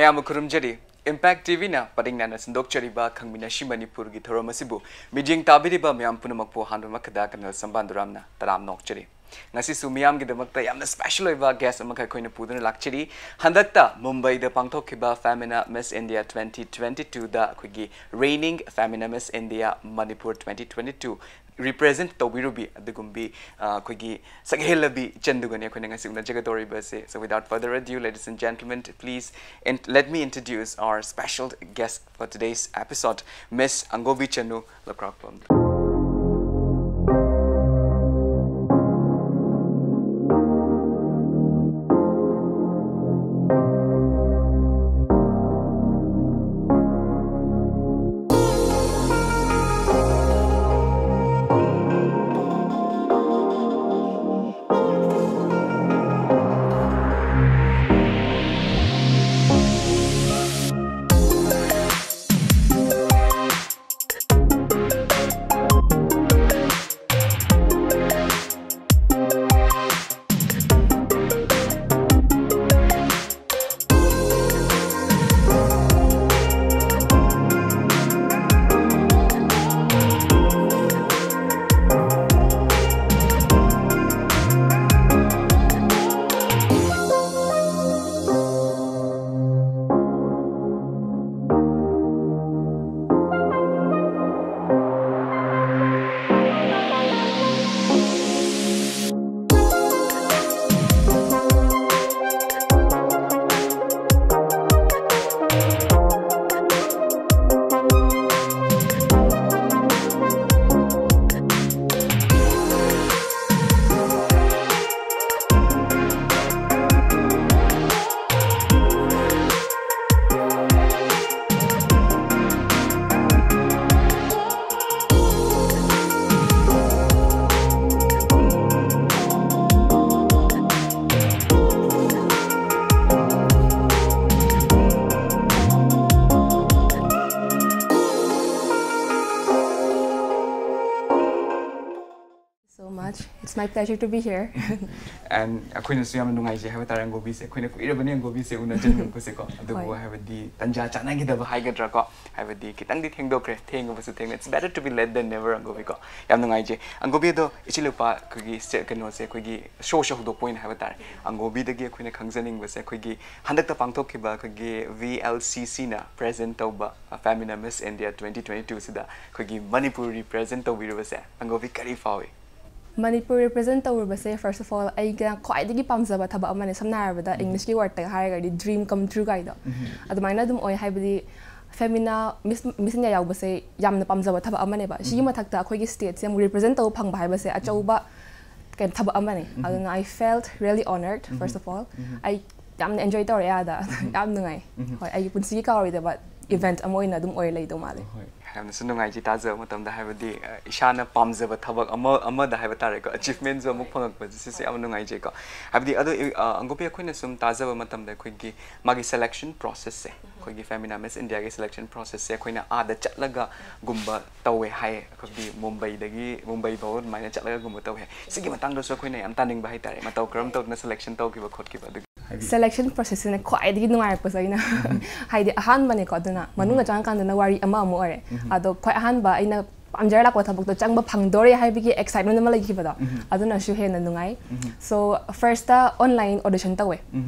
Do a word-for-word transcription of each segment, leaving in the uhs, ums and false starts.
ꯌꯥꯝꯅ ꯈꯨꯔꯨꯝꯖꯔꯤ꯫ Impact T ꯚꯤꯅ ꯄꯔꯤꯡ ꯅꯥꯏꯅ ꯁꯟꯗꯣꯛꯆꯔꯤꯕ ꯈꯪꯃꯤꯟꯅꯁꯤ ꯃꯅꯤꯄꯨꯔꯒꯤ ꯊꯧꯔꯝ ꯑꯁꯤꯕꯨ ꯃꯤꯠꯌꯦꯡ ꯇꯥꯕꯤꯔꯤꯕ ꯃꯌꯥꯝ ꯄꯨꯝꯅꯃꯛꯄꯨ ꯍꯥꯟꯕꯃꯛꯇꯗ ꯀꯔꯅꯦꯜ ꯁꯝꯕꯥꯟꯗꯨꯔꯥꯝꯅ ꯇꯔꯥꯝꯅ ꯑꯣꯛꯆꯔꯤ꯫ ꯉꯁꯤꯁꯨ ꯃꯤꯌꯥꯝꯒꯤꯗꯃꯛꯇ ꯌꯥꯝꯅ special ꯑꯣꯏꯕ guest ꯑꯃꯈꯛ ꯑꯩꯈꯣꯏꯅ ꯄꯨꯗꯨꯅ ꯂꯥꯛꯆꯔꯤ꯫ ꯍꯟꯗꯛꯇ ꯃꯨꯝꯕꯩꯗ ꯄꯥꯡꯊꯣꯛꯈꯤꯕ Femina Miss India twenty twenty-two ꯗ ꯑꯩꯈꯣꯏꯒꯤ reigning Femina Miss India Manipur twenty twenty-two represent ꯇꯧꯕꯤꯔꯨꯕꯤ ꯑꯗꯨꯒꯨꯝꯕꯤ, ꯑ, ꯑꯩꯈꯣꯏꯒꯤ ꯁꯛꯍꯦꯜꯂꯕꯤ ꯆꯟꯗꯨꯒꯅꯤ ꯑꯩꯈꯣꯏꯅ ꯉꯁꯤ ꯎꯅꯖꯒꯗꯧꯔꯤꯕ ꯑꯁꯦ꯫ So without further ado, ladies and gentlemen, please in, let me introduce our special guest for today's episode, Miss Angobi Chanu Lakrakpam. It's my pleasure to be here. And ꯑꯩꯈꯣꯏꯅꯁꯨ ꯌꯥꯝꯅ ꯅꯨꯡꯉꯥꯏꯖꯩ ꯍꯥꯏꯕ ꯇꯥꯔꯦ ꯑꯪꯒꯣꯕꯤꯁꯦ꯫ ꯑꯩꯈꯣꯏꯅ ꯀꯨꯏꯔꯕꯅꯤ ꯑꯪꯒꯣꯕꯤꯁꯦ ꯎꯅꯖꯅꯤꯡꯕꯁꯦꯀꯣ꯫ ꯑꯗꯨꯕꯨ ꯍꯣꯏ꯫ ꯍꯥꯏꯕꯗꯤ ꯇꯟꯖꯥ ꯆꯥꯟꯅꯈꯤꯗꯕ ꯍꯥꯏꯒꯗ꯭ꯔꯥꯀꯣ, ꯍꯥꯏꯕꯗꯤ ꯈꯤꯇꯪꯗꯤ ꯊꯦꯡꯗꯣꯛꯈ꯭ꯔꯦ꯫ ꯊꯦꯡꯉꯕꯁꯨ ꯊꯦꯡꯅ, it's better to be late than never, ꯑꯪꯒꯣꯕꯤꯀꯣ꯫ ꯌꯥꯝ ꯅꯨꯡꯉꯥꯏꯖꯩ ꯑꯪꯒꯣꯕꯤ꯫ ꯑꯗꯣ ꯏꯆꯦ ꯂꯨꯄꯥ, ꯑꯩꯈꯣꯏꯒꯤ ꯁꯦ-, ꯀꯩꯅꯣꯁꯦ, ꯑꯩꯈꯣꯏꯒꯤ ꯁꯣꯁꯦ ꯍꯧꯗꯣꯛꯄ ꯑꯣꯏꯅ ꯍꯥꯏꯕ ꯇꯥꯔꯦ, ꯑꯪꯒꯣꯕꯤꯗꯒꯤ ꯑꯩꯈꯣꯏꯅ ꯈꯪꯖꯅꯤꯡꯕꯁꯦ, ꯑꯩꯈꯣꯏꯒꯤ ꯍꯟꯗꯛꯇ ꯄꯥꯡꯊꯣꯛꯈꯤꯕ ꯑꯩꯈꯣꯏꯒꯤ V L C C ꯅ present ꯇꯧꯕ Femina Miss India twenty twenty-two ꯁꯤꯗ ꯑꯩꯈꯣꯏꯒꯤ ꯃꯅꯤꯄꯨꯔ represent ꯇꯧꯕꯤꯔꯨꯕꯁꯦ ꯑꯪꯒꯣꯕꯤ ꯀꯔꯤ ꯐꯥꯎꯏ? Manipur represent ꯇꯧꯔꯨꯕꯁꯦ, first of all, ꯑꯩꯒ ꯈ꯭ꯋꯥꯏꯗꯒꯤ ꯄꯥꯝꯖꯕ ꯊꯕꯛ ꯑꯃꯅꯦ꯫ ꯁꯝꯅ ꯍꯥꯏꯔꯕꯗ, English ꯀꯤ word ꯇꯒ ꯍꯥꯏꯔꯒꯗꯤ dream come true ꯀꯥꯏꯗꯣ꯫ ꯑꯗꯨꯃꯥꯏꯅ ꯑꯗꯨꯝ ꯑꯣꯏ, ꯍꯥꯏꯕꯗꯤ Femina, Miss, Miss India ꯌꯥꯎꯕꯁꯦ ꯌꯥꯝꯅ ꯄꯥꯝꯖꯕ ꯊꯕꯛ ꯑꯃꯅꯦꯕ꯫ ꯁꯤꯒꯤ ꯃꯊꯛꯇ ꯑꯩꯈꯣꯏꯒꯤ state ꯁꯦ ꯑꯃꯨꯛ represent ꯇꯧꯕ ꯐꯪꯕ ꯍꯥꯏꯕꯁꯦ ꯑꯆꯧꯕ ꯀꯩꯅꯣ, ꯊꯕꯛ ꯑꯃꯅꯦ꯫ ꯑꯗꯨꯅ I felt really honoured, first of all. ꯑꯩ ꯌꯥꯝꯅ enjoy ꯇꯧꯔꯛꯑꯦ ꯑꯥꯗ꯫ ꯌꯥꯝ ꯅꯨꯡꯉꯥꯏ꯫ ꯍꯣꯏ, ꯑꯩꯒꯤ ꯄꯨꯟꯁꯤꯒꯤ ꯀꯥꯎꯔꯣꯏꯗꯕ event ꯑꯃ ꯑꯣꯏꯅ ꯑꯗꯨꯝ ꯑꯣꯏꯔ ꯂꯩꯗꯧ ꯃꯥꯜꯂꯦ꯫ ꯍꯣꯏ, ꯌꯥꯝꯅꯁꯨ ꯅꯨꯡꯉꯥꯏꯖꯩ ꯇꯥꯖꯕ ꯃꯇꯝꯗ, ꯍꯥꯏꯕꯗꯤ, ꯑ, ꯏꯁꯥꯅ ꯄꯥꯝꯖꯕ ꯊꯕꯛ ꯑꯃ, ꯑꯃꯗ ꯍꯥꯏꯕ ꯇꯥꯔꯦꯀꯣ, achievement ꯁꯨ ꯑꯃꯨꯛ ꯐꯪꯉꯛꯄꯁꯦ, ꯁꯤꯁꯦ ꯌꯥꯝ ꯅꯨꯡꯉꯥꯏꯖꯩꯀꯣ꯫ ꯍꯥꯏꯕꯗꯤ, ꯑꯗꯣ, ꯑ, ꯑꯪꯒꯣꯕꯤ, ꯑꯩꯈꯣꯏꯅ ꯁꯨꯝ ꯇꯥꯖꯕ ꯃꯇꯝꯗ, ꯑꯩꯈꯣꯏꯒꯤ ꯃꯥꯒꯤ selection process ꯁꯦ, ꯑꯩꯈꯣꯏꯒꯤ Femina Miss India ꯒꯤ selection process ꯁꯦ ꯑꯩꯈꯣꯏꯅ ꯑꯥꯗ ꯆꯠꯂꯒ ꯒꯨꯝꯕ ꯇꯧꯋꯦ ꯍꯥꯏ, ꯑꯩꯈꯣꯏꯒꯤ ꯃꯨꯝꯕꯩꯗꯒꯤ, ꯃꯨꯝꯕꯩ ꯐꯥꯎ ꯑꯗꯨꯃꯥꯏꯅ ꯆꯠꯂꯒ ꯒꯨꯝꯕ ꯇꯧꯋꯦ ꯍꯥꯏ꯫ ꯁꯤꯒꯤ ꯃꯇꯥꯡꯗꯁꯨ ꯑꯩꯈꯣꯏꯅ ꯌꯥꯝ ꯇꯥꯅꯤꯡꯕ ꯍꯥꯏꯇꯥꯔꯦ, ꯃꯇꯧ ꯀꯔꯝ ꯇꯧꯗꯅ selection ꯇꯧꯈꯤꯕ ꯈꯣꯠꯈꯤꯕ ꯑꯗꯨꯒꯤ꯫ Selection process ꯁꯤꯅ ꯈ꯭ꯋꯥꯏꯗꯒꯤ ꯅꯨꯡꯉꯥꯏꯔꯛꯄꯁꯦ ꯑꯩꯅ꯫ ꯍꯥꯏꯗꯤ ꯑꯍꯥꯟꯕꯅꯦꯀꯣ, ꯑꯗꯨꯅ ꯃꯅꯨꯡꯗ ꯆꯪꯉꯀꯥꯟꯗꯅ ꯋꯥꯔꯤ ꯑꯃ ꯑꯃꯨꯛ ꯑꯣꯏꯔꯦ꯫ ꯑꯗꯣ ꯈ꯭ꯋꯥꯏ ꯑꯍꯥꯟꯕ ꯑꯩꯅ ꯄꯥꯝꯖꯔ ꯂꯥꯛꯄ ꯊꯕꯛꯇꯣ ꯆꯪꯕ ꯐꯪꯗꯣꯔꯦ ꯍꯥꯏꯕꯒꯤ excitement ꯑꯃ ꯂꯩꯈꯤꯕꯗꯣ, ꯑꯗꯨꯅꯁꯨ ꯍꯦꯟꯅ ꯅꯨꯡꯉꯥꯏ꯫ So, first ꯇ online audition ꯇꯧꯋꯦ꯫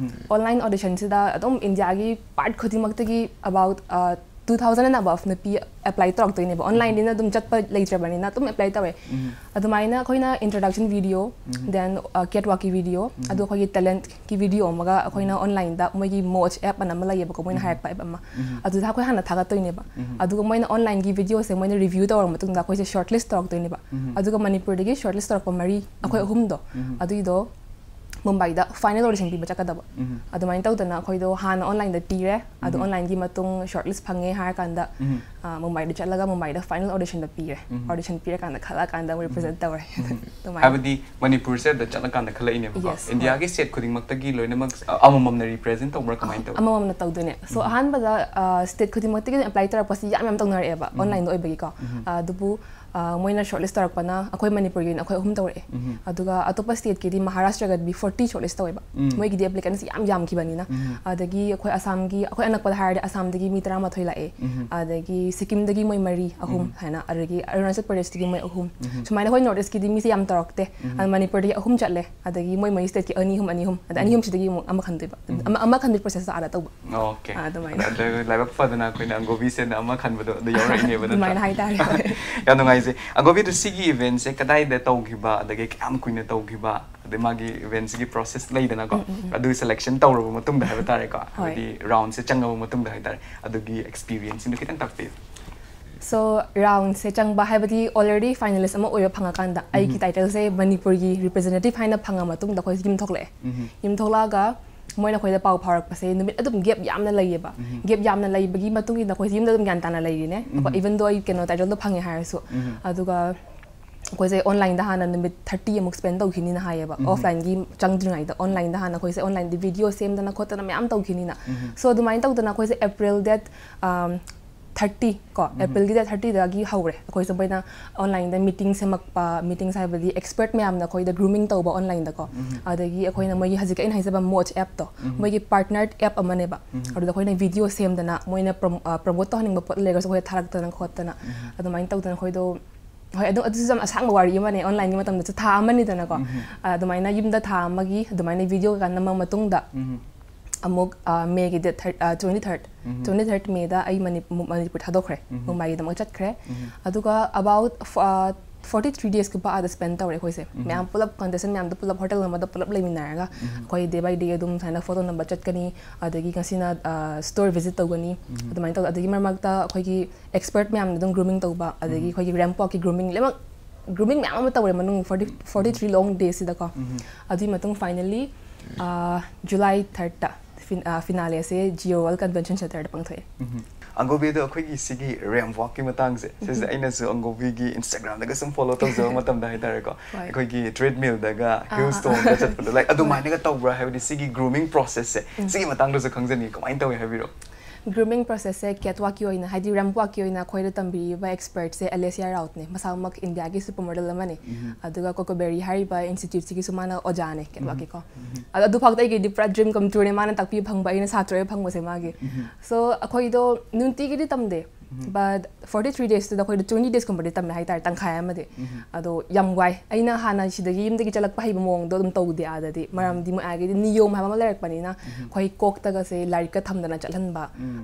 Online audition ꯁꯤꯗ ꯑꯗꯨꯝ India ꯒꯤ part ꯈꯨꯗꯤꯡꯃꯛꯇꯒꯤ about, ꯑ, two thousand and above ꯅꯨꯄꯤ apply ꯇꯧꯔꯛꯇꯣꯏꯅꯦꯕ꯫ Online ꯅꯤꯅ ꯑꯗꯨꯝ ꯆꯠꯄ ꯂꯩꯇ꯭ꯔꯕꯅꯤꯅ ꯑꯗꯨꯝ apply ꯇꯧꯋꯦ꯫ ꯑꯗꯨꯃꯥꯏꯅ ꯑꯩꯈꯣꯏꯅ introduction video, then, ꯑ, catwalk ꯀꯤ video, ꯑꯗꯨ ꯑꯩꯈꯣꯏꯒꯤ talent ꯀꯤ video ꯑꯃꯒ ꯑꯩꯈꯣꯏꯅ online ꯗ ꯃꯣꯏꯒꯤ Moj app ꯑꯅ ꯑꯃ ꯂꯩꯌꯦꯕꯀꯣ, ꯃꯣꯏꯅ ꯍꯥꯏꯔꯛꯄ app ꯑꯃ꯫ ꯑꯗꯨꯗ ꯑꯩꯈꯣꯏ ꯍꯥꯟꯅ ꯊꯥꯒꯠꯇꯣꯏꯅꯦꯕ꯫ ꯑꯗꯨꯒ ꯃꯣꯏꯅ online ꯒꯤ video ꯁꯦ ꯃꯣꯏꯅ review ꯇꯧꯔꯕ ꯃꯇꯨꯡꯗ ꯑꯩꯈꯣꯏꯁꯦ shortlist ꯇꯧꯔꯛꯇꯣꯏꯅꯦꯕ꯫ ꯑꯗꯨꯒ ꯃꯅꯤꯄꯨꯔꯗꯒꯤ shortlist ꯇꯧꯔꯛꯄ ꯃꯔꯤ, ꯑꯩꯈꯣꯏ ꯑꯍꯨꯝꯗꯣ, ꯑꯗꯨꯏꯗꯣ ꯃꯨꯝꯕꯥꯏꯗ final audition ꯄꯤꯕ ꯆꯠꯀꯗꯕ꯫ ꯑꯗꯨꯃꯥꯏꯅ ꯇꯧꯗꯅ ꯑꯩꯈꯣꯏꯗꯣ ꯍꯥꯟꯅ online ꯗ ꯄꯤꯔꯦ, ꯑꯗꯣ online ꯒꯤ ꯃꯇꯨꯡ shortlist ꯐꯪꯉꯦ ꯍꯥꯏꯔꯀꯥꯟꯗ ꯃꯨꯝꯕꯥꯏꯗ ꯆꯠꯂꯒ ꯃꯨꯝꯕꯥꯏꯗ ꯐꯥꯏꯅꯦꯜ ꯑꯣꯗꯤꯁꯟꯗ ꯄꯤꯔꯦ꯫ ꯑꯣꯗꯤꯁꯟ ꯄꯤꯔꯀꯥꯟꯗ ꯈꯜꯂꯛꯑꯀꯥꯟꯗ ꯑꯃꯨꯛ ꯔꯤꯄ꯭ꯔꯖꯦꯟ ꯇꯧꯔꯦ꯫ ꯑꯗꯨꯃꯥꯏꯅ꯫ ꯍꯥꯏꯕꯗꯤ ꯃꯅꯤꯄꯨꯔꯁꯦ ꯑꯗ ꯆꯠꯂꯀꯥꯟꯗ ꯈꯜꯂꯛꯏꯅꯦꯕꯀꯣ꯫ Yes, ꯏꯟꯗꯤꯌꯥꯒꯤ ꯍꯣꯏ꯫ ꯁ꯭ꯇꯦꯠ ꯈꯨꯗꯤꯡꯃꯛꯇꯒꯤ ꯂꯣꯏꯅꯃꯛ ꯑ, ꯑꯃꯃꯝꯅ ꯔꯤꯄ꯭ꯔꯖꯦꯟ ꯇꯧꯕ꯭ꯔꯥ, ꯀꯃꯥꯏꯅ ꯇꯧꯏ? ꯑꯃꯃꯝꯅ ꯇꯧꯗꯣꯏꯅꯦ꯫ So ꯑꯍꯥꯟꯕꯗ ꯁ꯭ꯇꯦꯠ ꯈꯨꯗꯤꯡꯃꯛꯇꯒꯤ ꯑꯦꯄ꯭ꯂꯥꯏ ꯇꯧꯔꯛꯄꯁꯤ ꯌꯥꯝ ꯌꯥꯝ ꯇꯧꯅꯔꯛꯑꯦꯕ, ꯑꯣꯟꯂꯥꯏꯟꯗ ꯑꯣꯏꯕꯒꯤꯀꯣ꯫ ꯑꯗꯨꯕꯨ ꯑ, ꯃꯣꯏꯅ ꯁꯣꯔꯠ ꯂꯤꯁ ꯇꯧꯔꯛꯄꯅ ꯑꯩꯈꯣꯏ ꯃꯅꯤꯄꯨꯔꯒꯤ ꯑꯣꯏꯅ ꯑꯩꯈꯣꯏ ꯑꯍꯨꯝ ꯇꯧꯔꯛꯑꯦ꯫ ꯑꯗꯨꯒ ꯑꯇꯣꯞꯄ ꯁ꯭ꯇꯦꯠꯀꯤꯗꯤ ꯃꯍꯥꯔꯥꯁꯇ꯭ꯔꯒꯗꯤ ꯐꯣꯔꯇꯤ ꯁꯣꯔꯠ ꯂꯤꯁ ꯇꯧꯋꯦꯕ꯫ ꯃꯣꯏꯒꯤꯗꯤ ꯑꯦꯄ꯭ꯂꯤꯀꯦꯟꯁ ꯌꯥꯝ ꯌꯥꯝꯈꯤꯕꯅꯤꯅ꯫ ꯑꯗꯒꯤ ꯑꯩꯈꯣꯏ ꯑꯁꯥꯝꯒꯤ, ꯑꯩꯈꯣꯏ ꯑꯅꯛꯄꯗ ꯍꯥꯏꯔꯗꯤ ꯑꯁꯥꯝꯗꯒꯤ ꯃꯤ ꯇꯔꯥꯃꯥꯊꯣꯏ ꯂꯥꯛꯑꯦ꯫ ꯑꯗꯒꯤ ꯁꯤꯛꯀꯤꯝꯗꯒꯤ ꯃꯣꯏ ꯃꯔꯤ ꯑꯍꯨꯝ ꯍꯥꯏꯅ, ꯑꯗꯒꯤ ꯑꯔꯨꯅꯥꯆꯜ ꯄ꯭ꯔꯗꯦꯁꯇꯒꯤ ꯃꯣꯏ ꯑꯍꯨꯝ꯫ ꯁꯨꯃꯥꯏꯅ ꯑꯩꯈꯣꯏ ꯅꯣꯔꯠ ꯏꯁꯀꯤꯗꯤ ꯃꯤꯁꯦ ꯌꯥꯝ ꯇꯧꯔꯛꯇꯦ꯫ ꯑꯗ ꯃꯅꯤꯄꯨꯔꯗꯒꯤ ꯑꯍꯨꯝ ꯆꯠꯂꯦ꯫ ꯑꯗꯒꯤ ꯃꯣꯏ ꯃꯣꯏ ꯁ꯭ꯇꯦꯠꯀꯤ ꯑꯅꯤ ꯑꯍꯨꯝ, ꯑꯅꯤ ꯑꯍꯨꯝ, ꯑꯗ ꯑꯅꯤ ꯑꯍꯨꯝꯁꯤꯗꯒꯤ ꯑꯃꯨꯛ ꯑꯃ ꯈꯟꯗꯣꯏꯕ꯫ ꯑꯃ, ꯑꯃ ꯈꯟꯕꯒꯤ ꯄ꯭ꯔꯣꯁꯦꯁꯇꯣ ꯑꯥꯗ ꯇꯧꯕ꯫ ꯑꯣꯀꯦ꯫ ꯑꯥ, ꯑꯗꯨꯃꯥꯏꯅ꯫ ꯑꯗ ꯂꯥꯏꯕꯛ ꯐꯗꯅ ꯑꯩꯈꯣꯏꯅ ꯑꯪꯒꯣꯕꯤꯁꯦ ꯑꯃ ꯈꯟꯕꯗꯣ ꯑꯗꯨ ꯌꯥꯎꯔꯛꯏꯅꯦꯕ, ꯅꯠꯇ꯭ꯔꯥ? ꯑꯗꯨꯃꯥꯏꯅ ꯍꯥꯏꯇꯥꯔꯦ, ꯍꯣꯏ꯫ ꯌꯥꯝ ꯅꯨꯡꯉꯥꯏꯖꯩ꯫ ꯑꯪꯒꯣꯕꯤꯗꯣ ꯁꯤꯒꯤ ꯏꯚꯦꯟꯠꯁꯦ ꯀꯗꯥꯏꯗ ꯇꯧꯈꯤꯕ, ꯑꯗꯒꯤ ꯀꯌꯥꯝ ꯀꯨꯏꯅ ꯇꯧꯈꯤꯕ, ꯑꯗꯩ ꯃꯥꯒꯤ ꯏꯚꯦꯟꯠꯁꯤꯒꯤ ꯄ꯭ꯔꯣꯁꯦꯁ ꯂꯩꯗꯅꯀꯣ, ꯑꯗꯨ ꯁꯦꯂꯦꯛꯁꯟ ꯇꯧꯔꯕ ꯃꯇꯨꯡꯗ ꯍꯥꯏꯕ ꯇꯥꯔꯦꯀꯣ, ꯍꯣꯏ꯫ ꯍꯥꯏꯕꯗꯤ ꯔꯥꯎꯟꯁꯦ ꯆꯪꯉꯕ ꯃꯇꯨꯡꯗ ꯍꯥꯏꯇꯥꯔꯦ, ꯑꯗꯨꯒꯤ ꯑꯦꯛꯁꯄꯤꯔꯤꯌꯦꯟꯁꯁꯤꯡꯗꯣ ꯈꯤꯇꯪ ꯇꯥꯛꯄꯤꯌꯨ꯫ So, ꯔꯥꯎꯟꯁꯦ ꯆꯪꯕ ꯍꯥꯏꯕꯗꯤ ꯑꯣꯜꯔꯦꯗꯤ ꯐꯥꯏꯅꯦꯂꯤꯁ ꯑꯃ ꯑꯣꯏꯕ ꯐꯪꯉꯀꯥꯟꯗ ꯑꯩꯒꯤ ꯇꯥꯏꯇꯜꯁꯦ ꯃꯅꯤꯄꯨꯔꯒꯤ ꯔꯤꯄ꯭ꯔꯖꯦꯟꯇꯦꯇꯤꯚ ꯍꯥꯏꯅ ꯐꯪꯉ ꯃꯇꯨꯡꯗ ꯑꯩꯈꯣꯏ ꯌꯨꯝ ꯊꯣꯛꯂꯛꯑꯦ꯫ ꯌꯨꯝ ꯊꯣꯛꯂꯛꯑꯒ ꯃꯣꯏꯅ ꯑꯩꯈꯣꯏꯗ ꯄꯥꯎ ꯐꯥꯎꯔꯛꯄꯁꯦ ꯅꯨꯃꯤꯠ ꯑꯗꯨꯝ ꯒꯦꯞ ꯌꯥꯝꯅ ꯂꯩꯌꯦꯕ꯫ ꯒꯦꯞ ꯌꯥꯝꯅ ꯂꯩꯕꯒꯤ ꯃꯇꯨꯡ ꯏꯟꯅ ꯑꯩꯈꯣꯏꯁꯦ ꯌꯨꯝꯗ ꯑꯗꯨꯝ ꯒ꯭ꯌꯥꯟ ꯇꯥꯅ ꯂꯩꯔꯤꯅꯦ꯫ ꯏꯚꯟ ꯗꯣ ꯑꯩ ꯀꯩꯅꯣ ꯇꯥꯏꯇꯜꯗꯣ ꯐꯪꯉꯦ ꯍꯥꯏꯔꯁꯨ꯫ ꯑꯗꯨꯒ ꯑꯩꯈꯣꯏꯁꯦ ꯑꯣꯟꯂꯥꯏꯟꯗ ꯍꯥꯟꯅ ꯅꯨꯃꯤꯠ ꯊꯥꯔꯇꯤ ꯑꯃꯨꯛ ꯁ꯭ꯄꯦꯟ ꯇꯧꯈꯤꯅꯤꯅ ꯍꯥꯏꯌꯦꯕ꯫ ꯑꯣꯐꯂꯥꯏꯟꯒꯤ ꯆꯪꯗ꯭ꯔꯤꯉꯩꯗ ꯑꯣꯟꯂꯥꯏꯟꯗ ꯍꯥꯟꯅ ꯑꯩꯈꯣꯏꯁꯦ ꯑꯣꯟꯂꯥꯏꯟꯗ ꯚꯤꯗꯤꯑꯣ ꯁꯦꯝꯗꯅ ꯈꯣꯠꯇꯅ ꯃꯌꯥꯝ ꯇꯧꯈꯤꯅꯤꯅ꯫ So ꯑꯗꯨꯃꯥꯏꯅ ꯇꯧꯗꯅ ꯑꯩꯈꯣꯏꯁꯦ ꯑꯦꯄ꯭ꯔꯤꯜ ꯗꯦꯠ ꯊꯥꯔꯇꯤ ꯀꯣ, ꯑꯦꯄ꯭ꯔꯤꯜꯒꯤ ꯗꯦꯠ ꯊꯥꯔꯇꯤꯗꯒꯤ ꯍꯧꯔꯦ꯫ ꯑꯩꯈꯣꯏꯁꯦ ꯃꯣꯏꯅ ꯑꯣꯟꯂꯥꯏꯟꯗ ꯃꯤꯇꯤꯡ ꯁꯦꯝꯃꯛꯄ, ꯃꯤꯇꯤꯡꯁ ꯍꯥꯏꯕꯗꯤ ꯑꯦꯛꯁꯄꯔꯠ ꯃꯌꯥꯝꯅ ꯑꯩꯈꯣꯏꯗ ꯒ꯭ꯔꯨꯃꯤꯡ ꯇꯧꯕ ꯑꯣꯟꯂꯥꯏꯟꯗꯀꯣ꯫ ꯑꯗꯒꯤ ꯑꯩꯈꯣꯏꯅ ꯃꯣꯏꯒꯤ ꯍꯧꯖꯤꯛꯀꯤ ꯑꯩꯅ ꯍꯥꯏꯖꯕ ꯃꯣꯖ ꯑꯦꯞꯇꯣ, ꯃꯣꯏꯒꯤ ꯄꯥꯔꯠꯅꯔ ꯑꯦꯞ ꯑꯃꯅꯦꯕ꯫ ꯑꯗꯨꯗ ꯑꯩꯈꯣꯏꯅ ꯚꯤꯗꯤꯑꯣ ꯁꯦꯝꯗꯅ, ꯃꯣꯏꯅ ꯄ꯭ꯔꯣꯃꯣꯠ ꯇꯧꯍꯟꯅꯤꯡꯕ ꯄꯣꯠ ꯂꯩꯔꯒꯁꯨ ꯑꯩꯈꯣꯏꯗ ꯊꯥꯔꯛꯇꯅ ꯈꯣꯠꯇꯅ ꯑꯗꯨꯃꯥꯏꯅ ꯇꯧꯗꯅ ꯑꯩꯈꯣꯏꯗꯣ, ꯍꯣꯏ, ꯑꯗꯨ, ꯑꯗꯨꯁꯨ ꯌꯥꯝ ꯑꯁꯥꯡꯕ ꯋꯥꯔꯤ ꯑꯃꯅꯦ꯫ ꯑꯣꯟꯂꯥꯏꯟꯒꯤ ꯃꯇꯝꯗꯁꯨ ꯊꯥ ꯑꯃꯅꯤꯗꯅꯀꯣ꯫ ꯑꯗꯨꯃꯥꯏꯅ ꯌꯨꯝꯗ ꯊꯥ ꯑꯃꯒꯤ ꯑꯗꯨꯃꯥꯏꯅ ꯚꯤꯗꯤꯑꯣ ꯀꯩꯀꯥ ꯅꯝꯃ ꯃꯇꯨꯡꯗ ꯑꯃꯨꯛ, ꯑ, ꯃꯦꯒꯤ ꯗꯦꯠ ꯊꯥꯔ-, ꯑ, ꯇ꯭ꯋꯦꯟꯇꯤ ꯊꯥꯔꯠ, ꯇ꯭ꯋꯦꯟꯇꯤ ꯊꯥꯔꯠ ꯃꯦꯗ ꯑꯩ ꯃꯅꯤ-, ꯃꯨ-, ꯃꯅꯤꯄꯨꯔ ꯊꯥꯗꯣꯛꯈ꯭ꯔꯦ꯫ ꯃꯨꯝꯕꯥꯏꯒꯤꯗꯃꯛ ꯆꯠꯈ꯭ꯔꯦ꯫ ꯑꯗꯨꯒ ꯑꯕꯥꯎꯠ ꯐꯣꯔꯇꯤ ꯊ꯭ꯔꯤ ꯗꯦꯁꯀꯨꯝꯕ ꯑꯥꯗ ꯁ꯭ꯄꯦꯟ ꯇꯧꯔꯦ ꯑꯩꯈꯣꯏꯁꯦ꯫ ꯃꯌꯥꯝ ꯄꯨꯂꯞ, ꯀꯟꯇꯦꯁꯇꯦꯟ ꯃꯌꯥꯝꯗꯣ ꯄꯨꯂꯞ ꯍꯣꯇꯦꯜ ꯑꯃꯗ ꯄꯨꯂꯞ ꯂꯩꯃꯤꯟꯅꯔꯒ ꯑꯩꯈꯣꯏ ꯗꯦ ꯕꯥꯏ ꯗꯦ ꯑꯗꯨꯝ ꯁꯨꯃꯥꯏꯅ ꯐꯣꯇꯣ ꯅꯝꯕ ꯆꯠꯀꯅꯤ, ꯑꯗꯒꯤ ꯉꯁꯤꯅ, ꯑ, ꯁ꯭ꯇꯣꯔ ꯚꯤꯖꯤꯠ ꯇꯧꯒꯅꯤ꯫ ꯑꯗꯨꯃꯥꯏꯅ ꯇꯧ-, ꯑꯗꯒꯤ ꯃꯔꯛ ꯃꯔꯛꯇ ꯑꯩꯈꯣꯏꯒꯤ ꯑꯦꯛꯁꯄꯔꯠ ꯃꯌꯥꯝꯅ ꯑꯗꯨꯝ ꯒ꯭ꯔꯨꯃꯤꯡ ꯇꯧꯕ, ꯑꯗꯒꯤ ꯑꯩꯈꯣꯏꯒꯤ ꯔꯦꯝꯞ ꯋꯥꯛꯀꯤ ꯒ꯭ꯔꯨꯃꯤꯡ ꯂꯣꯏꯅꯃꯛ, ꯒ꯭ꯔꯨꯃꯤꯡ ꯃꯌꯥꯝ ꯑꯃ ꯇꯧꯔꯦ ꯃꯅꯨꯡ ꯐꯣꯔꯇꯤ, ꯐꯣꯔꯇꯤ ꯊ꯭ꯔꯤ ꯂꯣꯡ ꯗꯦꯁꯁꯤꯗꯀꯣ꯫ ꯑꯗꯨꯒꯤ ꯃꯇꯨꯡ ꯐꯥꯏꯅꯦꯜꯂꯤ ꯖꯨꯂꯥꯏ ꯊꯥꯔꯠꯇ ꯐꯤꯟ-, ꯑ, ꯐꯤꯅꯥꯂꯦꯁꯦ ꯖꯤꯑꯣ ꯋꯥꯔꯜ ꯀꯟꯚꯦꯟꯁꯟ ꯁꯦꯟꯇꯔꯗ ꯄꯥꯡꯊꯣꯛꯑꯦ꯫ ꯑꯪꯒꯣꯕꯤꯗꯣ, ꯑꯩꯈꯣꯏꯒꯤ ꯁꯤꯒꯤ ꯔꯦꯝꯞ ꯋꯥꯛꯀꯤ ꯃꯇꯥꯡꯁꯦ ꯁꯤꯁꯦ ꯑꯩꯅꯁꯨ ꯑꯪꯒꯣꯕꯤꯒꯤ Instagram-ꯗꯒ ꯁꯨꯝ follow ꯇꯧꯖꯕ ꯃꯇꯝꯗ ꯍꯥꯏꯇꯥꯔꯦꯀꯣ, ꯍꯣꯏ꯫ ꯑꯩꯈꯣꯏꯒꯤ treadmill-ꯗꯒ ꯑꯥ, heels ꯑꯥ, ꯇꯣꯡꯉꯒ ꯑꯥ꯫ ꯆꯠꯄꯗꯣ, like, ꯑꯗꯨꯃꯥꯏꯅꯒ ꯇꯧꯕ꯭ꯔꯥ? ꯍꯥꯏꯕꯗꯤ ꯁꯤꯒꯤ grooming process-ꯁꯦ, ꯁꯤꯒꯤ ꯃꯇꯥꯡꯗꯁꯨ ꯈꯪꯖꯅꯤꯡꯉꯤ, ꯀꯃꯥꯏꯅ ꯇꯧꯋꯤ ꯍꯥꯏꯕꯤꯔꯛꯑꯣ꯫ Grooming process-ꯁꯦ cat walk-ꯀꯤ ꯑꯣꯏꯅ, ꯍꯥꯏꯗꯤ ꯔꯦꯝꯞ ꯋꯥꯛꯀꯤ ꯑꯣꯏꯅ ꯑꯩꯈꯣꯏꯗ ꯇꯝꯕꯤꯔꯤꯕ expert-ꯁꯦ ꯑꯂꯦꯁꯤꯌꯥ ꯔꯥꯎꯠꯅꯦ꯫ ꯃꯁꯥꯃꯛ ꯏꯟꯗꯤꯌꯥꯒꯤ super model ꯑꯃꯅꯦ꯫ ꯑꯗꯨꯒ ꯀꯣꯀꯣꯕꯦꯔꯤ ꯍꯥꯏꯔꯤꯕ institute-ꯁꯤꯒꯤꯁꯨ ꯃꯥꯅ ꯑꯣꯖꯥꯅꯦ cat walk-ꯀꯤꯀꯣ꯫ ꯑꯗꯣ ꯑꯗꯨꯐꯥꯎꯗ ꯑꯩꯒꯤꯗꯤ ꯄꯨꯔꯥ dream come true-ꯅꯦ, ꯃꯥꯅ ꯇꯥꯛꯄꯤꯕ ꯐꯪꯕ, ꯑꯩꯅ ꯁꯥꯇ꯭ꯔ ꯑꯣꯏꯕ ꯐꯪꯕꯁꯦ ꯃꯥꯒꯤ꯫ So ꯑꯩꯈꯣꯏꯗꯣ ꯅꯨꯡꯇꯤꯒꯤꯗꯤ ꯇꯝꯗꯦ, but forty three days-ꯇꯨꯗ ꯑꯩꯈꯣꯏꯗꯣ twenty days-ꯀꯨꯝꯕꯗꯤ ꯇꯝꯃꯦ ꯍꯥꯏꯇꯥꯔꯦ, ꯇꯪꯈꯥꯏ ꯑꯃꯗꯤ꯫ ꯑꯗꯣ ꯌꯥꯝ ꯋꯥꯏ꯫ ꯑꯩꯅ ꯍꯥꯟꯅ ꯁꯤꯗꯒꯤ ꯌꯨꯝꯗꯒꯤ ꯆꯠꯂꯛꯄ ꯍꯩꯕ ꯃꯑꯣꯡꯗꯣ ꯑꯗꯨꯝ ꯇꯧꯗꯦ ꯑꯥꯗꯗꯤ, ꯃꯔꯝꯗꯤ ꯃꯣꯏ ꯑꯥꯒꯤꯗꯤ ꯅꯤꯌꯣꯝ ꯍꯥꯏꯕ ꯑꯃ ꯂꯩꯔꯛꯄꯅꯤꯅ, ꯑꯩꯈꯣꯏ ꯀꯣꯛꯇꯒꯁꯦ ꯂꯥꯏꯔꯤꯛꯀ ꯊꯝꯗꯅ ꯆꯠꯍꯟꯕ,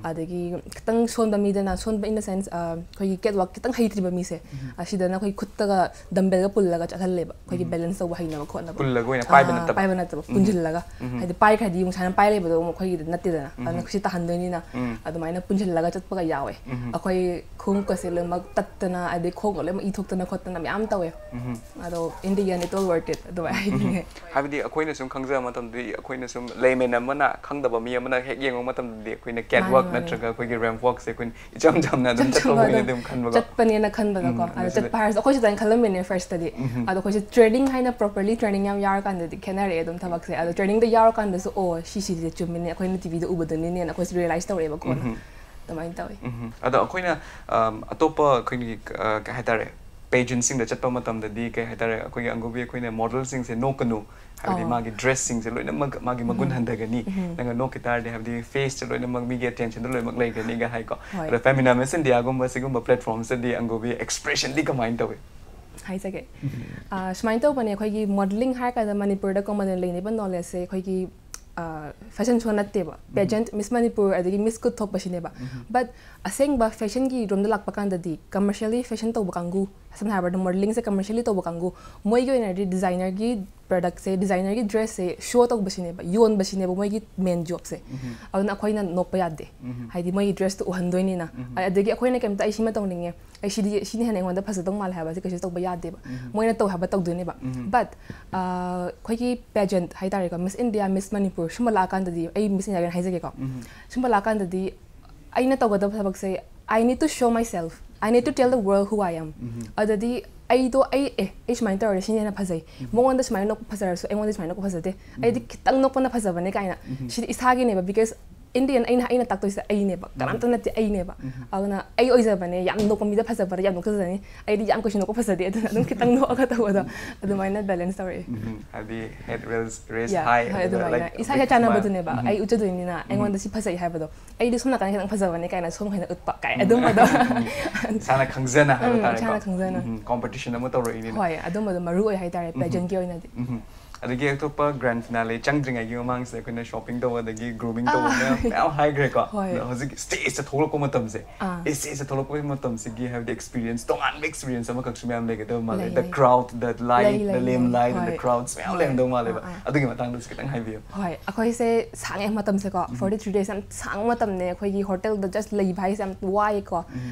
ꯑꯗꯒꯤ ꯈꯤꯇꯪ ꯁꯣꯟꯕ ꯃꯤꯗꯅ, ꯁꯣꯟꯕ in the sense, ꯑ, ꯑꯩꯈꯣꯏꯒꯤ cat walk ꯈꯤꯇꯪ ꯍꯩꯇ꯭ꯔꯤꯕ ꯃꯤꯁꯦ, ꯑꯁꯤꯗꯅ ꯑꯩꯈꯣꯏ ꯈꯨꯠꯇꯒ dumbbell-ꯒ ꯄꯨꯜꯂꯒ ꯆꯠꯍꯜꯂꯦꯕ, ꯑꯩꯈꯣꯏꯒꯤ balance ꯇꯧꯕ ꯍꯩꯅꯕ ꯈꯣꯠꯅꯕ꯫ ꯄꯨꯜꯂꯒ ꯑꯣꯏꯅ ꯄꯥꯏꯕ ꯑꯥ, ꯅꯠꯇꯕ? ꯄꯥꯏꯕ ꯅꯠꯇꯕ, ꯄꯨꯟꯁꯤꯜꯂꯒ꯫ ꯍꯥꯏꯗꯤ ꯄꯥꯏꯈ꯭ꯔꯗꯤ ꯑꯃꯨꯛ ꯁꯨꯃꯥꯏꯅ ꯄꯥꯏ ꯂꯩꯕꯗꯣ ꯑꯃꯨꯛ ꯑꯩꯈꯣꯏꯒꯤꯗꯤ ꯅꯠꯇꯦꯗꯅ, ꯑꯗꯨꯅ ꯁꯤ ꯇꯥꯍꯟꯗꯣꯏꯅꯤꯅ, ꯑꯗꯨꯃꯥꯏꯅ ꯄꯨꯟꯁꯤꯜꯂꯒ ꯆꯠꯄꯒ ꯌꯥꯎꯋꯦ꯫ ꯑꯩꯈꯣꯏ ꯈꯣꯡꯎꯞꯀꯁꯦ ꯂꯣꯏꯅꯃꯛ ꯇꯠꯇꯅ, ꯑꯗꯩ ꯈꯣꯡꯒ ꯂꯣꯏꯅꯃꯛ ꯏ ꯊꯣꯛꯇꯅ ꯈꯣꯠꯇꯅ ꯃꯌꯥꯝ ꯇꯧꯋꯦ꯫ ꯑꯗꯣ in the end it all worth it ꯑꯗꯨꯃꯥꯏ ꯍꯥꯏꯅꯤꯡꯉꯦ꯫ ꯍꯥꯏꯕꯗꯤ ꯑꯩꯈꯣꯏꯅ ꯁꯨꯝ ꯈꯪꯖꯕ ꯃꯇꯝꯗꯗꯤ, ꯑꯩꯈꯣꯏꯅ ꯁꯨꯝ layman ꯑꯃꯅ, ꯈꯪꯗꯕ ꯃꯤ ꯑꯃꯅ ꯍꯦꯛ ꯌꯦꯡꯕ ꯃꯇꯝꯗꯗꯤ, ꯑꯩꯈꯣꯏꯅ cat ꯃꯥꯅꯦ, walk ꯃꯥꯅꯦ꯫ ꯅꯠꯇ꯭ꯔꯒ ꯑꯩꯈꯣꯏꯒꯤ ramp walk-ꯁꯦ ꯑꯩꯈꯣꯏꯅ ꯏꯆꯝ ꯆꯝꯅ ꯑꯗꯨꯝ ꯏꯆꯝ ꯆꯠꯄ ꯆꯝꯕ ꯑꯣꯏꯅ ꯑꯗꯨꯝ ꯑꯗꯨꯝ ꯈꯟꯕꯀꯣ꯫ ꯆꯠꯄꯅꯦꯅ ꯈꯟꯕꯗꯀꯣ꯫ ꯎꯝ, ꯑꯗꯣ ꯑꯗꯨꯗ ꯆꯠꯄ ꯍꯥꯏꯔꯁꯨ ꯑꯩꯈꯣꯏꯁꯨ ꯑꯗꯨꯃꯥꯏꯅ ꯈꯜꯂꯝꯃꯤꯅꯦ first-ꯇꯗꯤ꯫ ꯑꯗꯣ ꯑꯩꯈꯣꯏꯁꯦ training ꯍꯥꯏꯅ properly training ꯌꯥꯝ ꯌꯥꯎꯔꯀꯥꯟꯗꯗꯤ ꯈꯦꯠꯅꯔꯛꯑꯦ ꯑꯗꯨꯝ ꯊꯕꯛꯁꯦ꯫ ꯑꯗꯣ training-ꯗ ꯌꯥꯎꯔꯀꯥꯟꯗꯁꯨ, "ꯑꯣ, ꯁꯤꯁꯤꯗꯤ ꯆꯨꯝꯃꯤꯅꯦ, ꯑꯩꯈꯣꯏꯅ T V-ꯗ ꯎꯕꯗꯨꯅꯤꯅꯦꯅ" ꯑꯩꯈꯣꯏꯁꯨ realize ꯇꯧꯔꯛꯑꯦꯕ ꯀꯣꯟꯅ꯫ ꯑꯗꯨꯃꯥꯏꯅ ꯇꯧꯋꯤ꯫ ꯎꯝ꯫ ꯑꯗꯣ ꯑꯩꯈꯣꯏꯅ, ꯑꯝ, ꯑꯇꯣꯞꯄ ꯑꯩꯈꯣꯏꯒꯤ, ꯑ, ꯀꯩ ꯍꯥꯏꯇꯥꯔꯦ, pageant-ꯁꯤꯡꯗ ꯆꯠꯄ ꯃꯇꯝꯗꯗꯤ, ꯀꯩ ꯍꯥꯏꯇꯥꯔꯦ, ꯑꯩꯈꯣꯏꯒꯤ ꯑꯪꯒꯨꯕꯤ ꯑꯩꯈꯣꯏꯅ model-ꯁꯤꯡꯁꯦ ꯅꯣꯛꯀꯅꯨ, ꯍꯥꯏꯕꯗꯤ ꯑꯧ꯫ ꯃꯥꯒꯤ dress-ꯁꯤꯡꯁꯦ ꯂꯣꯏꯅꯃꯛ ꯃꯥꯒꯤ ꯃꯒꯨꯟ ꯍꯟꯊꯒꯅꯤ, ꯅꯪꯅ ꯅꯣꯛꯈꯤ ꯇꯥꯔꯗꯤ, ꯍꯥꯏꯕꯗꯤ face-ꯁꯦ ꯂꯣꯏꯅꯃꯛ ꯃꯤꯒꯤ attention-ꯗꯣ ꯂꯣꯏꯅꯃꯛ ꯂꯩꯒꯅꯤꯒ ꯍꯥꯏꯀꯣ꯫ ꯍꯣꯏ꯫ ꯑꯗꯣ Femina Miss India-ꯒꯨꯝꯕ ꯁꯤꯒꯨꯝꯕ platform-ꯁꯤꯗꯗꯤ ꯑꯪꯒꯨꯕꯤ expression-ꯗꯤ ꯀꯃꯥꯏꯅ ꯇꯧꯏ? ꯍꯥꯏꯖꯒꯦ꯫ ꯑꯥ, ꯁꯨꯃꯥꯏꯅ ꯇꯧꯕꯅꯦ, ꯑꯩꯈꯣꯏꯒꯤ modelling ꯍꯥꯏꯔ ꯀꯥꯟꯗ ꯃꯅꯤꯄꯨꯔꯗ common ꯑꯣꯏꯅ ꯂꯩꯅꯔꯤꯕ knowledge-ꯁꯦ ꯑꯩꯈꯣꯏꯒꯤ, ꯑꯥ, fashion show ꯅꯠꯇꯦꯕ꯫ Pageant, Miss Manipur, ꯑꯗꯒꯤ Miss ꯀꯨꯠ ꯊꯣꯛꯄꯁꯤꯅꯦꯕ꯫ But ꯑꯁꯦꯡꯕ fashion-ꯒꯤ ꯔꯣꯝꯗ ꯂꯥꯛꯄ ꯀꯥꯟꯗꯗꯤ, commercially fashion ꯇꯧꯕ ꯀꯥꯡꯕꯨ, ꯁꯝꯅ ꯍꯥꯏꯔꯕꯗ modelling-ꯁꯦ commercially ꯇꯧꯕ ꯀꯥꯡꯕꯨ, ꯃꯣꯏꯒꯤ ꯑꯣꯏꯅꯗꯤ designer-ꯒꯤ product-ꯁꯦ, designer-ꯒꯤ dress-ꯁꯦ show ꯇꯧꯕꯁꯤꯅꯦꯕ, ꯌꯣꯟꯕꯁꯤꯅꯦꯕ ꯃꯣꯏꯒꯤ main job-ꯁꯦ꯫ ꯑꯗꯨꯅ ꯑꯩꯈꯣꯏꯅ ꯅꯣꯛꯄ ꯌꯥꯗꯦ꯫ ꯍꯥꯏꯗꯤ ꯃꯣꯏꯒꯤ dress-ꯇꯣ ꯎꯍꯟꯗꯣꯏꯅꯤꯅ꯫ ꯑꯗꯒꯤ ꯑꯩꯈꯣꯏꯅ ꯀꯩꯝꯇ "ꯑꯩ ꯁꯤꯃ ꯇꯧꯅꯤꯡꯉꯦ, ꯑꯩ ꯁꯤꯗꯤ, ꯁꯤꯅ ꯍꯦꯟꯅ ꯑꯩꯉꯣꯟꯗ ꯐꯖꯗꯧ ꯃꯥꯜꯂꯦ" ꯍꯥꯏꯕꯁꯦ ꯀꯩꯁꯨ ꯇꯧꯕ ꯌꯥꯗꯦꯕ꯫ ꯃꯣꯏꯅ ꯇꯧ ꯍꯥꯏꯕ ꯇꯧꯗꯣꯏꯅꯦꯕ꯫ But, ꯑꯥ, ꯑꯩꯈꯣꯏꯒꯤ pageant ꯍꯥꯏꯇꯥꯔꯦꯀꯣ, Miss India, Miss Manipur, ꯁꯨꯝꯕ ꯂꯥꯛꯑꯀꯥꯟꯗꯗꯤ, ꯑꯩ Miss India-ꯒꯤ ꯑꯣꯏꯅ ꯍꯥꯏꯖꯒꯦꯀꯣ꯫ ꯁꯨꯝꯕ ꯂꯥꯛꯑꯀꯥꯟꯗꯗꯤ ꯑꯩꯅ ꯇꯧꯒꯗꯕ ꯊꯕꯛꯁꯦ, I need to show myself, I need to tell the world who I am. ꯑꯗꯨꯗꯤ ꯑꯩꯗꯣ ꯑꯩ ꯑꯦ ꯑꯩ ꯁꯨꯃꯥꯏꯅ ꯇꯧꯔꯗꯤ ꯁꯤꯅ ꯍꯦꯟꯅ ꯐꯖꯩ, ꯃꯉꯣꯟꯗ ꯁꯨꯃꯥꯏꯅ ꯅꯣꯛꯄ ꯐꯖꯔꯁꯨ ꯑꯩꯉꯣꯟꯗ ꯁꯨꯃꯥꯏꯅ ꯅꯣꯛꯄ ꯐꯖꯗꯦ, ꯑꯩꯗꯤ ꯈꯤꯇꯪ ꯅꯣꯛꯄꯅ ꯐꯖꯕꯅꯦ ꯀꯥꯏꯅ, ꯁꯤꯗꯤ ꯏꯁꯥꯒꯤꯅꯦꯕ, because in the end ꯑꯩꯅ ꯑꯩꯅ ꯇꯥꯛꯇꯣꯏꯁꯦ ꯑꯩꯅꯦꯕ, ꯀꯅꯥꯝꯇ ꯅꯠꯇꯦ, ꯑꯩꯅꯦꯕ. ꯑꯗꯨꯅ ꯑꯩ ꯑꯣꯏꯖꯕꯅꯦ, ꯌꯥꯝ ꯅꯣꯛꯄ ꯃꯤꯗ ꯐꯖꯕꯗ ꯌꯥꯝ ꯅꯣꯛꯆꯖꯅꯤ, ꯑꯩꯗꯤ ꯌꯥꯝ ꯀꯩꯁꯨ ꯅꯣꯛꯄ ꯐꯖꯗꯦ, ꯑꯗꯨꯅ ꯑꯗꯨꯝ ꯈꯤꯇꯪ ꯅꯣꯛꯑꯒ ꯇꯧꯕꯗꯣ ꯑꯗꯨꯃꯥꯏꯅ balance ꯇꯧꯔꯛꯑꯦ. ꯎꯝ, ꯍꯥꯏꯗꯤ head raise, raise Yeah, high, ꯍꯣꯏ, ꯑꯗꯨꯒ, ꯑꯗꯨꯃꯥꯏꯅ like, ꯏꯁꯥ ꯏꯁꯥ big ꯆꯥꯟꯅꯕꯗꯨ smile. ꯅꯦꯕ ꯎꯝ. ꯑꯩ ꯎꯠꯆꯗꯣꯏꯅꯤꯅ ꯑꯩꯉꯣꯟꯗ ꯁꯤ ꯐꯖꯩ ꯍꯥꯏꯕꯗꯣ, ꯑꯩꯗꯤ ꯁꯣꯝ ꯅꯥꯀꯟꯗ ꯈꯤꯇꯪ ꯐꯖꯕꯅꯦ ꯀꯥꯏꯅ ꯁꯣꯝ ꯍꯦꯟꯅ ꯎꯠꯄ ꯀꯥꯏ ꯑꯗꯨꯝꯕꯗꯣ. ꯏꯁꯥꯅ ꯈꯪꯖꯅ ꯍꯥꯏꯕ ꯎꯝ, ꯇꯥꯔꯦꯀꯣ. ꯏꯁꯥꯅ ꯈꯪꯖꯅ. ꯎꯝ, competition ꯑꯃ ꯇꯧꯔꯛꯏꯅꯤꯅ. ꯍꯣꯏ, ꯑꯗꯨꯝꯕꯗꯣ ꯃꯔꯨ ꯑꯣꯏ ꯍꯥꯏꯇꯥꯔꯦ pageantꯀꯤ ꯑꯣꯏꯅꯗꯤ. ꯎꯝ. ꯑꯗꯒꯤ ꯑꯇꯣꯞꯄ grand finale ꯆꯪꯗ꯭ꯔꯤꯉꯩꯒꯤ ꯃꯃꯥꯡꯁꯤꯗ ꯑꯩꯈꯣꯏꯅ shopping ꯇꯧꯕ, ꯑꯗꯒꯤ grooming ꯇꯧꯕ, ꯑꯥ. ꯃꯌꯥꯝ ꯃꯌꯥꯝ ꯍꯥꯏꯈ꯭ꯔꯦꯀꯣ. ꯍꯣꯏ. ꯑꯗꯣ ꯍꯧꯖꯤꯛ stageꯇ ꯊꯣꯛꯂꯛꯄ ꯃꯇꯝꯁꯦ, ꯑꯥ. stageꯇ ꯊꯣꯛꯂꯛꯄꯒꯤ ꯃꯇꯝꯁꯤꯒꯤ, ꯍꯥꯏꯕꯗꯤ, experience, ꯇꯣꯉꯥꯟꯕ experience ꯑꯃꯈꯛꯁꯨ ꯃꯌꯥꯝ ꯂꯩꯒꯗꯕ ꯃꯥꯜꯂꯦ. ꯂꯩ, The ꯂꯩ. crowd, the light, ꯂꯩ, the ꯂꯩ, lamp ꯂꯩ. light, and the ꯍꯣꯏ. crowds ꯃꯌꯥꯝ ꯍꯣꯏ. ꯂꯩꯔꯝꯗꯧ ꯃꯥꯜꯂꯦꯕ. ꯑꯥ, ꯑꯥ. ꯑꯗꯨꯒꯤ ꯃꯇꯥꯡꯗꯁꯨ ꯈꯤꯇꯪ ꯍꯥꯏꯕꯤꯌꯨ. ꯍꯣꯏ, ꯑꯩꯈꯣꯏꯁꯦ ꯁꯥꯡꯉꯦ, ꯃꯇꯝꯁꯦꯀꯣ, forty three days ꯌꯥꯝ ꯁꯥꯡꯕ ꯃꯇꯝꯅꯦ. ꯑꯩꯈꯣꯏꯒꯤ hotelꯗ just ꯂꯩꯕ ꯍꯥꯏꯁꯦ ꯌꯥꯝ ꯋꯥꯏꯀꯣ.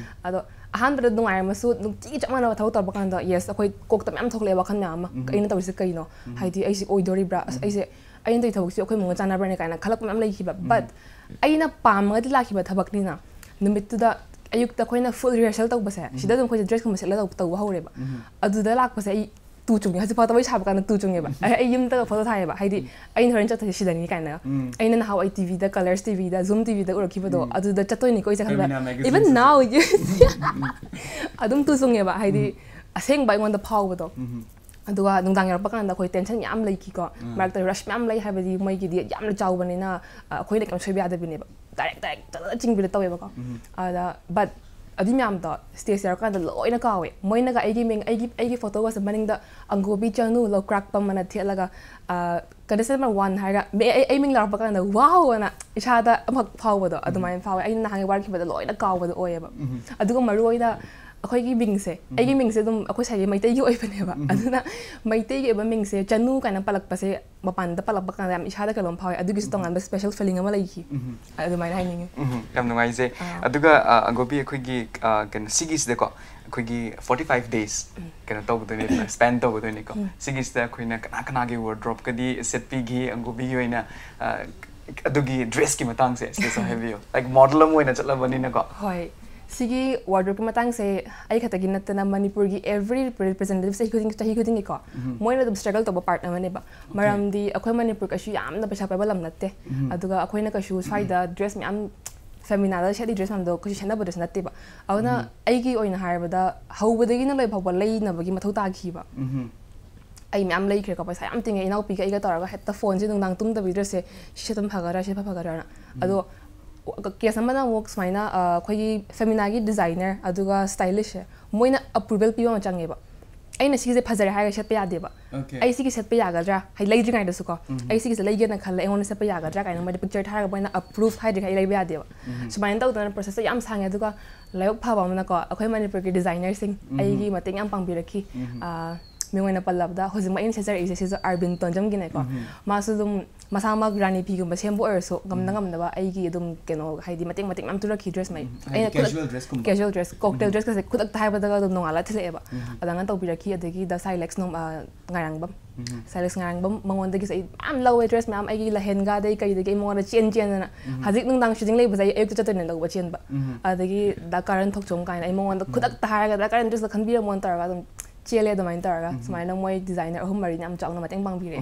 ꯑꯗꯣ ꯑꯍꯥꯟꯕꯗ ꯅꯨꯡꯉꯥꯏꯔꯝꯃꯁꯨ, ꯅꯨꯡꯇꯤꯒꯤ ꯆꯞ ꯃꯥꯟꯅꯕ ꯊꯕꯛ ꯇꯧꯔꯛꯄ ꯀꯥꯟꯗ, yes, ꯑꯩꯈꯣꯏ ꯀꯣꯛꯇ ꯃꯌꯥꯝ ꯊꯣꯛꯂꯛꯑꯦ, ꯋꯥꯈꯜ ꯃꯌꯥꯝ ꯑꯃ. ꯑꯩꯅ ꯇꯧꯔꯤꯁꯦ ꯀꯩꯅꯣ? ꯍꯥꯏꯗꯤ ꯑꯩꯁꯦ ꯑꯣꯏꯗꯣꯔꯤꯕ꯭ꯔꯥ? ꯑꯁ, ꯑꯩꯁꯦ, ꯑꯩꯅ ꯇꯧꯔꯤ ꯊꯕꯛꯁꯦ ꯑꯩꯈꯣꯏ ꯃꯑꯣꯡꯒ ꯆꯥꯟꯅꯕ꯭ꯔꯅꯦ ꯀꯥꯏꯅ ꯈꯜꯂꯛꯄ ꯃꯌꯥꯝ ꯂꯩꯈꯤꯕ. But ꯑꯩꯅ ꯄꯥꯝꯃꯒꯗꯤ ꯂꯥꯛꯈꯤꯕ ꯊꯕꯛꯅꯤꯅ, ꯅꯨꯃꯤꯠꯇꯨꯗ ꯑꯌꯨꯛꯇ ꯑꯩꯈꯣꯏꯅ full rehearsal ꯇꯧꯕꯁꯦ, ꯁꯤꯗ ꯑꯗꯨꯝ ꯑꯩꯈꯣꯏꯁꯦ dressꯀꯨꯝꯕ ꯁꯦꯠꯂꯒ ꯇꯧꯕ ꯍꯧꯔꯦꯕ. ꯑꯗꯨꯗ ꯂꯥꯛꯄꯁꯦ ꯑꯩ ꯇꯨ ꯆꯨꯡꯉꯦ꯫ ꯍꯧꯖꯤꯛꯐꯥꯎꯗ ꯋꯥꯔꯤ ꯁꯥꯕ ꯀꯥꯟꯗ ꯇꯨ ꯆꯨꯡꯉꯦꯕ꯫ ꯑꯩ, ꯑꯩ ꯌꯨꯝꯗꯒ photo ꯊꯥꯏꯌꯦꯕ, ꯍꯥꯏꯗꯤ ꯑꯩꯅ ꯍꯣꯔꯦꯟ ꯆꯠꯇꯣꯏꯁꯦ ꯁꯤꯗꯅꯤ ꯀꯥꯏꯅ. ꯑꯩꯅ ꯅꯍꯥꯟꯋꯥꯏ TVꯗ, Colors TVꯗ, Zoom TVꯗ ꯎꯔꯛꯈꯤꯕꯗꯣ, ꯑꯗꯨꯗ ꯆꯠꯇꯣꯏꯅꯤꯀꯣ ꯑꯩꯁꯦ ꯈꯟꯕ. Femina magazine Even ꯁꯤꯁꯨ. Now, yes. ꯑꯗꯨꯝ ꯇꯨ ꯆꯨꯡꯉꯦꯕ, ꯍꯥꯏꯗꯤ ꯑꯁꯦꯡꯕ ꯑꯩꯉꯣꯟꯗ ꯐꯥꯎꯕꯗꯣ. ꯑꯗꯨꯒ ꯅꯨꯡꯗꯥꯡ ꯌꯧꯔꯛꯄ ꯀꯥꯟꯗ ꯑꯩꯈꯣꯏ tension ꯌꯥꯝ ꯂꯩꯈꯤꯀꯣ, ꯃꯔꯛꯇ rush ꯃꯌꯥꯝ ꯂꯩ, ꯍꯥꯏꯕꯗꯤ ꯃꯣꯏꯒꯤꯗꯤ ꯌꯥꯝꯅ ꯆꯥꯎꯕꯅꯤꯅ, ꯑ, ꯑꯩꯈꯣꯏꯅ ꯀꯩꯝ ꯁꯣꯏꯕ ꯌꯥꯗꯕꯤꯅꯦꯕ, direct direct ꯆꯠꯂꯒ ꯆꯤꯡꯕꯤꯗꯣ ꯇꯧꯋꯦꯕꯀꯣ. ꯑꯗ but ꯑꯗꯨ ꯃꯌꯥꯝꯗꯣ stage ꯌꯧꯔꯀꯥꯟꯗ ꯂꯣꯏꯅ ꯀꯥꯎꯋꯦ. ꯃꯣꯏꯅꯒ ꯑꯩꯒꯤ ꯃꯤꯡ, ꯑꯩꯒꯤ, ꯑꯩꯒꯤ photoꯒꯁꯦ ꯃꯅꯤꯡꯗ "ꯑꯪꯒꯣꯕꯤ ꯆꯅꯨ ꯂꯧꯀ꯭ꯔꯥꯛꯄꯝ" ꯑꯅ ꯊꯦꯠꯂꯒ, ꯑ, contestant number one ꯍꯥꯏꯔꯒ ꯃꯦ-, ꯑꯩ, ꯑꯩ ꯃꯤꯡ ꯂꯥꯎꯔꯛꯄ ꯀꯥꯟꯗ wow ꯑꯅ ꯏꯁꯥꯗ ꯑꯃꯈꯛ ꯐꯥꯎꯕꯗꯣ ꯑꯗꯨꯃꯥꯏꯅ ꯐꯥꯎꯋꯦ. ꯑꯩꯅ ꯅꯍꯥꯟꯒꯤ ꯋꯥꯔꯛꯈꯤꯕꯗꯣ ꯂꯣꯏꯅ ꯀꯥꯎꯕꯗꯣ ꯑꯣꯏꯌꯦꯕ. ꯑꯗꯨꯒ ꯃꯔꯨ ꯑꯣꯏꯅ ꯑꯩꯈꯣꯏꯒꯤ ꯃꯤꯡꯁꯦ, ꯑꯩꯒꯤ ꯃꯤꯡꯁꯦ ꯑꯗꯨꯝ ꯑꯩꯈꯣꯏ ꯁ꯭ꯋꯥꯏꯒꯤ ꯃꯩꯇꯩꯒꯤ ꯑꯣꯏꯕꯅꯦꯕ. ꯑꯗꯨꯅ ꯃꯩꯇꯩꯒꯤ ꯑꯣꯏꯕ ꯃꯤꯡꯁꯦ ꯆꯅꯨ ꯀꯥꯏꯅ ꯄꯜꯂꯛꯄꯁꯦ, ꯃꯄꯥꯟꯗ ꯄꯜꯂꯛꯄ ꯀꯥꯟꯗ ꯌꯥꯝ ꯏꯁꯥꯗ ꯀꯩꯅꯣꯝ ꯐꯥꯎꯋꯦ. ꯑꯗꯨꯒꯤꯁꯨ ꯇꯣꯉꯥꯟꯕ special feeling ꯑꯃ ꯂꯩꯈꯤ. ꯑꯗꯨꯃꯥꯏꯅ ꯍꯥꯏꯅꯤꯡꯉꯤ. ꯎꯝ, ꯌꯥꯝ ꯅꯨꯡꯉꯥꯏꯖꯩ. ꯑꯥ. ꯑꯗꯨꯒ, ꯑ, ꯑꯪꯒꯣꯕꯤ, ꯑꯩꯈꯣꯏꯒꯤ, ꯑ, ꯀꯩꯅꯣ, ꯁꯤꯒꯤꯁꯤꯗꯀꯣ, ꯑꯩꯈꯣꯏꯒꯤ forty five days ꯀꯩꯅꯣ ꯇꯧꯒꯗꯣꯏꯅꯦ, spend ꯇꯧꯒꯗꯣꯏꯅꯤꯀꯣ. ꯁꯤꯒꯤꯁꯤꯗ ꯑꯩꯈꯣꯏꯅ ꯀꯅꯥ ꯀꯅꯥꯒꯤ wardrobeꯀꯗꯤ set ꯄꯤꯈꯤ, ꯑꯪꯒꯣꯕꯤꯒꯤ ꯑꯣꯏꯅ, ꯑ, ꯑꯗꯨꯒꯤ dressꯀꯤ ꯃꯇꯥꯡꯁꯦ ꯁꯤꯗꯁꯨ ꯍꯥꯏꯕꯤꯌꯨ, like model ꯑꯃ ꯑꯣꯏꯅ ꯆꯠꯂꯕꯅꯤꯅꯀꯣ꯫ ꯍꯣꯏ, ꯁꯤꯒꯤ wardrobeꯀꯤ ꯃꯇꯥꯡꯁꯦ ꯑꯩ ꯈꯛꯇꯒꯤ ꯅꯠꯇꯅ ꯃꯅꯤꯄꯨꯔꯒꯤ every representative ꯆꯍꯤ ꯈꯨꯗꯤꯡ ꯆꯍꯤ ꯈꯨꯗꯤꯡꯒꯤꯀꯣ ꯃꯣꯏꯅ ꯑꯗꯨꯝ struggle ꯇꯧꯕ part ꯑꯃꯅꯦꯕ꯫ ꯃꯔꯝꯗꯤ ꯑꯩꯈꯣꯏ ꯃꯅꯤꯄꯨꯔ ꯀꯩꯁꯨ ꯌꯥꯝꯅ ꯄꯩꯁꯥ ꯄꯥꯏꯕ ꯂꯝ ꯅꯠꯇꯦ꯫ ꯑꯗꯨꯒ ꯑꯩꯈꯣꯏꯅ ꯀꯩꯁꯨ ꯁ꯭ꯋꯥꯏꯗ dress ꯃꯌꯥꯝ, ꯐꯦꯃꯤꯅꯥꯗ ꯁꯦꯠꯂꯤ dress ꯃꯌꯥꯝꯗꯣ ꯀꯩꯁꯨ ꯁꯦꯠꯅꯕ dress ꯅꯠꯇꯦꯕ꯫ ꯑꯗꯨꯅ ꯑꯩꯒꯤ ꯑꯣꯏꯅ ꯍꯥꯏꯔꯕꯗ ꯍꯧꯕꯗꯒꯤꯅ ꯂꯣꯏ ꯐꯥꯎꯕ ꯂꯩꯅꯕꯒꯤ ꯃꯊꯧ ꯇꯥꯈꯤꯕ꯫ ꯑꯩ ꯃꯌꯥꯝ ꯂꯩꯈ꯭ꯔꯦꯀꯣ, ꯄꯩꯁꯥ ꯌꯥꯝ ꯇꯤꯡꯉꯦ꯫ ꯏꯅꯥꯎꯄꯤꯒ ꯑꯩꯒ ꯇꯧꯔꯒ ꯍꯦꯛꯇ phoneꯁꯦ ꯅꯨꯡꯗꯥꯡ ꯇꯨꯝꯗꯕꯤ dressꯁꯦ ꯁꯤ ꯁꯦꯠꯄ ꯐꯒꯗ꯭ꯔꯥ, ꯁꯤ ꯁꯦꯠꯄ ꯐꯒꯗ꯭ꯔꯥꯅ꯫ ꯑꯗꯣ case ꯑꯃꯅ ꯑꯃꯨꯛ ꯁꯨꯃꯥꯏꯅ, ꯑ, ꯑꯩꯈꯣꯏꯒꯤ ꯐꯦꯃꯤꯅꯥꯒꯤ designer ꯑꯗꯨꯒ stylistꯁꯦ ꯃꯣꯏꯅ approval ꯄꯤꯕ ꯑꯃ ꯆꯪꯉꯦꯕ꯫ ꯑꯩꯅ ꯁꯤꯁꯦ ꯐꯖꯔꯦ ꯍꯥꯏꯔꯒ ꯁꯦꯠꯄ ꯌꯥꯗꯦꯕ꯫ Okay. ꯑꯩ ꯁꯤꯒꯤ ꯁꯦꯠꯄ ꯌꯥꯒꯗ꯭ꯔꯥ, ꯍꯥꯏꯗꯤ ꯂꯩꯗ꯭ꯔꯤꯉꯩꯗꯁꯨ ꯀꯣ, ꯑꯩ ꯁꯤꯒꯤꯁꯦ ꯂꯩꯒꯦꯅ ꯈꯜꯂꯦ, ꯑꯩꯉꯣꯟꯗ ꯁꯦꯠꯄ ꯌꯥꯒꯗ꯭ꯔꯥ ꯀꯥꯏꯅ ꯃꯣꯏꯗ picture ꯊꯥꯔꯒ ꯃꯣꯏꯅ approve ꯍꯥꯏꯗ꯭ꯔꯤꯉꯩ ꯑꯩ ꯂꯩꯕ ꯌꯥꯗꯦꯕ꯫ ꯁꯨꯃꯥꯏꯅ ꯇꯧꯗꯅ processꯁꯦ ꯌꯥꯝ ꯁꯥꯡꯉꯦ꯫ ꯑꯗꯨꯒ ꯂꯥꯏꯕꯛ ꯐꯕ ꯑꯃꯅꯀꯣ, ꯑꯩꯈꯣꯏ ꯃꯅꯤꯄꯨꯔꯒꯤ designerꯁꯤꯡ ꯑꯩꯒꯤ ꯃꯇꯦꯡ ꯌꯥꯝ ꯄꯥꯡꯕꯤꯔꯛꯈꯤ꯫ ꯑ, ꯃꯤꯡ ꯑꯣꯏꯅ ꯄꯜꯂꯕꯗ ꯍꯧꯖꯤꯛꯃꯛ ꯑꯩꯅ ꯁꯦꯠꯆꯔꯛꯏꯁꯦ ꯁꯤꯁꯨ ꯑꯥꯔꯕꯤꯟ ꯇꯣꯟꯖꯝꯒꯤꯅꯦꯀꯣ꯫ ꯃꯥꯁꯨ ꯑꯗꯨꯝ ꯃꯁꯥꯃꯛ ꯔꯥꯅꯤ ꯐꯤꯒꯨꯝꯕ ꯁꯦꯝꯕ ꯑꯣꯏꯔꯁꯨ ꯉꯝꯅ ꯉꯝꯅꯕ ꯑꯩꯒꯤ ꯑꯗꯨꯝ ꯀꯩꯅꯣ, ꯍꯥꯏꯗꯤ ꯃꯇꯦꯛ ꯃꯇꯦꯛ ꯃꯌꯥꯝ ꯇꯨꯔꯛꯈꯤ dress ꯃꯩ꯫ ꯍꯥꯏꯗꯤ casual dressꯀꯨꯝꯕ? Casual dress, cocktail dressꯀꯁꯦ ꯈꯨꯗꯛꯇ ꯍꯥꯏꯕꯗꯒ ꯑꯗꯨꯝ ꯅꯣꯡꯉꯥꯜꯂ ꯊꯤꯜꯂꯛꯑꯦꯕ꯫ ꯑꯗꯨꯃꯥꯏꯅ ꯇꯧꯕꯤꯔꯛꯈꯤ꯫ ꯑꯗꯒꯤ ꯗ ꯁꯥꯏꯂꯦꯛꯁ ꯅꯣꯡ-, ꯑ, ꯉꯥꯏꯔꯥꯡꯕꯝ꯫ ꯁꯥꯏꯂꯦꯛꯁ ꯉꯥꯏꯔꯥꯡꯕꯝ ꯃꯉꯣꯟꯗꯒꯤꯁꯨ ꯑꯩ ꯃꯌꯥꯝ ꯂꯧꯋꯦ dress ꯃꯌꯥꯝ, ꯑꯩꯒꯤ ꯂꯍꯦꯟꯒꯥꯗꯩ ꯀꯩꯗꯒꯤ ꯑꯩ ꯃꯉꯣꯟꯗ ꯆꯦꯟ ꯆꯦꯟꯗꯅ꯫ ꯍꯧꯖꯤꯛ ꯅꯨꯡꯗꯥꯡ shooting ꯂꯩꯕꯁꯦ ꯑꯩ ꯑꯌꯨꯛꯇ ꯆꯠꯇꯣꯏꯅꯦ ꯂꯧꯕ ꯆꯦꯟꯕ꯫ ꯑꯗꯒꯤ ꯗ ꯀꯔꯟ ꯊꯣꯛꯆꯣꯝ ꯀꯥꯏꯅ ꯑꯩ ꯃꯉꯣꯟꯗ ꯈꯨꯗꯛꯇ ꯍꯥꯏꯔꯒ ꯗ ꯀꯔꯟ dressꯇ ꯈꯟꯕꯤꯔꯝꯃꯣꯅ ꯇꯧꯔꯒ ꯑꯗꯨꯝ ꯆꯦꯜꯂꯦ꯫ ꯑꯗꯨꯃꯥꯏꯅ ꯇꯧꯔꯒ ꯁꯨꯃꯥꯏꯅ ꯃꯣꯏ designer ꯑꯍꯨꯝ ꯃꯔꯤꯅ ꯌꯥꯝ ꯆꯥꯎꯅ ꯃꯇꯦꯡ ꯄꯥꯡꯕꯤꯔꯦ꯫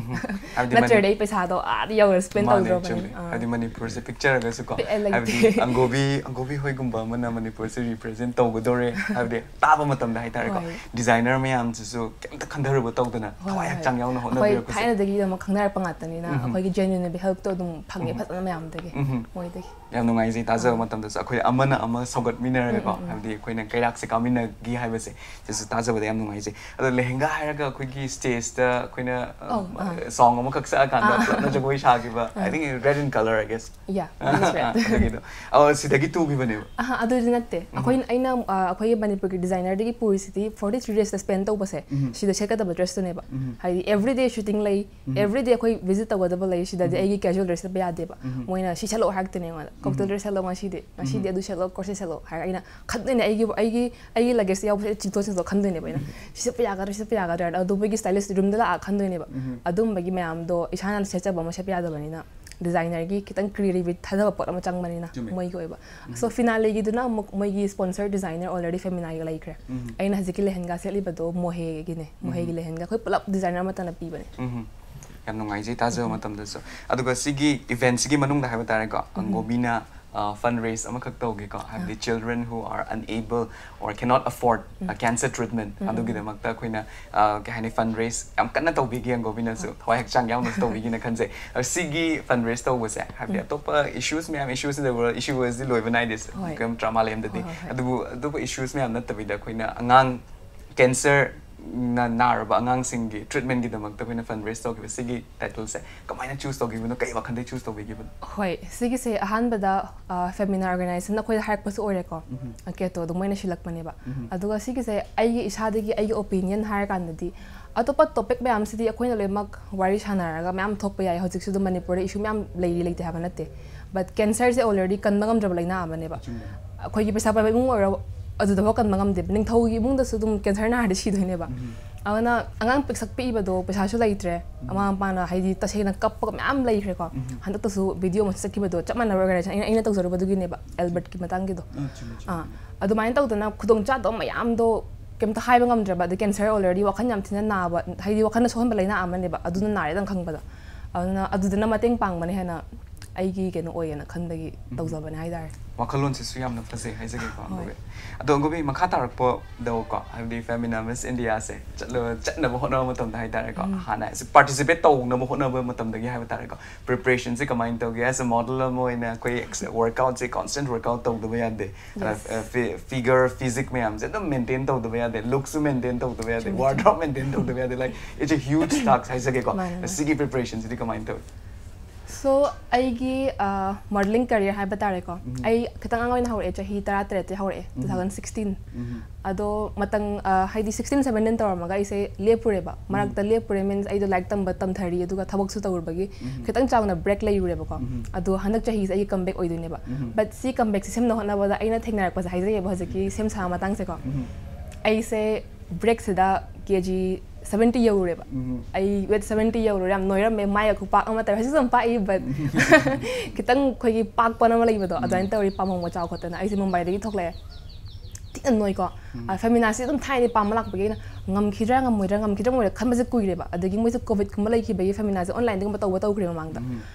ꯍꯥꯏꯕꯗꯤ ꯅꯠꯇ꯭ꯔꯗꯤ ꯃꯅꯤ- ꯑꯩ ꯄꯩꯁꯥꯗꯣ ꯑꯥꯗ ꯌꯧꯔ spend ꯃꯥꯅꯦ, ꯇꯧꯗ꯭ꯔꯣꯕꯅꯤ꯫ ꯆꯨꯝꯃꯦ꯫ ꯍꯥꯏꯕꯗꯤ ꯃꯅꯤꯄꯨꯔꯁꯦ ꯄꯤꯛꯆꯔꯒꯁꯨꯀꯣ, ꯄꯤꯛꯑꯦ ꯂꯩꯇꯦ꯫ ꯍꯥꯏꯕꯗꯤ ꯑꯪꯒꯣꯕꯤ, ꯑꯪꯒꯣꯕꯤ ꯍꯣꯏꯒꯨꯝꯕ ꯑꯃꯅ ꯃꯅꯤꯄꯨꯔꯁꯦ represent ꯇꯧꯒꯗꯧꯔꯦ ꯍꯥꯏꯕꯗꯤ ꯇꯥꯕ ꯃꯇꯝꯗ ꯍꯥꯏꯇꯥꯔꯦꯀꯣ, ꯍꯣꯏ꯫ Designer ꯃꯌꯥꯝꯁꯤꯁꯨ ꯀꯩꯝꯇ ꯈꯟꯊꯔꯨꯕ ꯇꯧꯗꯅ ꯍꯣꯏ, ꯊꯋꯥꯏ ꯍꯣꯏ꯫ ꯍꯛꯆꯥꯡ ꯌꯥꯎꯅ ꯑꯩꯈꯣꯏ ꯍꯣꯠꯅꯕꯤꯔꯛꯄꯁꯦ꯫ ꯊꯥꯏꯅꯗꯒꯤ ꯑꯗꯨꯝ ꯈꯪꯅꯔꯛꯄ ꯉꯥꯛꯇꯅꯤꯅ ꯑꯩꯈꯣꯏꯒꯤ genuine ꯑꯣꯏꯕ helpꯇꯣ ꯑꯗꯨꯝ ꯐꯪꯉꯦ ꯐꯖꯅ ꯃꯌꯥꯝꯗꯒꯤ, ꯃꯣꯏꯗꯒꯤ꯫ ꯌꯥꯝ ꯅꯨꯡꯉꯥꯏꯖꯩ ꯇꯥꯖꯕ ꯃꯇꯝꯗꯁꯨ, ꯑꯩꯈꯣꯏ ꯑꯃꯅ ꯑꯃ ꯁꯧꯒꯠꯃꯤꯟꯅꯔꯒꯀꯣ, ꯍꯥꯏꯕꯗꯤ ꯑꯩꯈꯣꯏꯅ ꯀꯩꯔꯥꯛꯁꯦ ꯀꯥꯃꯤꯟꯅꯒꯤ ꯍꯥꯏꯕꯁꯦ ꯁꯤꯁꯨ ꯇꯥꯖꯕꯗ ꯌꯥꯝ ꯅꯨꯡꯉꯥꯏꯖꯩ꯫ ꯑꯗꯣ ꯂꯦꯍꯦꯡꯒꯥ ꯍꯥꯏꯔꯒ ꯑꯩꯈꯣꯏꯒꯤ stageꯇ ꯑꯩꯈꯣꯏꯅ, ꯑ, ꯑꯧ, ꯑꯥ꯫ song ꯑꯃꯈꯛ ꯁꯛꯑꯀꯥꯟꯗ ꯄꯨꯂꯞꯅ ꯖꯒꯣꯏ ꯁꯥꯈꯤꯕ, I think red in colour, I guess꯫ Yeah, that is right. ꯑꯗꯨꯒꯤꯗꯣ꯫ ꯑꯣ, ꯁꯤꯗꯒꯤ ꯇꯨꯈꯤꯕꯅꯦꯕ꯫ ꯑꯍꯥ, ꯑꯗꯨꯗꯤ ꯅꯠꯇꯦ꯫ ꯑꯩꯈꯣꯏ, ꯑꯩꯅ, ꯑ, ꯑꯩꯈꯣꯏꯒꯤ ꯃꯅꯤꯄꯨꯔꯒꯤ designerꯗꯒꯤ ꯄꯨꯔꯤꯁꯤꯗꯤ forty three daysꯇ spend ꯇꯧꯕꯁꯦ, ꯁꯤꯗ ꯁꯦꯠꯀꯗꯕ dressꯇꯨꯅꯦꯕ꯫ ꯍꯥꯏꯗꯤ everyday shooting ꯂꯩ, everyday ꯑꯩꯈꯣꯏ visit ꯇꯧꯒꯗꯕ ꯂꯩ, ꯁꯤꯗꯗꯤ ꯑꯩꯒꯤ casual dress ꯁꯦꯠꯄ ꯌꯥꯗꯦꯕ꯫ ꯃꯣꯏꯅ ꯁꯤ ꯁꯦꯠꯂꯛꯑꯣ ꯍꯥꯏꯔꯛꯇꯣꯏꯅꯦ ꯑꯩꯉꯣꯟꯗ꯫ Cocktail dress ꯁꯦꯠꯂꯛꯑꯣ ꯉꯁꯤꯗꯤ, ꯉꯁꯤꯗꯤ ꯑꯗꯨ ꯁꯦꯠꯂꯛꯑꯣ, corset ꯁꯦꯠꯂꯛꯑꯣ ꯍꯥꯏꯔꯒ ꯑꯩꯅ ꯈꯟꯗꯣꯏꯅꯦ꯫ ꯑꯩꯒꯤ, ꯑꯩꯒꯤ, ꯑꯩꯒꯤ luggage ꯌꯥꯎꯕꯁꯦ ꯆꯤꯡꯊꯣꯛ ꯆꯤꯡꯊꯣꯛ ꯈꯟꯗꯣꯏꯅꯦꯕ ꯑꯩꯅ꯫ ꯁꯤ ꯁꯦꯠꯄ ꯌꯥꯒꯗ꯭ꯔꯥ, ꯁꯤ ꯁꯦꯠꯄ ꯌꯥꯒꯗ꯭ꯔꯥ? ꯑꯗꯨ ꯃꯣꯏꯒꯤ stylist roomꯗ ꯂꯥꯛꯑ ꯈꯟꯗꯣꯏꯅꯦꯕ꯫ ꯑꯗꯨꯝꯕꯒꯤ ꯃꯌꯥꯝꯗꯣ ꯏꯁꯥꯅ ꯁꯦꯠꯆꯕ ꯑꯃ ꯁꯦꯠꯄ ꯌꯥꯗꯕꯅꯤꯅ ꯗꯤꯖꯥꯏꯅꯔꯒꯤ ꯈꯤꯇꯪ ꯀ꯭ꯔꯤꯌꯦꯇꯤꯕꯤꯇꯤ ꯊꯥꯗꯕ ꯄꯣꯠ ꯑꯃ ꯆꯪꯕꯅꯤꯅ ꯆꯨꯝꯃꯦ꯫ ꯃꯣꯏꯒꯤ ꯑꯣꯏꯕ꯫ ꯁꯣ ꯐꯤꯅꯥꯂꯦꯒꯤꯗꯨꯅ ꯑꯃꯨꯛ ꯃꯣꯏꯒꯤ ꯁ꯭ꯄꯣꯟꯁꯔ ꯗꯤꯖꯥꯏꯅꯔ ꯑꯣꯜꯔꯦꯗꯤ ꯐꯦꯃꯤꯅꯥꯒꯤ ꯂꯩꯈ꯭ꯔꯦ꯫ ꯑꯩꯅ ꯍꯧꯖꯤꯛꯀꯤ ꯂꯦꯍꯦꯟꯒꯥ ꯁꯦꯠꯂꯤꯕꯗꯣ ꯃꯣꯍꯦꯒꯤꯅꯦ, ꯃꯣꯍꯦꯒꯤ ꯂꯦꯍꯦꯟꯒꯥ꯫ ꯑꯩꯈꯣꯏ ꯄꯨꯂꯞ ꯗꯤꯖꯥꯏꯅꯔ ꯑꯃꯠꯇꯅ ꯄꯤꯕꯅꯦ꯫ ꯎꯝ꯫ ꯌꯥꯝ ꯅꯨꯡꯉꯥꯏꯖꯩ ꯇꯥꯖꯕ ꯃꯇꯝꯗꯁꯨ꯫ ꯑꯗꯨꯒ ꯁꯤꯒꯤ ꯏꯚꯦꯟꯠꯁꯤꯒꯤ ꯃꯅꯨꯡꯗ ꯍꯥꯏꯕ ꯇꯥꯔꯦꯀꯣ, ꯑꯪꯒꯣꯕꯤꯅ ꯐꯟ ꯔꯦꯁ ꯑꯃꯈꯛ ꯇꯧꯒꯦꯀꯣ, ꯍꯥꯏꯕꯗꯤ children who are unable or cannot afford cancer treatment, ꯑꯗꯨꯒꯤꯗꯃꯛꯇ ꯑꯩꯈꯣꯏꯅ ꯑ, ꯀꯩ ꯍꯥꯏꯅꯤ, ꯐꯟ ꯔꯦꯁ ꯌꯥꯝ ꯀꯟꯅ ꯇꯧꯕꯤꯈꯤ ꯑꯪꯒꯣꯕꯤꯅꯁꯨ, ꯊꯋꯥꯏ ꯍꯛꯆꯥꯡ ꯌꯥꯎꯅꯁꯨ ꯇꯧꯕꯤꯈꯤꯅ ꯈꯟꯖꯩ꯫ ꯑꯗꯣ ꯁꯤꯒꯤ ꯐꯟ ꯔꯦꯁ ꯇꯧꯕꯁꯦ, ꯍꯥꯏꯕꯗꯤ ꯑꯇꯣꯞꯄ ꯏꯁꯨꯁ ꯃꯌꯥꯝ, ꯏꯁꯨꯁ ꯏꯟ ꯗ ꯋꯔꯜ, ꯏꯁꯨ ꯋꯥꯔꯜꯁꯤꯗꯤ ꯂꯣꯏꯕ ꯅꯥꯏꯗꯦ, ꯍꯣꯏ꯫ ꯀꯩꯝ ꯗ꯭ꯔꯃꯥ ꯂꯩꯔꯝꯗꯗꯤ꯫ ꯍꯣꯏ, ꯍꯣꯏ, ꯍꯣꯏ꯫ ꯑꯗꯨꯕꯨ ꯑꯇꯣꯞꯄ ꯏꯁꯨꯁ ꯃꯌꯥꯝ ꯅꯠꯇꯕꯤꯗ ꯑꯩꯈꯣꯏꯅ ꯑꯉꯥꯡ ꯀꯦꯟꯁꯔꯅ ꯅꯥꯔꯕ ꯑꯉꯥꯡꯁꯤꯡꯒꯤ ꯇ꯭ꯔꯤꯠꯃꯦꯟꯒꯤꯗꯃꯛꯇ ꯑꯩꯈꯣꯏꯅ ꯐꯟ ꯔꯦꯁ ꯇꯧꯈꯤꯕ ꯁꯤꯒꯤ ꯇꯥꯏꯇꯜꯁꯦ ꯀꯃꯥꯏꯅ ꯆꯨꯁ ꯇꯧꯈꯤꯕꯅꯣ? ꯀꯩ ꯋꯥꯈꯜꯗꯒꯤ ꯆꯨꯁ ꯇꯧꯕꯤꯈꯤꯕꯅꯣ? ꯍꯣꯏ, ꯁꯤꯒꯤꯁꯦ ꯑꯍꯥꯟꯕꯗ ꯐꯦꯃꯤꯅꯥ ꯑꯣꯔꯒꯅꯥꯏꯖꯦꯁꯟꯅ ꯑꯩꯈꯣꯏꯗ ꯍꯥꯏꯔꯛꯄꯁꯨ ꯑꯣꯏꯔꯦꯀꯣ, ꯀꯦꯇꯣ ꯑꯗꯨꯝ ꯃꯣꯏꯅ ꯁꯤꯜꯂꯛꯄꯅꯦꯕ꯫ ꯑꯗꯨꯒ ꯁꯤꯒꯤꯁꯦ ꯑꯩꯒꯤ ꯏꯁꯥꯗꯒꯤ ꯑꯩꯒꯤ ꯑꯣꯄꯤꯅꯤꯌꯟ ꯍꯥꯏꯔꯀꯥꯟꯗꯗꯤ ꯑꯇꯣꯞꯄ ꯇꯣꯄꯤꯛ ꯃꯌꯥꯝꯁꯤꯗꯤ ꯑꯩꯈꯣꯏꯅ ꯂꯣꯏꯅꯃꯛ ꯋꯥꯔꯤ ꯁꯥꯟꯅꯔꯒ ꯃꯌꯥꯝ ꯊꯣꯛꯄ ꯌꯥꯏ꯫ ꯍꯧꯖꯤꯛꯁꯨ ꯑꯗꯨꯝ ꯃꯅꯤꯄꯨꯔꯗ ꯏꯁꯨ ꯃꯌꯥꯝ ꯂꯩꯔꯤ ꯂꯩꯇꯦ ꯍꯥꯏꯕ ꯅꯠꯇꯦ, ꯕꯠ ꯀꯦꯟꯁꯔꯁꯦ ꯑꯣꯜꯔꯦꯗꯤ ꯀꯟꯕ ꯉꯝꯗ꯭ꯔꯕ ꯂꯩꯅꯥ ꯑꯃꯅꯦꯕ꯫ ꯑꯩꯈꯣꯏꯒꯤ ꯄꯩꯁꯥ ꯄꯥꯏꯕ ꯏꯃꯨꯡ ꯑꯣꯏꯔꯣ, ꯑꯗꯨꯗꯐꯥꯎ ꯀꯟꯕ ꯉꯝꯗꯦꯕ꯫ ꯅꯤꯡꯊꯧꯒꯤ ꯏꯃꯨꯡꯗꯁꯨ ꯑꯗꯨꯝ ꯀꯦꯟꯁꯔ ꯅꯥꯔꯗꯤ ꯁꯤꯗꯣꯏꯅꯦꯕ꯫ ꯑꯗꯨꯅ ꯑꯉꯥꯡ ꯄꯤꯛꯁꯛ ꯄꯤꯛꯏꯕꯗꯣ ꯄꯩꯁꯥꯁꯨ ꯂꯩꯇ꯭ꯔꯦ, ꯃꯃꯥ ꯃꯄꯥꯅ ꯍꯥꯏꯗꯤ ꯇꯁꯦꯡꯅ ꯀꯞꯄꯒ ꯃꯌꯥꯝ ꯂꯩꯈ꯭ꯔꯦꯀꯣ꯫ ꯍꯟꯗꯛꯇꯁꯨ ꯚꯤꯗꯤꯑꯣ ꯑꯃ ꯆꯠꯈꯤꯕꯗꯣ ꯆꯞ ꯃꯥꯟꯅꯕ ꯑꯣꯔꯒꯅꯥꯏꯖꯦꯁꯟ ꯑꯩꯅ, ꯑꯩꯅ ꯇꯧꯖꯔꯨꯕꯗꯨꯒꯤꯅꯦꯕ, ꯑꯦꯜꯕꯔꯠꯀꯤ ꯃꯇꯥꯡꯒꯤꯗꯣ꯫ ꯑꯥ, ꯑꯗꯨꯃꯥꯏꯅ ꯇꯧꯗꯅ ꯈꯨꯗꯣꯡꯆꯥꯗꯕ ꯃꯌꯥꯝꯗꯣ ꯀꯩꯝꯇ ꯍꯥꯏꯕ ꯉꯝꯗ꯭ꯔꯕ꯫ ꯑꯗꯩ ꯀꯦꯟꯁꯔ ꯑꯣꯜꯔꯦꯗꯤ ꯋꯥꯈꯜ ꯌꯥꯝ ꯊꯤꯅ ꯅꯥꯕ, ꯍꯥꯏꯗꯤ ꯋꯥꯈꯜꯅ ꯁꯣꯛꯍꯟꯕ ꯂꯩꯅꯥ ꯑꯃꯅꯦꯕ, ꯑꯗꯨꯅ ꯅꯥꯔꯦꯗꯪ ꯈꯪꯕꯗ꯫ ꯑꯗꯨꯅ ꯑꯗꯨꯗꯅ ꯃꯇꯦꯡ ꯄꯥꯡꯕꯅ ꯍꯦꯟꯅ ꯑꯩꯒꯤ ꯀꯩꯅꯣ ꯑꯣꯏꯌꯦꯅ ꯈꯟꯕꯒꯤ ꯇꯧꯖꯕꯅꯦ ꯍꯥꯏꯇꯥꯔꯦ꯫ ꯋꯥꯈꯜꯂꯣꯟꯁꯤꯁꯨ ꯌꯥꯝꯅ ꯐꯖꯩ ꯍꯥꯏꯖꯒꯦꯀꯣ꯫ ꯍꯣꯏ꯫ ꯑꯗꯣ ꯑꯪꯒꯣꯕꯤ, ꯃꯈꯥ ꯇꯥꯔꯛꯄꯗꯀꯣ, ꯍꯥꯏꯕꯗꯤ ꯐꯦꯃꯤꯅꯥ ꯃꯤꯁ ꯏꯟꯗꯤꯌꯥꯁꯦ ꯆꯠꯂ-, ꯆꯠꯅꯕ ꯍꯣꯠꯅꯕ ꯃꯇꯝꯗ ꯍꯥꯏꯇꯥꯔꯦꯀꯣ, ꯍꯥꯟꯅ ꯄꯥꯔꯇꯤꯁꯤꯄꯦꯠ ꯇꯧꯅꯕ ꯍꯣꯠꯅꯕ ꯃꯇꯝꯗꯒꯤ ꯍꯥꯏꯕ ꯇꯥꯔꯦꯀꯣ, ꯄ꯭ꯔꯤꯄꯔꯦꯁꯟꯁꯦ ꯀꯃꯥꯏꯅ ꯇꯧꯒꯦ? As a model ꯑꯃ ꯑꯣꯏꯅ ꯑꯩꯈꯣꯏ ꯋꯥꯔꯛꯑꯥꯎꯠꯁꯦ, ꯀꯣꯟꯁꯇꯦꯟꯠ ꯋꯥꯔꯛꯑꯥꯎꯠ ꯇꯧꯗꯕ ꯌꯥꯗꯦ꯫ Yes. ꯐꯤꯒꯔ, ꯐꯤꯖꯤꯛ ꯃꯌꯥꯝꯁꯦ ꯑꯗꯨꯝ ꯃꯦꯟꯇꯦꯟ ꯇꯧꯗꯕ ꯌꯥꯗꯦ, ꯂꯨꯛꯁꯨ ꯃꯦꯟꯇꯦꯟ ꯇꯧꯗꯕ ꯌꯥꯗꯦ, ꯆꯨꯝꯃꯦ, ꯋꯥꯔꯗ꯭ꯔꯣꯞ ꯃꯦꯟꯇꯦꯟ ꯇꯧꯗꯕ ꯌꯥꯗꯦ꯫ Like, it's a huge task ꯍꯥꯏꯖꯒꯦꯀꯣ꯫ ꯃꯥꯅꯦ, ꯃꯥꯅꯦ꯫ ꯁꯤꯒꯤ ꯄ꯭ꯔꯤꯄꯔꯦꯁꯟꯁꯤꯗꯤ ꯀꯃꯥꯏꯅ ꯇꯧꯏ? ꯁꯣ ꯑꯩꯒꯤ ꯃꯣꯗꯦꯂꯤꯡ ꯀꯦꯔꯤꯌꯔ ꯍꯥꯏꯕ ꯇꯥꯔꯦꯀꯣ, ꯑꯩ ꯈꯤꯇꯪ ꯑꯉꯥꯡ ꯑꯣꯏꯅ ꯍꯧꯔꯛꯑꯦ, ꯆꯍꯤ ꯇꯔꯥ ꯇꯔꯦꯠꯇ ꯍꯧꯔꯛꯑꯦ, ꯇꯨ ꯊꯥꯎꯖꯟ ꯁꯤꯛꯁꯇꯤꯟ꯫ ꯑꯗꯣ ꯃꯇꯝ, ꯑ, ꯍꯥꯏꯗꯤ ꯁꯤꯛꯁꯇꯤꯟ ꯁꯕꯦꯟꯇꯤꯟ ꯇꯧꯔꯝꯃꯒ ꯑꯩꯁꯦ ꯂꯦꯞꯄꯨꯔꯦꯕ꯫ ꯃꯔꯛꯇ ꯂꯦꯞꯄꯨꯔꯦ ꯃꯤꯟꯁ ꯑꯩꯗꯣ ꯂꯥꯏꯔꯤꯛ ꯇꯝꯕ ꯇꯝꯊꯔꯤ, ꯑꯗꯨꯒ ꯊꯕꯛꯁꯨ ꯇꯧꯔꯨꯕꯒꯤ ꯈꯤꯇꯪ ꯆꯥꯎꯅ ꯕ꯭ꯔꯦꯛ ꯂꯩꯔꯨꯔꯦꯕꯀꯣ꯫ ꯑꯗꯣ ꯍꯟꯗꯛ ꯆꯍꯤꯁꯦ ꯑꯩꯒꯤ ꯀꯝꯕꯦꯛ ꯑꯣꯏꯗꯣꯏꯅꯦꯕ꯫ ꯕꯠ ꯁꯤ ꯀꯝꯕꯦꯛꯁꯦ ꯁꯦꯝꯅ ꯍꯣꯠꯅꯕꯗ ꯑꯩꯅ ꯊꯦꯡꯅꯔꯛꯄꯁꯦ ꯍꯥꯏꯖꯒꯦꯕ, ꯍꯧꯖꯤꯛꯀꯤ ꯁꯦꯝ ꯁꯥꯕ ꯃꯇꯥꯡꯁꯦꯀꯣ꯫ ꯑꯩꯁꯦ ꯕ꯭ꯔꯦꯛꯁꯤꯗ ꯀꯦ ꯖꯤ ꯁꯚꯦꯟꯇꯤ ꯌꯧꯔꯨꯔꯦꯕ꯫ ꯑꯩ ꯋꯦꯠ ꯁꯚꯦꯟꯇꯤ ꯌꯧꯔꯨꯔꯦ, ꯌꯥꯝ ꯅꯣꯏꯔꯝꯃꯦ, ꯃꯥꯏꯒ ꯈꯨꯄꯥꯛ ꯑꯃ ꯇꯧꯔꯦ, ꯍꯧꯖꯤꯛꯁꯨ ꯑꯗꯨꯝ ꯄꯥꯛꯏ, ꯕꯠ ꯈꯤꯇꯪ ꯑꯩꯈꯣꯏꯒꯤ ꯄꯥꯛꯄꯅ ꯑꯃ ꯂꯩꯕꯗꯣ, ꯑꯗꯨꯃꯥꯏꯅ ꯇꯧꯔꯤ, ꯄꯥꯝꯕꯣꯝꯒ ꯆꯥꯎ ꯈꯣꯠꯇꯅ꯫ ꯑꯩꯁꯦ ꯃꯨꯝꯕꯥꯏꯗꯒꯤ ꯊꯣꯛꯂꯛꯑꯦ, ꯊꯤꯅ ꯅꯣꯏꯀꯣ꯫ ꯐꯦꯃꯤꯅꯥꯁꯦ ꯑꯗꯨꯝ ꯊꯥꯏꯅꯗꯤ ꯄꯥꯝꯕ ꯂꯥꯛꯄꯒꯤ ꯑꯩꯅ ꯉꯝꯈꯤꯗ꯭ꯔꯥ ꯉꯝꯃꯣꯏꯗ꯭ꯔꯥ, ꯉꯝꯈꯤꯗ꯭ꯔꯥ ꯉꯝꯃꯣꯏꯗ꯭ꯔꯥ ꯈꯟꯕꯁꯦ ꯀꯨꯏꯔꯦꯕ꯫ ꯑꯗꯒꯤ ꯃꯣꯏꯁꯦ ꯀꯣꯚꯤꯗꯀꯨꯝꯕ ꯂꯩꯈꯤꯕꯒꯤ ꯐꯦꯃꯤꯅꯥꯁꯦ ꯑꯣꯟꯂꯥꯏꯟꯗꯒꯨꯝꯕ ꯇꯧꯕ ꯇꯧꯈ꯭ꯔꯦ ꯃꯃꯥꯡꯗ꯫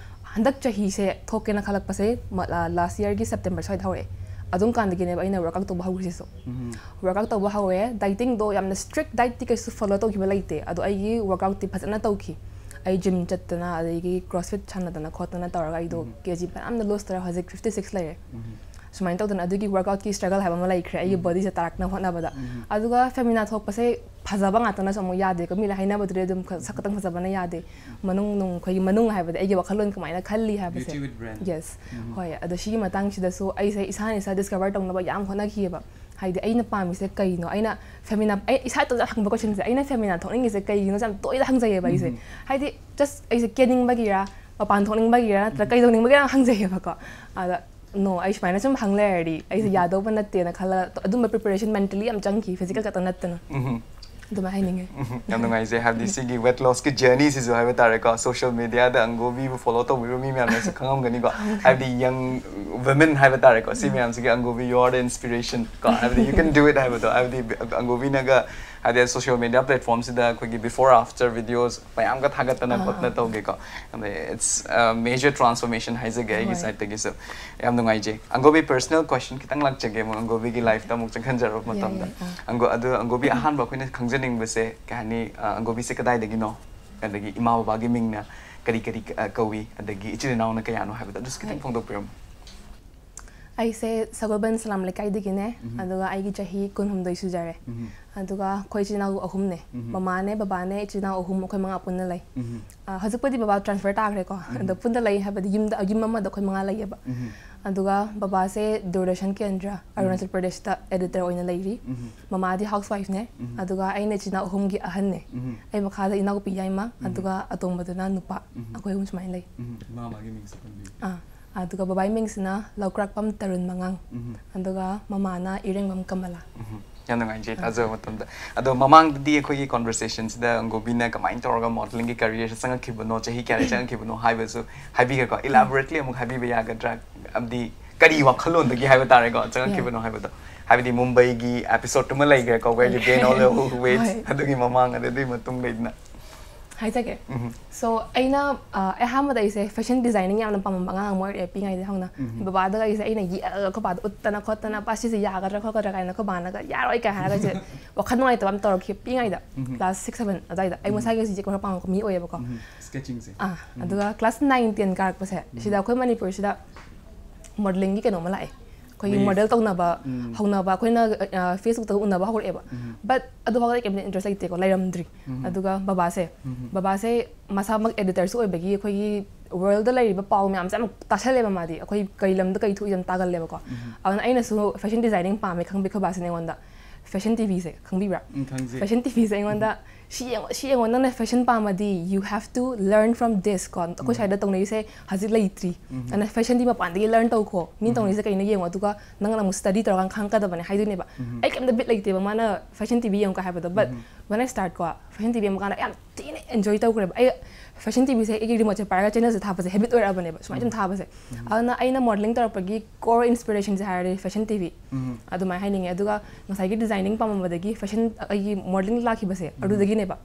ꯍꯟꯗꯛ ꯆꯍꯤꯁꯦ ꯊꯣꯛꯀꯦꯅ ꯈꯜꯂꯛꯄꯁꯦ ꯂꯥꯁ ꯌꯔꯒꯤ ꯁꯦꯞꯇꯦꯝꯕꯔ ꯁ꯭ꯋꯥꯏꯗ ꯍꯧꯔꯛꯑꯦ꯫ ꯑꯗꯨꯝ ꯀꯥꯟꯗꯒꯤꯅꯦꯕ ꯑꯩꯅ ꯋꯥꯔꯛ ꯑꯥꯎꯠ ꯇꯧꯕ ꯍꯧꯈ꯭ꯔꯤꯁꯤꯁꯨ꯫ ꯋꯥꯔꯛ ꯑꯥꯎꯠ ꯇꯧꯕ ꯍꯧꯔꯦ꯫ ꯗꯥꯏꯇꯤꯡꯗꯣ ꯌꯥꯝꯅ ꯁ꯭ꯇ꯭ꯔꯤꯛ ꯗꯥꯏꯠꯇꯤ ꯀꯩꯁꯨ ꯐꯣꯂꯣ ꯇꯧꯈꯤꯕ ꯂꯩꯇꯦ, ꯑꯗꯣ ꯑꯩꯒꯤ ꯋꯥꯔꯛ ꯑꯥꯎꯠꯇꯤ ꯐꯖꯅ ꯇꯧꯈꯤ꯫ ꯑꯩ ꯖꯤꯝ ꯆꯠꯇꯅ, ꯑꯗꯒꯤ ꯀ꯭ꯔꯣꯁꯐꯤꯠ ꯁꯥꯟꯅꯗꯅ ꯈꯣꯠꯇꯅ ꯇꯧꯔꯒ ꯑꯩꯗꯣ ꯀꯦ ꯖꯤ ꯐꯅꯌꯥꯝꯅ ꯂꯨꯖ ꯇꯧꯔꯦ, ꯍꯧꯖꯤꯛ ꯐꯤꯐꯇꯤ ꯁꯤꯛꯁ ꯂꯩꯔꯦ꯫ ꯁꯨꯃꯥꯏꯅ ꯇꯧꯗꯅ ꯑꯗꯨꯒꯤ ꯋꯥꯔꯛ ꯑꯥꯎꯠꯀꯤ ꯁ꯭ꯇ꯭ꯔꯒꯜ ꯍꯥꯏꯕ ꯑꯃ ꯂꯩꯈ꯭ꯔꯦ ꯑꯩꯒꯤ ꯕꯣꯗꯤꯁꯦ ꯇꯥꯔꯛꯅꯕ ꯍꯣꯠꯅꯕꯗ꯫ ꯑꯗꯨꯒ ꯐꯦꯃꯤꯅꯥ ꯊꯣꯛꯄꯁꯦ ꯐꯖꯕ ꯉꯥꯛꯇꯅꯁꯨ ꯑꯃꯨꯛ ꯌꯥꯗꯦꯀꯣ, ꯃꯤꯅ ꯍꯥꯏꯅꯕꯗꯨꯗꯤ ꯑꯗꯨꯝ ꯈ-, ꯁꯛ ꯈꯛꯇꯪ ꯐꯖꯕꯅ ꯌꯥꯗꯦ꯫ ꯃꯅꯨꯡ ꯅꯨꯡ, ꯑꯩꯈꯣꯏꯒꯤ ꯃꯅꯨꯡ ꯍꯥꯏꯕꯗꯤ ꯑꯩꯒꯤ ꯋꯥꯈꯜꯂꯣꯟ ꯀꯃꯥꯏꯅ ꯈꯜꯂꯤ ꯍꯥꯏꯕꯁꯦ꯫ Beauty with brand. ꯌꯦꯁ꯫ ꯍꯣꯏ, ꯑꯗꯣ ꯁꯤꯒꯤ ꯃꯇꯥꯡꯁꯤꯗꯁꯨ ꯑꯩꯁꯦ ꯏꯁꯥꯅ ꯏꯁꯥ ꯗꯤꯁꯀꯚꯔ ꯇꯧꯅꯕ ꯌꯥꯝ ꯍꯣꯠꯅꯈꯤꯑꯕ꯫ ꯍꯥꯏꯗꯤ ꯑꯩꯅ ꯄꯥꯝꯃꯤꯁꯦ ꯀꯩꯅꯣ, ꯑꯩꯅ ꯐꯦꯃꯤꯅꯥ, ꯑꯩ ꯏꯁꯥ ꯏꯇꯣꯝꯇ ꯍꯪꯕ ꯀꯣꯏꯁꯟꯁꯦ, ꯑꯩꯅ ꯐꯦꯃꯤꯅꯥ ꯊꯣꯛꯅꯤꯡꯉꯤꯁꯦ ꯀꯩꯒꯤꯅꯣꯁꯦ ꯌꯥꯝ ꯇꯣꯏꯅ ꯍꯪꯖꯩꯌꯦꯕ ꯑꯩꯁꯦ꯫ ꯍꯥꯏꯗꯤ ꯖꯁ ꯑꯩꯁꯦ ꯀꯦꯅꯤꯡꯕꯒꯤꯔ, ꯃꯄꯥꯟ ꯊꯣꯛꯅꯤꯡꯕꯒꯤꯔ, ꯅꯠꯇ꯭ꯔꯒ ꯀꯩꯗꯧꯅꯤꯡꯕꯒꯤꯔ ꯌꯥꯝ ꯍꯪꯖꯩꯌꯦꯕꯀꯣ꯫ ꯑꯗ ꯅꯣ, ꯑꯩ ꯁꯨꯃꯥꯏꯅ ꯁꯨꯝ ꯍꯪ ꯂꯩꯔꯗꯤ ꯑꯩꯁꯦ ꯌꯥꯗꯧꯕ ꯅꯠꯇꯦꯅ ꯈꯜꯂꯒ ꯑꯗꯨꯝꯕ ꯄ꯭ꯔꯤꯄꯦꯔꯦꯁꯟ ꯃꯦꯟꯇꯦꯂꯤ ꯌꯥꯝ ꯆꯪꯈꯤ, ꯐꯤꯖꯤꯀꯦꯜ ꯈꯛꯇ ꯅꯠꯇꯅ꯫ ꯑꯗꯨꯃꯥꯏꯅ ꯍꯥꯏꯅꯤꯡꯉꯦ꯫ ꯌꯥꯝ ꯅꯨꯡꯉꯥꯏꯖꯩ꯫ ꯍꯥꯏꯕꯗꯤ ꯁꯤꯒꯤ ꯋꯦꯠ ꯂꯣꯁꯀꯤ ꯖꯔꯅꯤꯁꯤꯁꯨ ꯍꯥꯏꯕ ꯇꯥꯔꯦꯀꯣ, ꯁꯣꯁꯤꯌꯦꯜ ꯃꯦꯗꯤꯌꯥꯗ ꯑꯪꯒꯣꯕꯤꯕꯨ ꯐꯣꯂꯣ ꯇꯧꯕꯤꯕ ꯃꯤ ꯃꯌꯥꯝꯅꯁꯨ ꯈꯪꯉꯝꯒꯅꯤꯀꯣ꯫ ꯍꯥꯏꯕꯗꯤ ꯌꯪ ꯋꯨꯃꯦꯟ ꯍꯥꯏꯕ ꯇꯥꯔꯦꯀꯣ, ꯁꯤ ꯃꯌꯥꯝꯁꯤꯒꯤ ꯑꯪꯒꯣꯕꯤ, you are the inspiration ꯀꯣ, ꯍꯥꯏꯕꯗꯤ you can do it ꯍꯥꯏꯕꯗꯣ, ꯍꯥꯏꯕꯗꯤ ꯑꯪꯒꯣꯕꯤꯅꯒ ꯍꯥꯏꯗꯤ ꯁꯣꯁꯤꯌꯦꯜ ꯃꯦꯗꯤꯌꯥ ꯄ꯭ꯂꯦꯠꯐꯣꯝꯁꯤꯗ ꯑꯩꯈꯣꯏꯒꯤ before after videos ꯃꯌꯥꯝꯒ ꯊꯥꯒꯠꯇꯅ ꯈꯣꯠꯇꯅ ꯇꯧꯒꯦꯀꯣ꯫ ꯑꯗꯩ it's a major transformation ꯍꯥꯏꯖꯒꯦ ꯑꯩꯒꯤ ꯁꯥꯏꯠꯇꯒꯤꯁꯨ꯫ ꯌꯥꯝ ꯅꯨꯡꯉꯥꯏꯖꯩ꯫ ꯑꯪꯒꯣꯕꯤ, ꯄꯔꯁꯅꯦꯜ ꯀ꯭ꯋꯦꯁꯟ ꯈꯤꯇꯪ ꯂꯥꯛꯆꯒꯦ, ꯑꯃꯨꯛ ꯑꯪꯒꯣꯕꯤꯒꯤ ꯂꯥꯏꯐꯇ ꯑꯃꯨꯛ ꯆꯪꯍꯟꯖꯔꯕ ꯃꯇꯝꯗ꯫ ꯑꯪꯒꯣ-, ꯑꯗꯨ ꯑꯪꯒꯣꯕꯤ, ꯑꯍꯥꯟꯕ ꯑꯩꯈꯣꯏꯅ ꯈꯪꯖꯅꯤꯡꯕꯁꯦ ꯀꯩ ꯍꯥꯏꯅꯤ, ꯑ, ꯑꯪꯒꯣꯕꯤꯁꯦ ꯀꯗꯥꯏꯗꯒꯤꯅꯣ? ꯑꯗꯒꯤ ꯏꯃꯥ ꯕꯕꯥꯒꯤ ꯃꯤꯡꯅ ꯀꯔꯤ ꯀꯔꯤ, ꯑ, ꯀꯧꯏ? ꯑꯗꯒꯤ ꯏꯆꯤꯜ ꯏꯅꯥꯎꯅ ꯀꯌꯥꯅꯣ ꯍꯥꯏꯕꯗꯣ ꯑꯗꯨꯁꯨ ꯈꯤꯇꯪ ꯐꯣꯡꯗꯣꯛꯄꯤꯔꯝꯃꯨ꯫ ꯑꯩꯁꯦ ꯁꯒꯣꯜꯕꯟ ꯁꯂꯥꯝ ꯂꯩꯀꯥꯏꯗꯒꯤꯅꯦ꯫ ꯑꯗꯨꯒ ꯑꯩꯒꯤ ꯆꯍꯤ ꯀꯨꯟꯍꯨꯝꯗꯣꯏ ꯁꯨꯖꯔꯦ꯫ ꯑꯗꯨꯒ ꯑꯩꯈꯣꯏ ꯏꯆꯤꯜ ꯏꯅꯥꯎ ꯑꯍꯨꯝꯅꯦ꯫ ꯃꯃꯥꯅꯦ, ꯕꯕꯥꯅꯦ, ꯏꯆꯤꯜ ꯏꯅꯥꯎ ꯑꯍꯨꯝ, ꯑꯩꯈꯣꯏ ꯃꯉꯥ ꯄꯨꯟꯅ ꯂꯩ꯫ ꯑ, ꯍꯧꯖꯤꯛꯄꯨꯗꯤ ꯕꯕꯥ ꯇ꯭ꯔꯥꯟꯁꯐꯔ ꯇꯥꯈ꯭ꯔꯦꯀꯣ꯫ ꯑꯗꯣ ꯄꯨꯟꯅ ꯂꯩ ꯍꯥꯏꯕꯗꯤ ꯌꯨꯝꯗ, ꯌꯨꯝ ꯑꯃꯗ ꯑꯩꯈꯣꯏ ꯃꯉꯥ ꯂꯩꯌꯦꯕ꯫ ꯑꯗꯨꯒ ꯕꯕꯥꯁꯦ ꯗꯨꯔꯗꯔꯁꯟ ꯀꯦꯟꯗ꯭ꯔ, ꯑꯔꯨꯅꯥꯆꯜ ꯄ꯭ꯔꯗꯦꯁꯇ ꯑꯦꯗꯤꯇꯔ ꯑꯣꯏꯅ ꯂꯩꯔꯤ꯫ ꯃꯃꯥꯗꯤ ꯍꯥꯎꯁ ꯋꯥꯏꯐꯅꯦ꯫ ꯑꯗꯨꯒ ꯑꯩꯅ ꯏꯆꯤꯜ ꯏꯅꯥꯎ ꯑꯍꯨꯝꯒꯤ ꯑꯍꯟꯅꯦ꯫ ꯑꯩ ꯃꯈꯥꯗ ꯏꯅꯥꯎꯄꯤ ꯌꯥꯏꯃ, ꯑꯗꯨꯒ ꯑꯇꯣꯝꯕꯗꯨꯅ ꯅꯨꯄꯥ꯫ ꯑꯩꯈꯣꯏ ꯑꯍꯨꯝ ꯁꯨꯃꯥꯏꯅ ꯂꯩ꯫ ꯏꯃꯥ ꯕꯕꯥꯒꯤ ꯃꯤꯡꯁꯦ ꯄꯟꯕꯤꯌꯨ꯫ ꯑꯥ, ꯑꯗꯨꯒ ꯕꯕꯥꯒꯤ ꯃꯤꯡꯁꯤꯅ ꯂꯧꯀ꯭ꯔꯥꯛꯄꯝ ꯇꯔꯨꯟ ꯃꯉꯥꯡ꯫ ꯑꯗꯨꯒ ꯃꯃꯥꯅ ꯏꯔꯦꯡꯕꯝ ꯀꯃꯂꯥ꯫ ꯌꯥꯝ ꯅꯨꯡꯉꯥꯏꯖꯩ ꯇꯥꯖꯕ ꯃꯇꯝꯗ꯫ ꯑꯗꯣ ꯃꯃꯥꯡꯗꯗꯤ ꯑꯩꯈꯣꯏꯒꯤ conversation ꯁꯤꯗ ꯒꯣꯕꯤꯅ ꯀꯃꯥꯏꯅ ꯇꯧꯔꯒ modelling ꯒꯤ career ꯁꯦ ꯆꯪꯉꯛꯈꯤꯕꯅꯣ, ꯆꯍꯤ ꯀꯌꯥꯗ ꯆꯪꯉꯛꯈꯤꯕꯅꯣ ꯍꯥꯏꯕꯁꯨ ꯍꯥꯏꯕꯤꯈ꯭ꯔꯦꯀꯣ꯫ Elaborately ꯑꯃꯨꯛ ꯍꯥꯏꯕꯤꯕ ꯌꯥꯒꯗ꯭ꯔꯥ? ꯑꯃꯗꯤ ꯀꯔꯤ ꯋꯥꯈꯜꯂꯣꯟꯗꯒꯤ ꯍꯥꯏꯕ ꯇꯥꯔꯦꯀꯣ ꯆꯪꯉꯛꯈꯤꯕꯅꯣ ꯍꯥꯏꯕꯗꯣ? ꯍꯥꯏꯕꯗꯤ ꯃꯨꯝꯕꯩꯒꯤ episode ꯇꯨꯃ ꯂꯩꯈ꯭ꯔꯦꯀꯣ, where you gain all the weight, ꯍꯣꯏ꯫ ꯑꯗꯨꯒꯤ ꯃꯃꯥꯡ ꯑꯗꯨꯒꯤ ꯃꯇꯨꯡ ꯂꯩꯗꯅ꯫ ꯍꯥꯏꯖꯒꯦ꯫ ꯎꯝ꯫ So ꯑꯩꯅ ꯑ, ꯑꯍꯥꯟꯕꯗ ꯑꯩꯁꯦ fashion designing ꯌꯥꯝꯅ ꯄꯥꯝꯃꯝꯕ ꯑꯉꯥꯡ ꯑꯃ ꯑꯣꯏꯔꯛꯑꯦ ꯄꯤꯛꯏꯉꯩꯗ ꯍꯧꯅ꯫ ꯎꯝ꯫ ꯕꯕꯥꯗꯒ ꯑꯩꯁꯦ ꯑꯩꯅ ꯌꯦꯛꯑꯒ ꯑꯩꯈꯣꯏ ꯕꯥꯗ ꯎꯠꯇꯅ ꯈꯣꯠꯇꯅ, "ꯄꯥ ꯁꯤꯁꯦ ꯌꯥꯒꯗ꯭ꯔꯥ ꯈꯣꯠꯀꯗ꯭ꯔꯥ?" ꯀꯥꯏꯅ ꯑꯩꯈꯣꯏ ꯕꯥꯅꯒ "ꯌꯥꯔꯣꯏ" ꯀꯥꯏ ꯍꯥꯏꯔꯒ ꯑꯩꯁꯦ ꯋꯥꯈꯜ ꯅꯨꯡꯉꯥꯏꯇꯕ ꯌꯥꯝ ꯇꯧꯔꯛꯈꯤ ꯄꯤꯛꯏꯉꯩꯗ꯫ ꯎꯝ꯫ Class six seven ꯑꯗꯨꯋꯥꯏꯗ꯫ ꯑꯩ ꯎꯝ꯫ ꯃꯁꯥꯒꯤ ꯌꯦꯛꯄ ꯈꯔ ꯄꯥꯝꯃꯛꯄ ꯃꯤ ꯑꯣꯏꯌꯦꯕꯀꯣ꯫ ꯎꯝ꯫ Sketching ꯁꯦ꯫ ꯑꯥ, ꯑꯗꯨꯒ class nine ten ꯀꯥꯔꯛꯄꯁꯦ ꯁꯤꯗ ꯑꯩꯈꯣꯏ ꯃꯅꯤꯄꯨꯔꯁꯤꯗ modelling ꯒꯤ ꯀꯩꯅꯣ ꯑꯃ ꯂꯥꯛꯑꯦ꯫ ꯑꯩꯈꯣꯏꯒꯤ Wave꯫ model ꯇꯧꯅꯕ ꯎꯝ꯫ ꯍꯧꯅꯕ ꯑꯩꯈꯣꯏꯅ, ꯑ, Facebook ꯇꯒ ꯎꯅꯕ ꯍꯧꯔꯛꯑꯦꯕ꯫ ꯎꯝ꯫ But ꯑꯗꯨꯐꯥꯎꯗ ꯑꯩ ꯀꯩꯝꯇ interest ꯂꯩꯇꯦꯀꯣ, ꯂꯩꯔꯝꯗ꯭ꯔꯤ꯫ ꯎꯝ꯫ ꯑꯗꯨꯒ ꯕꯕꯥꯁꯦ, ꯎꯝ꯫ ꯕꯕꯥꯁꯦ ꯃꯁꯥꯃꯛ editor ꯁꯨ ꯑꯣꯏꯕꯒꯤ ꯑꯩꯈꯣꯏꯒꯤ world ꯗ ꯂꯩꯔꯤꯕ ꯄꯥꯎ ꯃꯌꯥꯝꯁꯦ ꯌꯥꯝ ꯇꯥꯁꯜꯂꯦꯕ ꯃꯥꯗꯤ꯫ ꯑꯩꯈꯣꯏ ꯀꯩ ꯂꯝꯗ ꯀꯩ ꯊꯣꯛꯏ ꯌꯥꯝ ꯇꯥꯒꯜꯂꯦꯕꯀꯣ꯫ ꯎꯝ꯫ ꯑꯗꯨꯅ ꯑꯩꯅꯁꯨ fashion designing ꯄꯥꯝꯃꯦ ꯈꯪꯕꯒꯤ ꯑꯩꯈꯣꯏ ꯕꯥꯁꯤꯅ ꯑꯩꯉꯣꯟꯗ Fashion T V ꯁꯦ ꯈꯪꯕꯤꯕ꯭ꯔꯥ? ꯎꯝ, ꯈꯪꯖꯩ꯫ Fashion T V ꯁꯦ ꯑꯩꯉꯣꯟꯗ "ꯁꯤ ꯌꯦꯡꯉꯣ, ꯁꯤ ꯌꯦꯡꯉꯣ, ꯅꯪꯅ fashion ꯄꯥꯝꯃꯗꯤ you have to learn from this" ꯀꯣ꯫ ꯑꯩꯈꯣꯏ ꯎꯝ꯫ ꯁ꯭ꯋꯥꯏꯗ ꯇꯧꯅꯔꯤꯁꯦ ꯍꯧꯖꯤꯛ ꯂꯩꯇ꯭ꯔꯤ꯫ ꯎꯝ꯫ ꯑꯗꯨꯅ fashion ꯗꯤ ꯃꯄꯥꯟꯗꯒꯤ learn ꯇꯧꯈꯣ꯫ ꯃꯤꯅ ꯎꯝ꯫ ꯇꯧꯅꯔꯤꯁꯦ ꯀꯩꯅꯣ ꯌꯦꯡꯉꯣ, ꯑꯗꯨꯒ ꯅꯪꯅ ꯑꯃꯨꯛ study ꯇꯧꯔꯀꯥꯟꯗ ꯈꯪꯉꯛꯀꯗꯕꯅꯦ ꯍꯥꯏꯗꯣꯏꯅꯦꯕ꯫ ꯎꯝ꯫ ꯑꯩ ꯀꯩꯝꯇ ꯕꯤꯠ ꯂꯩꯇꯦꯕ ꯃꯥꯅ fashion T V ꯌꯦꯡꯉꯨ ꯀꯥꯏ ꯍꯥꯏꯕꯗꯣ꯫ But um. when I start ꯀꯣ, fashion T V ꯌꯦꯡꯕ ꯀꯥꯟꯗ ꯑꯩ ꯌꯥꯝ ꯊꯤꯅ enjoy ꯇꯧꯈ꯭ꯔꯦꯕ꯫ ꯑꯩ fashion T V ꯁꯦ ꯑꯩꯒꯤ remote ꯁꯦ ꯄꯥꯏꯔꯒ channel ꯁꯦ ꯊꯥꯕꯁꯦ habit ꯑꯣꯏꯔꯛꯑꯕꯅꯦꯕ, ꯁꯨꯃꯥꯏꯅ ꯁꯨꯝ ꯎꯝ꯫ ꯊꯥꯕꯁꯦ꯫ ꯎꯝ꯫ ꯑꯗꯨꯅ ꯑꯩꯅ modelling ꯇꯧꯔꯛꯄꯒꯤ core inspiration ꯁꯦ ꯍꯥꯏꯔꯗꯤ fashion T V꯫ ꯎꯝ꯫ ꯑꯗꯨꯃꯥꯏꯅ ꯍꯥꯏꯅꯤꯡꯉꯦ꯫ ꯑꯗꯨꯒ ꯉꯁꯥꯏꯒꯤ designing ꯄꯥꯝꯃꯝꯕꯗꯒꯤ fashion, ꯑꯩꯒꯤ modelling ꯂꯥꯛꯈꯤꯕꯁꯦ ꯎꯝ꯫ ꯑꯗꯨꯗꯒꯤꯅꯦꯕ꯫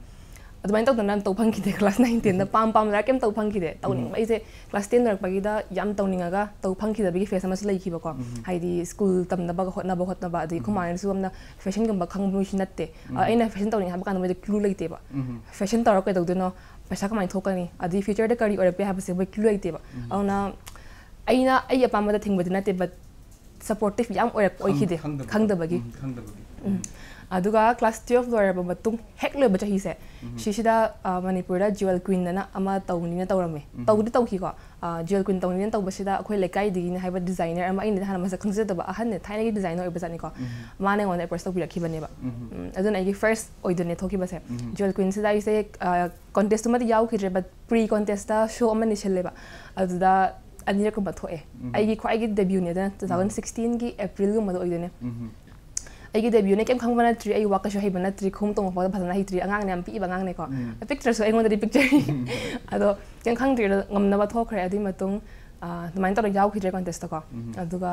ꯑꯗꯨꯃꯥꯏꯅ ꯇꯧꯗꯅ ꯌꯥꯝ ꯇꯧ ꯐꯪꯈꯤꯗꯦ class nine ten ꯗ꯫ ꯄꯥꯝ ꯄꯥꯝꯗꯅ ꯀꯩꯝ ꯇꯧ ꯐꯪꯈꯤꯗꯦ꯫ ꯇꯧꯅꯤꯡꯕ ꯎꯝ꯫ ꯑꯩꯁꯦ class ten ꯂꯣꯏꯔꯛꯄꯒꯤꯗ ꯌꯥꯝ ꯇꯧꯅꯤꯡꯉꯒ ꯇꯧ ꯐꯪꯈꯤꯗꯕꯒꯤ phase ꯑꯃꯁꯨ ꯂꯩꯈꯤꯕꯀꯣ꯫ ꯎꯝ꯫ ꯍꯥꯏꯗꯤ school ꯇꯝꯅꯕ ꯍꯣꯠꯅꯕ ꯍꯣꯠꯅꯕ, ꯑꯗꯒꯤ ꯑꯩꯈꯣꯏ ꯎꯝ꯫ ꯃꯥꯅꯁꯨ ꯌꯥꯝꯅ fashion ꯒꯨꯝꯕ ꯈꯪꯕ ꯃꯤꯁꯨ ꯅꯠꯇꯦ꯫ ꯑ, ꯎꯝ꯫ ꯑꯩꯅ fashion ꯇꯧꯅꯤꯡꯉꯦ ꯍꯥꯏꯕ ꯀꯥꯟꯗ ꯃꯣꯏꯗ clue ꯂꯩꯇꯦꯕ꯫ ꯎꯝ꯫ Fashion ꯇꯧꯔ ꯀꯩꯗꯧꯗꯣꯏꯅꯣ? ꯄꯩꯁꯥ ꯀꯃꯥꯏꯅ ꯊꯣꯛꯀꯅꯤ? ꯑꯗꯒꯤ future ꯗ ꯀꯔꯤ ꯑꯣꯏꯔꯛꯄ ꯌꯥꯏ ꯍꯥꯏꯕꯁꯦ ꯃꯣꯏ clue ꯂꯩꯇꯦꯕ꯫ ꯎꯝ꯫ ꯑꯗꯨꯅ ꯑꯩꯅ ꯑꯩꯒꯤ ꯑꯄꯥꯝꯕꯗ ꯊꯤꯡꯕꯗꯤ ꯅꯠꯇꯦ, but supportive ꯌꯥꯝ ꯑꯣꯏꯔꯛꯄ ꯈꯪ-, ꯑꯣꯏꯈꯤꯗꯦ, ꯈꯪꯗꯕꯗꯣ꯫ ꯈꯪꯗꯕꯒꯤ꯫ ꯎꯝ, ꯈꯪꯗꯕꯒꯤ꯫ ꯎꯝ꯫ ꯑꯗꯨꯒ class twelve ꯂꯣꯏꯔꯕ ꯃꯇꯨꯡ, ꯍꯦꯛ ꯂꯣꯏꯕ ꯆꯍꯤꯁꯦ, ꯎꯝ꯫ ꯁꯤꯁꯤꯗ, ꯑ, ꯃꯅꯤꯄꯨꯔꯗ Jewel Queen ꯑꯅ ꯑꯃ ꯇꯧꯅꯤꯅ ꯇꯧꯔꯝꯃꯦ꯫ ꯎꯝ꯫ ꯇꯧꯗꯤ ꯇꯧꯈꯤꯀꯣ꯫ ꯑ, Jewel Queen ꯇꯧꯅꯤꯅ ꯇꯧꯕꯁꯤꯗ ꯑꯩꯈꯣꯏ ꯂꯩꯀꯥꯏꯗꯒꯤꯅꯦ ꯍꯥꯏꯕ designer ꯑꯃ, ꯑꯩꯅꯗꯤ ꯍꯥꯟꯅ ꯃꯁꯛ ꯈꯪꯖꯗꯕ ꯑꯍꯟꯅꯦ, ꯊꯥꯏꯅꯒꯤ designer ꯑꯣꯏꯕꯖꯥꯠꯅꯤꯀꯣ꯫ ꯎꯝ꯫ ꯃꯥꯅ ꯑꯩꯉꯣꯟꯗ approach ꯇꯧꯕꯤꯔꯛꯈꯤꯕꯅꯦꯕ꯫ ꯎꯝ꯫ ꯎꯝ, ꯑꯗꯨꯅ ꯑꯩꯒꯤ first ꯑꯣꯏꯗꯣꯏꯅꯦ ꯊꯣꯛꯈꯤꯕꯁꯦ꯫ ꯎꯝ꯫ Jewel Queen ꯁꯤꯗ ꯑꯩꯁꯦ, ꯑ, contest ꯇꯨꯃꯗꯤ ꯌꯥꯎꯈꯤꯗ꯭ꯔꯦ, but pre contest ꯇ show ꯑꯃꯅꯤ ꯁꯤꯜꯂꯦꯕ꯫ ꯑꯗꯨꯗ ꯑꯅꯤꯔꯛꯀꯨꯝꯕ ꯊꯣꯛꯑꯦ꯫ ꯎꯝ꯫ ꯑꯩꯒꯤ ꯈ꯭ꯋꯥꯏꯒꯤ debut ꯅꯦ ꯑꯗꯨꯅ ꯎꯝ꯫ two thousand sixteen ꯒꯤ April ꯒꯨꯝꯕꯗ ꯑꯣꯏꯗꯣꯏꯅꯦ꯫ ꯎꯝ꯫ ꯑꯩꯒꯤ debut ꯅꯦ, ꯀꯩꯝ ꯈꯪꯕ ꯅꯠꯇ꯭ꯔꯤ, ꯑꯩ ꯋꯥ ꯀꯩꯁꯨ ꯍꯩꯕ ꯅꯠꯇ꯭ꯔꯤ, ꯈꯣꯡꯎꯞ ꯇꯣꯡꯕ ꯐꯥꯎꯗ ꯐꯖꯅ ꯍꯩꯇ꯭ꯔꯤ, ꯑꯉꯥꯡꯅꯦ, ꯌꯥꯝ ꯄꯤꯛꯏꯕ ꯑꯉꯥꯡꯅꯦꯀꯣ꯫ ꯎꯝ꯫ ꯄꯤꯛꯇ꯭ꯔꯁꯨ ꯑꯩꯉꯣꯟꯗꯗꯤ ꯄꯤꯛꯆꯔꯤ꯫ ꯑꯗꯣ ꯀꯩꯝ ꯈꯪꯗ꯭ꯔꯤ, ꯑꯗꯣ ꯉꯝꯅꯕ ꯊꯣꯛꯈ꯭ꯔꯦ꯫ ꯑꯗꯨꯒꯤ ꯃꯇꯨꯡ, ꯑ, ꯑꯗꯨꯃꯥꯏꯅ ꯇꯧꯔꯒ ꯌꯥꯎꯈꯤꯗ꯭ꯔꯦ contest ꯇꯀꯣ꯫ ꯎꯝ꯫ ꯑꯗꯨꯒ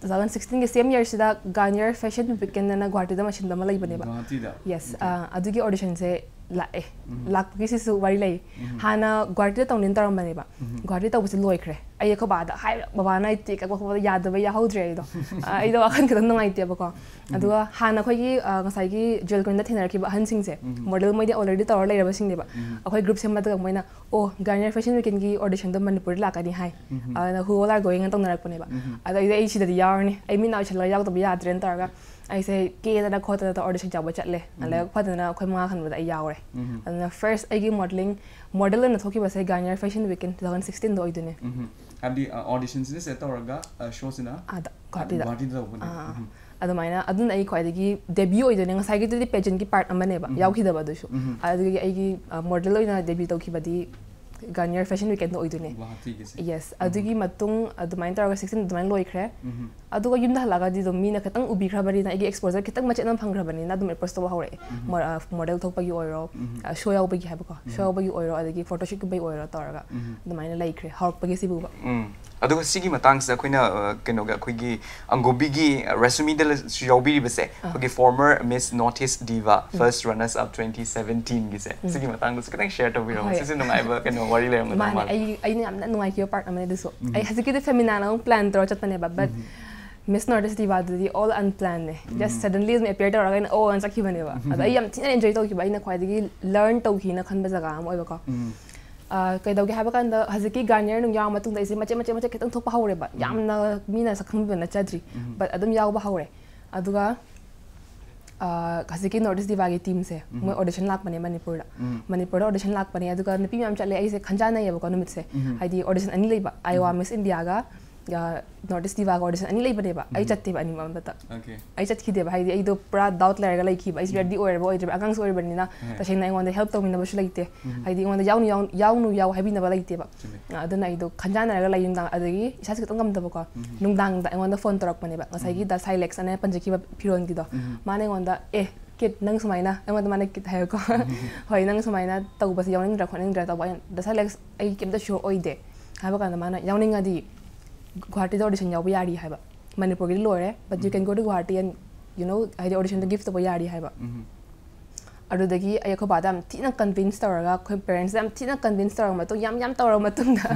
two thousand sixteen ꯒꯤ same year ꯁꯤꯗ Garnier Fashion Weekend ꯑꯅ ꯒꯨꯋꯥꯍꯥꯇꯤꯗ ꯑꯃ ꯁꯤꯟꯕ ꯑꯃ ꯂꯩꯕꯅꯦꯕ꯫ ꯒꯨꯋꯥꯍꯥꯇꯤꯗ? Yes, OK꯫ ꯑ, ꯑꯗꯨꯒꯤ audition ꯁꯦ ꯂꯥꯛꯑꯦ꯫ ꯎꯝ꯫ ꯂꯥꯛꯄꯒꯤ ꯁꯤꯁꯨ ꯋꯥꯔꯤ ꯂꯩ꯫ ꯎꯝ꯫ ꯍꯥꯟꯅ ꯒꯨꯋꯥꯍꯥꯇꯤꯗ ꯇꯧꯅꯤꯅ ꯇꯧꯔꯝꯕꯅꯦꯕ꯫ ꯎꯝ꯫ ꯒꯨꯋꯥꯍꯥꯇꯤ ꯇꯧꯕꯁꯦ ꯂꯣꯏꯈ꯭ꯔꯦ꯫ ꯑꯩ ꯑꯩꯈꯣꯏ ꯕꯥꯗ ꯍꯥꯏ, ꯕꯕꯥꯅ ꯑꯩ ꯇꯤꯀꯦꯠ ꯀꯛꯄ ꯈꯣꯠꯄꯗ ꯌꯥꯗꯕ ꯌꯥꯎꯍꯧꯗ꯭ꯔꯦ ꯑꯩꯗꯣ꯫ ꯑ, ꯑꯩꯗꯣ ꯋꯥꯈꯜ ꯈꯤꯇꯪ ꯅꯨꯡꯉꯥꯏꯇꯦꯕꯀꯣ꯫ ꯎꯝ꯫ ꯑꯗꯨꯒ ꯍꯥꯟꯅ ꯑꯩꯈꯣꯏꯒꯤ, ꯑ, ꯉꯁꯥꯏꯒꯤ Jewel Queen ꯗ ꯊꯦꯡꯅꯔꯛꯈꯤꯕ ꯑꯍꯟꯁꯤꯡꯁꯦ, ꯎꯝ꯫ Model ꯃꯣꯏꯗꯤ already ꯇꯧꯔ ꯂꯩꯔꯕꯁꯤꯡꯅꯦꯕ꯫ ꯎꯝ꯫ ꯑꯩꯈꯣꯏ group ꯁꯦꯝꯕꯗꯒ ꯃꯣꯏꯅ, "ꯑꯣ, Garnier Fashion Weekend ꯒꯤ audition ꯗꯣ ꯃꯅꯤꯄꯨꯔꯗ ꯂꯥꯛꯀꯅꯤ ꯍꯥꯏ꯫ ꯎꯝ꯫ ꯑꯗꯨꯅ who all are going?" ꯅ ꯇꯧꯅꯔꯛꯄꯅꯦꯕ꯫ ꯎꯝ꯫ ꯑꯗ ꯑꯩꯗꯤ ꯑꯩ ꯁꯤꯗꯗꯤ ꯌꯥꯎꯔꯅꯤ, ꯑꯩ ꯃꯤꯠ ꯅꯥ ꯎꯏꯁꯜꯂꯒ ꯌꯥꯎꯗꯕ ꯌꯥꯗ꯭ꯔꯦꯅ ꯇꯧꯔꯒ ꯑꯩꯁꯦ ꯀꯦꯗꯅ ꯈꯣꯠꯇꯅ ꯇꯧꯔ audition ꯌꯥꯎꯕ ꯆꯠꯂꯦ꯫ ꯎꯝ꯫ ꯑꯗ ꯐꯗꯅ ꯑꯩꯈꯣꯏ ꯃꯉꯥ ꯈꯟꯕꯗ ꯑꯩ ꯌꯥꯎꯔꯦ꯫ ꯎꯝ꯫ ꯑꯗꯨꯅ first ꯑꯩꯒꯤ modelling, model ꯑꯣꯏꯅ ꯊꯣꯛꯈꯤꯕꯁꯦ Garnier Fashion Weekend two thousand sixteen ꯗ ꯑꯣꯏꯗꯣꯏꯅꯦ꯫ ꯎꯝ꯫ ꯍꯥꯏꯕꯗꯤ, ꯑ, audition ꯁꯤꯅ set ꯇꯧꯔꯒ, ꯑ, show ꯁꯤꯅ ꯑꯥꯗ, ꯒꯨꯋꯥꯍꯥꯇꯤꯗ꯫ ꯒꯨꯋꯥꯍꯥꯇꯤꯗ ꯇꯧꯕꯅꯦ꯫ ꯑꯥ, ꯎꯝ꯫ ꯑꯗꯨꯃꯥꯏꯅ, ꯑꯗꯨꯅ ꯑꯩ ꯈ꯭ꯋꯥꯏꯗꯒꯤ debut ꯑꯣꯏꯗꯣꯏꯅꯦ꯫ ꯉꯁꯥꯏꯒꯤꯗꯨꯗꯤ pageant ꯀꯤ part ꯑꯃꯅꯦꯕ, ꯎꯝ꯫ ꯌꯥꯎꯈꯤꯗꯕ ꯑꯗꯨꯁꯨ꯫ ꯎꯝ꯫ ꯑꯗꯨꯒꯤ ꯑꯩꯒꯤ, ꯑ, model ꯑꯣꯏꯅ debut ꯇꯧꯈꯤꯕꯗꯤ Garnier Fashion Weekend ꯗ ꯑꯣꯏꯗꯣꯏꯅꯦ꯫ ꯒꯨꯋꯥꯍꯥꯇꯤꯒꯤꯁꯦ꯫ Yes, ꯎꯝ꯫ ꯑꯗꯨꯒꯤ ꯃꯇꯨꯡ ꯑꯗꯨꯃꯥꯏꯅ ꯇꯧꯔꯒ sixteen ꯑꯗꯨꯃꯥꯏꯅ ꯂꯣꯏꯈ꯭ꯔꯦ꯫ ꯎꯝ꯫ ꯑꯗꯨꯒ ꯌꯨꯝꯗ ꯍꯜꯂꯛꯑꯒꯗꯤ ꯑꯗꯨꯝ ꯃꯤꯅ ꯈꯤꯇꯪ ꯎꯕꯤꯈ꯭ꯔꯕꯅꯤꯅ, ꯑꯩꯒꯤ exposure ꯈꯤꯇꯪ ꯃꯆꯦꯠ ꯑꯃ ꯐꯪꯈ꯭ꯔꯕꯅꯤꯅ ꯑꯗꯨꯝ approach ꯇꯧꯕ ꯍꯧꯔꯛꯑꯦ꯫ ꯎꯝ꯫ ꯃꯣ-, ꯑ, model ꯊꯣꯛꯄꯒꯤ ꯑꯣꯏꯔꯣ, ꯎꯝ꯫ ꯑ, show ꯌꯥꯎꯕꯒꯤ ꯍꯥꯏꯕꯀꯣ, ꯎꯝ꯫ Show ꯌꯥꯎꯕꯒꯤ ꯑꯣꯏꯔꯣ, ꯑꯗꯒꯤ photoshoot ꯀꯨꯝꯕꯒꯤ ꯑꯣꯏꯔꯣ ꯇꯧꯔꯒ ꯎꯝ꯫ ꯑꯗꯨꯃꯥꯏꯅ ꯂꯩꯈ꯭ꯔꯦ ꯍꯧꯔꯛꯄꯒꯤ ꯁꯤꯕꯨꯕ꯫ ꯎꯝ꯫ ꯑꯗꯨꯒ ꯁꯤꯒꯤ ꯃꯇꯥꯡꯁꯤꯗ ꯑꯩꯈꯣꯏꯅ, ꯑ, ꯀꯩꯅꯣꯒ ꯑꯩꯈꯣꯏꯒꯤ ꯑꯪꯒꯣꯕꯤꯒꯤ, ꯑ, ꯔꯁꯃꯤꯗꯁꯨ ꯌꯥꯎꯕꯤꯔꯤꯕꯁꯦ, ꯑꯥ꯫ ꯑꯩꯈꯣꯏꯒꯤ former Miss North East Diva, ꯎꯝ꯫ First runners up twenty seventeen ꯒꯤꯁꯦ, ꯎꯝ꯫ ꯁꯤꯒꯤ ꯃꯇꯥꯡꯗꯁꯨ ꯈꯤꯇꯪ share ꯇꯧꯕꯤꯔꯝꯃꯣ꯫ ꯍꯣꯏ꯫ ꯁꯤꯁꯨ ꯅꯨꯡꯉꯥꯏꯕ ꯀꯩꯅꯣ ꯋꯥꯔꯤ ꯂꯩꯔꯝꯒꯗꯧ ꯃꯥꯅꯦ, ꯃꯥꯜꯂꯦ꯫ ꯑꯩ, ꯑꯩꯅ ꯌꯥꯝꯅ ꯅꯨꯡꯉꯥꯏꯈꯤꯕ part ꯑꯃꯅꯦ ꯑꯗꯨꯁꯨ꯫ ꯎꯝ꯫ ꯑꯩ ꯍꯧꯖꯤꯛꯀꯤꯗꯤ Femina ꯅ ꯑꯃꯨꯛ plan ꯇꯧꯔ ꯆꯠꯄꯅꯦꯕ, but um. Miss North East Diva ꯗꯨꯗꯤ all unplanned ꯅꯦ꯫ Just ꯎꯝ꯫ Suddenly ꯑꯗꯨꯝ appear ꯇꯧꯔꯒ ꯑꯩꯅ "ꯑꯣ" ꯑꯅ ꯆꯠꯈꯤꯕꯅꯦꯕ꯫ ꯎꯝ꯫ ꯑꯗꯣ ꯑꯩ ꯌꯥꯝ ꯊꯤꯅ enjoy ꯇꯧꯈꯤꯕ, ꯑꯩꯅ ꯈ꯭ꯋꯥꯏꯗꯒꯤ learn ꯇꯧꯈꯤꯅ ꯈꯟꯕ ꯖꯒꯥ ꯑꯃ ꯑꯣꯏꯕꯀꯣ꯫ ꯎꯝ꯫ ꯑ, ꯀꯩꯗꯧꯒꯦ ꯍꯥꯏꯕ ꯀꯥꯟꯗ, ꯍꯧꯖꯤꯛꯀꯤ Garnier ꯅꯨꯡ ꯌꯥꯎꯔ ꯃꯇꯨꯡꯗ ꯑꯩꯁꯦ ꯃꯆꯦꯠ, ꯃꯆꯦꯠ, ꯃꯆꯦꯠ ꯈꯤꯇꯪ ꯊꯣꯛꯄ ꯍꯧꯔꯦꯕ꯫ ꯎꯝ꯫ ꯌꯥꯝꯅ ꯃꯤꯅ ꯁꯛ ꯈꯪꯕꯤꯕ ꯅꯠꯆꯗ꯭ꯔꯤ꯫ ꯎꯝ꯫ But ꯑꯗꯨꯝ ꯌꯥꯎꯕ ꯍꯧꯔꯦ꯫ ꯑꯗꯨꯒ, ꯑ, ꯍꯧꯖꯤꯛꯀꯤ North East Diva ꯒꯤ team ꯁꯦ, ꯎꯝ꯫ ꯃꯣꯏ audition ꯂꯥꯛꯄꯅꯦ ꯃꯅꯤꯄꯨꯔꯗ꯫ ꯎꯝ꯫ ꯃꯅꯤꯄꯨꯔꯗ audition ꯂꯥꯛꯄꯅꯦ, ꯑꯗꯨꯒ ꯅꯨꯄꯤ ꯃꯌꯥꯝ ꯆꯠꯂꯦ꯫ ꯑꯩꯁꯦ ꯈꯟꯖꯥꯟꯅꯩꯌꯦꯕꯀꯣ ꯅꯨꯃꯤꯠꯁꯦ꯫ ꯎꯝ꯫ ꯍꯥꯏꯗꯤ audition ꯑꯅꯤ ꯂꯩꯕ, Iowa ꯎꯝ꯫ Miss India ꯒ North East Diva ꯒ audition ꯑꯅꯤ ꯂꯩꯕꯅꯦꯕ, ꯑꯩ ꯆꯠꯇꯦꯕ ꯑꯅꯤꯃꯛ ꯑꯃꯠꯇ꯫ Okay. ꯑꯩ ꯆꯠꯈꯤꯗꯦꯕ, ꯍꯥꯏꯗꯤ ꯑꯩꯗꯣ ꯄꯨꯔꯥ doubt ꯂꯩꯔꯒ ꯂꯩꯈꯤꯕ, ꯑꯩꯁꯦ ready ꯑꯣꯏꯔꯕ ꯑꯣꯏꯗ꯭ꯔꯤꯕ, ꯑꯉꯥꯡꯁꯨ ꯑꯣꯏꯔꯤꯕꯅꯤꯅ꯫ ꯇꯁꯦꯡꯅ ꯑꯩꯉꯣꯟꯗ help ꯇꯧꯃꯤꯟꯅꯕꯁꯨ ꯂꯩꯇꯦ꯫ ꯍꯥꯏꯗꯤ ꯑꯩꯉꯣꯟꯗ ꯌꯥꯎꯅꯨ ꯌꯥꯎ- ꯌꯥꯎꯅꯨ ꯌꯥꯎ ꯍꯥꯏꯕꯤꯅꯕ ꯂꯩꯇꯦꯕ꯫ ꯆꯨꯝꯃꯦ. ꯑ, ꯑꯗꯨꯅ ꯑꯩꯗꯣ ꯈꯟꯖꯥꯟꯅꯔꯒ ꯂꯩ ꯅꯨꯡꯗꯥꯡ, ꯑꯗꯒꯤ ꯏꯁꯥꯁꯦ ꯈꯤꯇꯪ ꯉꯝꯗꯕꯀꯣ꯫ ꯅꯨꯡꯗꯥꯡꯗ ꯑꯩꯉꯣꯟꯗ phone ꯇꯧꯔꯛꯄꯅꯦꯕ, ꯉꯁꯥꯏꯒꯤ ꯗ ꯁꯥꯏꯂꯦꯛꯁ ꯑꯅ ꯄꯟꯖꯈꯤꯕ ꯐꯤꯔꯣꯟꯒꯤꯗꯣ꯫ ꯃꯥꯅ ꯑꯩꯉꯣꯟꯗ, "ꯑꯦ ꯀꯤꯠ, ꯅꯪ ꯁꯨꯃꯥꯏꯅ", ꯑꯩꯉꯣꯟꯗ ꯃꯥꯅ ꯀꯤꯠ ꯍꯥꯏꯌꯦꯀꯣ꯫ "ꯍꯣꯏ, ꯅꯪ ꯁꯨꯃꯥꯏꯅ ꯇꯧꯕꯁꯦ ꯌꯥꯎꯅꯤꯡꯗ꯭ꯔꯥ ꯈꯣꯠꯅꯤꯡꯗ꯭ꯔꯥ?" ꯇꯧꯕ꯫ ꯑꯩꯅ, "ꯗ ꯁꯥꯏꯂꯦꯛꯁ ꯑꯩ ꯀꯩꯝꯇ sure ꯑꯣꯏꯗꯦ" ꯍꯥꯏꯕ ꯀꯥꯟꯗ ꯃꯥꯅ, "ꯌꯥꯎꯅꯤꯡꯉꯗꯤ ꯒꯨꯍꯥꯇꯤꯗ audition ꯌꯥꯎꯕ ꯌꯥꯔꯤ" ꯍꯥꯏꯕ꯫ "ꯃꯅꯤꯄꯨꯔꯒꯤꯗꯤ ꯂꯣꯏꯔꯦ, but you can go to Guwahati and, you know, ꯍꯥꯏꯗꯤ audition ꯗ give ꯇꯧꯕ ꯌꯥꯔꯤ" ꯍꯥꯏꯕ꯫ ꯑꯗꯨꯗꯒꯤ ꯑꯩ ꯑꯩꯈꯣꯏ ꯕꯥꯗ ꯌꯥꯝ ꯊꯤꯅ convince ꯇꯧꯔꯒ, ꯑꯩꯈꯣꯏ parents ꯇ ꯌꯥꯝ ꯊꯤꯅ convince ꯇꯧꯔꯕ ꯃꯇꯨꯡ, ꯌꯥꯝ ꯌꯥꯝ ꯇꯧꯔꯕ ꯃꯇꯨꯡꯗ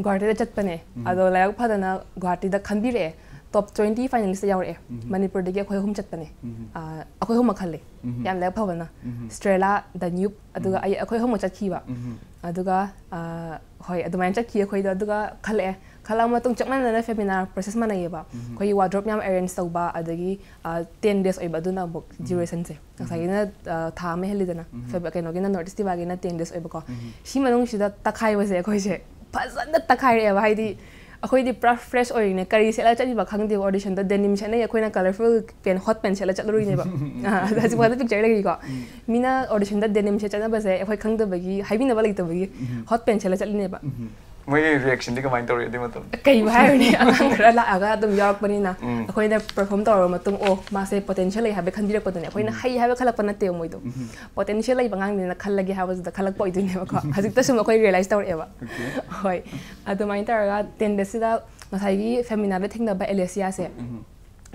ꯒꯨꯍꯥꯇꯤꯗ ꯆꯠꯄꯅꯦ꯫ ꯑꯗꯣ ꯂꯥꯏꯕꯛ ꯐꯗꯅ ꯒꯨꯍꯥꯇꯤꯗ ꯈꯟꯕꯤꯔꯛꯑꯦ, top twenty finalist ꯇ ꯌꯥꯎꯔꯛꯑꯦ꯫ ꯃꯅꯤꯄꯨꯔꯗꯒꯤ ꯑꯩꯈꯣꯏ ꯑꯍꯨꯝ ꯆꯠꯄꯅꯦ꯫ ꯑ, ꯑꯩꯈꯣꯏ ꯑꯍꯨꯝꯃꯛ ꯈꯜꯂꯦ꯫ ꯌꯥꯝ ꯂꯥꯏꯕꯛ ꯐꯕꯅ꯫ ꯁ꯭ꯇ꯭ꯔꯦꯂꯥ, ꯗꯅ꯭ꯌꯨꯞ, ꯑꯗꯨꯒ ꯑꯩ, ꯑꯩꯈꯣꯏ ꯑꯍꯨꯝꯃꯛ ꯆꯠꯈꯤꯕ꯫ ꯑꯗꯨꯒ, ꯑ, ꯍꯣꯏ, ꯑꯗꯨꯃꯥꯏꯅ ꯆꯠꯈꯤ ꯑꯩꯈꯣꯏꯗꯣ꯫ ꯑꯗꯨꯒ ꯈꯜꯂꯛꯑꯦ꯫ ꯈꯜꯂꯛꯑ ꯃꯇꯨꯡ ꯆꯞ ꯃꯥꯟꯅꯅ ꯐꯦꯃꯤꯅꯥ process ꯃꯥꯟꯅꯩꯌꯦꯕ꯫ ꯑꯩꯈꯣꯏꯒꯤ wardrobe ꯃꯌꯥꯝ arrange ꯇꯧꯕ, ꯑꯗꯒꯤ, ꯑ, ten days ꯑꯣꯏꯕ ꯑꯗꯨꯅ ꯑꯃꯨꯛ duration ꯁꯦ꯫ ꯉꯁꯥꯏꯒꯤꯅ, ꯑ, ꯊꯥ ꯑꯃ ꯍꯦꯜꯂꯤꯗꯅ꯫ ꯐꯦꯕ-, ꯀꯩꯅꯣꯒꯤꯅ, North East Diva ꯒꯤꯅ ten days ꯑꯣꯏꯕꯀꯣ꯫ ꯁꯤ ꯃꯅꯨꯡꯁꯤꯗ ꯇꯛꯈꯥꯏꯕꯁꯦ ꯑꯩꯈꯣꯏꯁꯦ ꯐꯖꯅ ꯇꯛꯈꯥꯏꯔꯛꯑꯦꯕ꯫ ꯍꯥꯏꯗꯤ ꯑꯩꯈꯣꯏꯗꯤ ꯄꯨꯔꯥ fresh ꯑꯣꯏꯔꯤꯅꯦ꯫ ꯀꯔꯤ ꯁꯦꯠꯂ ꯆꯠꯂꯤꯕ ꯈꯪꯗꯦꯕ꯫ Audition ꯗ denim ꯁꯦꯠꯅꯩ, ꯑꯩꯈꯣꯏꯅ colourful ꯄꯦꯟ, hot pant ꯁꯦꯠꯂ ꯆꯠꯂꯨꯔꯤꯅꯦꯕ꯫ ꯑ, ꯑꯗ ꯍꯧꯖꯤꯛ ꯐꯥꯎꯗ picture ꯂꯩꯔꯤꯀꯣ꯫ ꯃꯤꯅ audition ꯗ denim ꯁꯦꯠ ꯆꯠꯅꯕꯁꯦ ꯑꯩꯈꯣꯏ ꯈꯪꯗꯕꯒꯤ, ꯍꯥꯏꯕꯤꯅꯕ ꯂꯩꯇꯕꯒꯤ hot pant ꯁꯦꯠꯂ ꯆꯠꯂꯤꯅꯦꯕ꯫ ꯃꯣꯏꯒꯤ reaction ꯗꯤ ꯀꯃꯥꯏꯅ ꯇꯧꯔꯤ ꯑꯗꯨꯏ ꯃꯇꯝꯗ? ꯀꯩꯕꯨ ꯍꯥꯏꯔꯨꯅꯤ, ꯑꯉꯥꯡ ꯈꯔ ꯂꯥꯛꯑꯒ ꯑꯗꯨꯝ ꯌꯥꯎꯔꯛꯄꯅꯤꯅ꯫ ꯑꯩꯈꯣꯏꯅ perform ꯇꯧꯔꯕ ꯃꯇꯨꯡ, "ꯑꯣ, ꯃꯥꯁꯦ potential ꯂꯩ" ꯍꯥꯏꯕ ꯈꯟꯕꯤꯔꯛꯄꯗꯨꯅꯦ꯫ ꯑꯩꯈꯣꯏꯅ ꯍꯩ ꯍꯥꯏꯕ ꯈꯜꯂꯛꯄ ꯅꯠꯇꯦꯕ ꯃꯣꯏꯗꯣ꯫ Potential ꯂꯩꯕ ꯑꯉꯥꯡꯅꯤꯅ ꯈꯜꯂꯒꯦ ꯍꯥꯏꯕꯁꯤꯗ ꯈꯜꯂꯛꯄ ꯑꯣꯏꯗꯣꯏꯅꯦꯕꯀꯣ꯫ ꯍꯧꯖꯤꯛꯇ ꯁꯨꯝ ꯑꯩꯈꯣꯏ realize ꯇꯧꯔꯛꯑꯦꯕ꯫ ꯍꯣꯏ, ꯑꯗꯨꯃꯥꯏꯅ ꯇꯧꯔꯒ ten days ꯁꯤꯗ ꯉꯁꯥꯏꯒꯤ ꯐꯦꯃꯤꯅꯥꯗ ꯊꯦꯡꯅꯕ ꯑꯦꯂꯦꯁꯤꯌꯥꯁꯦ,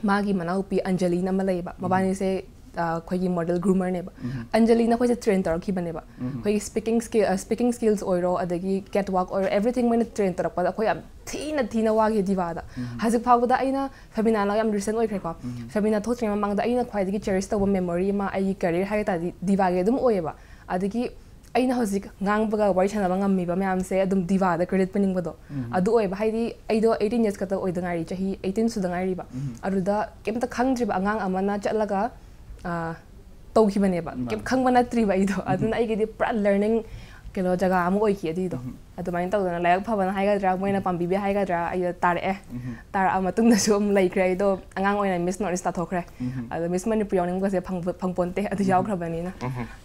ꯃꯥꯒꯤ ꯃꯅꯥꯎꯄꯤ ꯑꯟꯖꯂꯤꯅ ꯑꯃ ꯂꯩꯌꯦꯕ, ꯃꯕꯥꯅꯤꯁꯦ, ꯑ, ꯑꯩꯈꯣꯏꯒꯤ model groomer ꯅꯦꯕ꯫ ꯑꯟꯖꯂꯤꯅ ꯑꯩꯈꯣꯏꯁꯦ train ꯇꯧꯔꯛꯈꯤꯕꯅꯦꯕ꯫ ꯑꯩꯈꯣꯏꯒꯤ speaking skill, ꯑ, speaking skills ꯑꯣꯏꯔꯣ, ꯑꯗꯒꯤ catwalk ꯑꯣꯏꯔꯣ, everything ꯃꯣꯏꯅ train ꯇꯧꯔꯛꯄꯗ ꯑꯩꯈꯣꯏ ꯌꯥꯝ ꯊꯤꯅ ꯊꯤꯅ ꯋꯥꯈꯤ ꯗꯤꯚꯥꯗ꯫ ꯍꯧꯖꯤꯛ ꯐꯥꯎꯕꯗ ꯑꯩꯅ, ꯐꯦꯃꯤꯅꯥꯅ ꯌꯥꯝ recent ꯑꯣꯏꯈ꯭ꯔꯦꯀꯣ꯫ ꯐꯦꯃꯤꯅꯥ ꯊꯣꯛꯇ꯭ꯔꯤꯉꯩ ꯃꯃꯥꯡꯗ ꯑꯩꯅ ꯈ꯭ꯋꯥꯏꯗꯒꯤ cherish ꯇꯧꯕ memory ꯑꯃ ꯑꯩꯒꯤ career ꯍꯥꯏ ꯇꯥꯔꯗꯤ ꯗꯤꯚꯥꯒꯤ ꯑꯗꯨꯝ ꯑꯣꯏꯌꯦꯕ꯫ ꯑꯗꯒꯤ ꯑꯩꯅ ꯍꯧꯖꯤꯛ ꯉꯥꯡꯕꯒ ꯋꯥꯔꯤ ꯁꯥꯟꯅꯕ ꯉꯝꯃꯤꯕ ꯃꯌꯥꯝꯁꯦ ꯑꯗꯨꯝ ꯗꯤꯚꯥꯗ credit ꯄꯤꯅꯤꯡꯕꯗꯣ ꯑꯗꯨ ꯑꯣꯏꯕ꯫ ꯍꯥꯏꯗꯤ ꯑꯩꯗꯣ eighteen years ꯈꯛꯇ ꯑꯣꯏꯗ ꯉꯥꯏꯔꯤ, ꯆꯍꯤ eighteen ꯁꯨꯗ ꯉꯥꯏꯔꯤꯕ꯫ ꯑꯗꯨꯗ ꯀꯩꯝꯇ ꯈꯪꯗ꯭ꯔꯤꯕ ꯑꯉꯥꯡ ꯑꯃꯅ ꯆꯠꯂꯒ, ꯑ, ꯇꯧꯈꯤꯕꯅꯦꯕ꯫ ꯀꯩꯝ ꯈꯪꯕ ꯅꯠꯇ꯭ꯔꯤꯕ ꯑꯩꯗꯣ꯫ ꯑꯗꯨꯅ ꯑꯩꯒꯤꯗꯤ ꯄꯨꯔꯥ learning ꯀꯩꯅꯣ ꯖꯒꯥ ꯑꯃ ꯑꯣꯏꯈꯤ ꯑꯗꯨꯏꯗꯣ꯫ ꯑꯗꯨꯃꯥꯏꯅ ꯇꯧꯗꯅ ꯂꯥꯏꯕꯛ ꯐꯕꯅ ꯍꯥꯏꯒꯗ꯭ꯔꯥ, ꯃꯣꯏꯅ ꯄꯥꯝꯕꯤꯕ ꯍꯥꯏꯒꯗ꯭ꯔꯥ, ꯑꯩꯗꯣ ꯇꯥꯔꯛꯑꯦ꯫ ꯇꯥꯔꯛꯑ ꯃꯇꯨꯡꯗꯁꯨ ꯑꯃꯨꯛ ꯂꯩꯈ꯭ꯔꯦ꯫ ꯑꯩꯗꯣ ꯑꯉꯥꯡ ꯑꯣꯏꯅ Miss North East ꯇꯥꯊꯣꯛꯈ꯭ꯔꯦ꯫ ꯑꯗꯣ Miss Manipur ꯌꯥꯎꯅꯤꯡꯕꯁꯦ ꯐꯪꯕ- ꯐꯪꯄꯣꯟꯇꯦ꯫ ꯑꯗꯨ ꯌꯥꯎꯈ꯭ꯔꯕꯅꯤꯅ꯫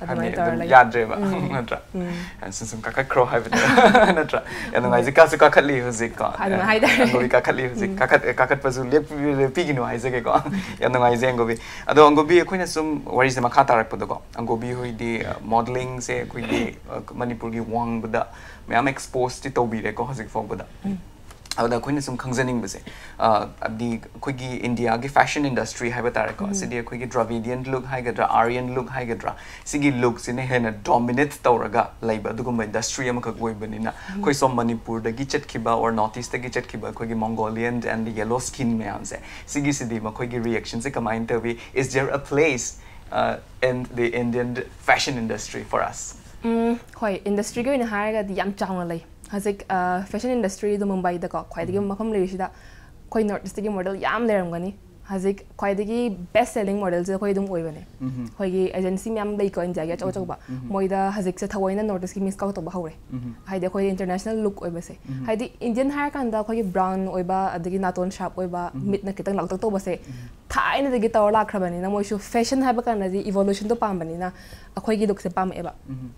ꯑꯗꯨꯃꯥꯏꯅ ꯍꯥꯏꯗꯤ ꯇꯧꯔ ꯑꯗꯨꯝ ꯂꯩ꯫ ꯌꯥꯗ꯭ꯔꯦꯕ, ꯎꯝ꯫ ꯅꯠꯇ꯭ꯔꯥ? ꯎꯝ꯫ ꯁꯨꯝ ꯁꯨꯝ ꯀꯥꯈꯠꯈ꯭ꯔꯣ ꯍꯥꯏꯕꯅꯦ꯫ ꯅꯠꯇ꯭ꯔꯥ? ꯌꯥꯝ ꯅꯨꯡꯉꯥꯏꯖꯩ꯫ ꯀꯥꯁꯨ ꯀꯥꯈꯠꯂꯤ ꯍꯧꯖꯤꯛ ꯀꯣ꯫ ꯑꯗꯨꯃꯥꯏꯅ ꯍꯥꯏꯇꯥꯔꯦ꯫ ꯑꯪꯒꯣꯕꯤ ꯀꯥꯈꯠꯂꯤ ꯍꯧꯖꯤꯛ꯫ ꯎꯝ꯫ ꯀꯥꯈꯠ- ꯀꯥꯈꯠꯄꯁꯨ ꯂꯦꯞꯄꯤ- ꯂꯦꯞꯄꯤꯒꯅꯨ ꯍꯥꯏꯖꯒꯦꯀꯣ꯫ ꯌꯥꯝ ꯅꯨꯡꯉꯥꯏꯖꯩ ꯑꯪꯒꯣꯕꯤ꯫ ꯑꯗꯣ ꯑꯪꯒꯣꯕꯤ, ꯑꯩꯈꯣꯏꯅ ꯁꯨꯝ ꯋꯥꯔꯤꯁꯦ ꯃꯈꯥ ꯇꯥꯔꯛꯄꯗꯀꯣ, ꯑꯪꯒꯣꯕꯤ ꯍꯣꯏꯗꯤ, ꯑ, modelling ꯁꯦ ꯑꯩꯈꯣꯏꯒꯤ, ꯑ, ꯃꯅꯤꯄꯨꯔꯒꯤ ꯋꯥꯡꯃꯗ ꯃꯌꯥꯝ expose ꯇꯤ ꯇꯧꯕꯤꯔꯦꯀꯣ ꯍꯧꯖꯤꯛ ꯐꯥꯎꯕꯗ꯫ ꯎꯝ꯫ ꯑꯗꯨꯗ ꯑꯩꯈꯣꯏꯅ ꯁꯨꯝ ꯈꯪꯖꯅꯤꯡꯕꯁꯦ, ꯑ, ꯍꯥꯏꯕꯗꯤ ꯑꯩꯈꯣꯏꯒꯤ ꯏꯟꯗꯤꯌꯥꯒꯤ fashion industry ꯍꯥꯏꯕ ꯇꯥꯔꯦꯀꯣ, ꯎꯝ꯫ ꯁꯤꯗꯤ ꯑꯩꯈꯣꯏꯒꯤ Dravidian look ꯍꯥꯏꯒꯗ꯭ꯔꯥ, Aryan look ꯍꯥꯏꯒꯗ꯭ꯔꯥ, ꯁꯤꯒꯤ look ꯁꯤꯅ ꯍꯦꯟꯅ dominate ꯇꯧꯔꯒ ꯂꯩꯕ ꯑꯗꯨꯒꯨꯝꯕ industry ꯑꯃꯈꯛ ꯑꯣꯏꯕꯅꯤꯅ, ꯎꯝ꯫ ꯑꯩꯈꯣꯏ ꯁꯣꯝ ꯃꯅꯤꯄꯨꯔꯗꯒꯤ ꯆꯠꯈꯤꯕ or North East ꯇꯒꯤ ꯆꯠꯈꯤꯕ ꯑꯩꯈꯣꯏꯒꯤ Mongolian and yellow skin ꯃꯌꯥꯝꯁꯦ, ꯁꯤꯒꯤꯁꯤꯗꯤ ꯃꯈꯣꯏꯒꯤ reaction ꯁꯦ ꯀꯃꯥꯏꯅ ꯇꯧꯏ? Is there a place, uh, in the Indian fashion industry for us? ꯎꯝ, ꯍꯣꯏ, industry ꯒꯤ ꯑꯣꯏꯅ ꯍꯥꯏꯔꯒꯗꯤ ꯌꯥꯝ ꯆꯥꯎꯅ ꯂꯩ꯫ ꯍꯧꯖꯤꯛ, ꯑ, fashion industry ꯗꯣ ꯃꯨꯝꯕꯥꯏꯗꯀꯣ, ꯈ꯭ꯋꯥꯏꯗꯒꯤ ꯎꯝ꯫ ꯃꯐꯝ ꯂꯩꯔꯤꯁꯤꯗ ꯑꯩꯈꯣꯏ North East ꯀꯤ model ꯌꯥꯝ ꯂꯩꯔꯝꯒꯅꯤ꯫ ꯍꯧꯖꯤꯛ ꯈ꯭ꯋꯥꯏꯗꯒꯤ best selling model ꯁꯦ ꯑꯩꯈꯣꯏ ꯑꯗꯨꯝ ꯑꯣꯏꯕꯅꯦ꯫ ꯎꯝ꯫ ꯑꯩꯈꯣꯏꯒꯤ agency ꯃꯌꯥꯝ ꯂꯩꯀꯣ, ꯏꯟꯗꯤꯌꯥꯒꯤ ꯑꯆꯧ ꯎꯝ꯫ ꯑꯆꯧꯕ꯫ ꯎꯝ꯫ ꯃꯣꯏꯗ ꯍꯧꯖꯤꯛꯁꯦ ꯊꯑꯣꯏꯅ North East ꯀꯤ Miss Scout ꯇꯧꯕ ꯍꯧꯔꯦ꯫ ꯎꯝ꯫ ꯍꯥꯏꯗꯤ ꯑꯩꯈꯣꯏ international look ꯑꯣꯏꯕꯁꯦ꯫ ꯎꯝ꯫ ꯍꯥꯏꯗꯤ Indian ꯍꯥꯏꯔꯀꯥꯟꯗ ꯑꯩꯈꯣꯏꯒꯤ brown ꯑꯣꯏꯕ, ꯑꯗꯒꯤ ꯅꯥꯇꯣꯟ sharp ꯑꯣꯏꯕ, ꯎꯝ꯫ ꯃꯤꯠꯅ ꯈꯤꯇꯪ ꯂꯥꯎꯇꯛ ꯇꯧꯕꯁꯦ ꯎꯝ꯫ ꯊꯥꯏꯅꯗꯒꯤ ꯇꯧꯔ ꯂꯥꯛꯈ꯭ꯔꯕꯅꯤꯅ, ꯃꯣꯏꯁꯨ fashion ꯍꯥꯏꯕ ꯀꯥꯟꯗꯗꯤ evolution ꯗꯣ ꯄꯥꯝꯕꯅꯤꯅ ꯑꯩꯈꯣꯏꯒꯤ look ꯁꯦ ꯄꯥꯝꯃꯛꯑꯦꯕ꯫ ꯎꯝ꯫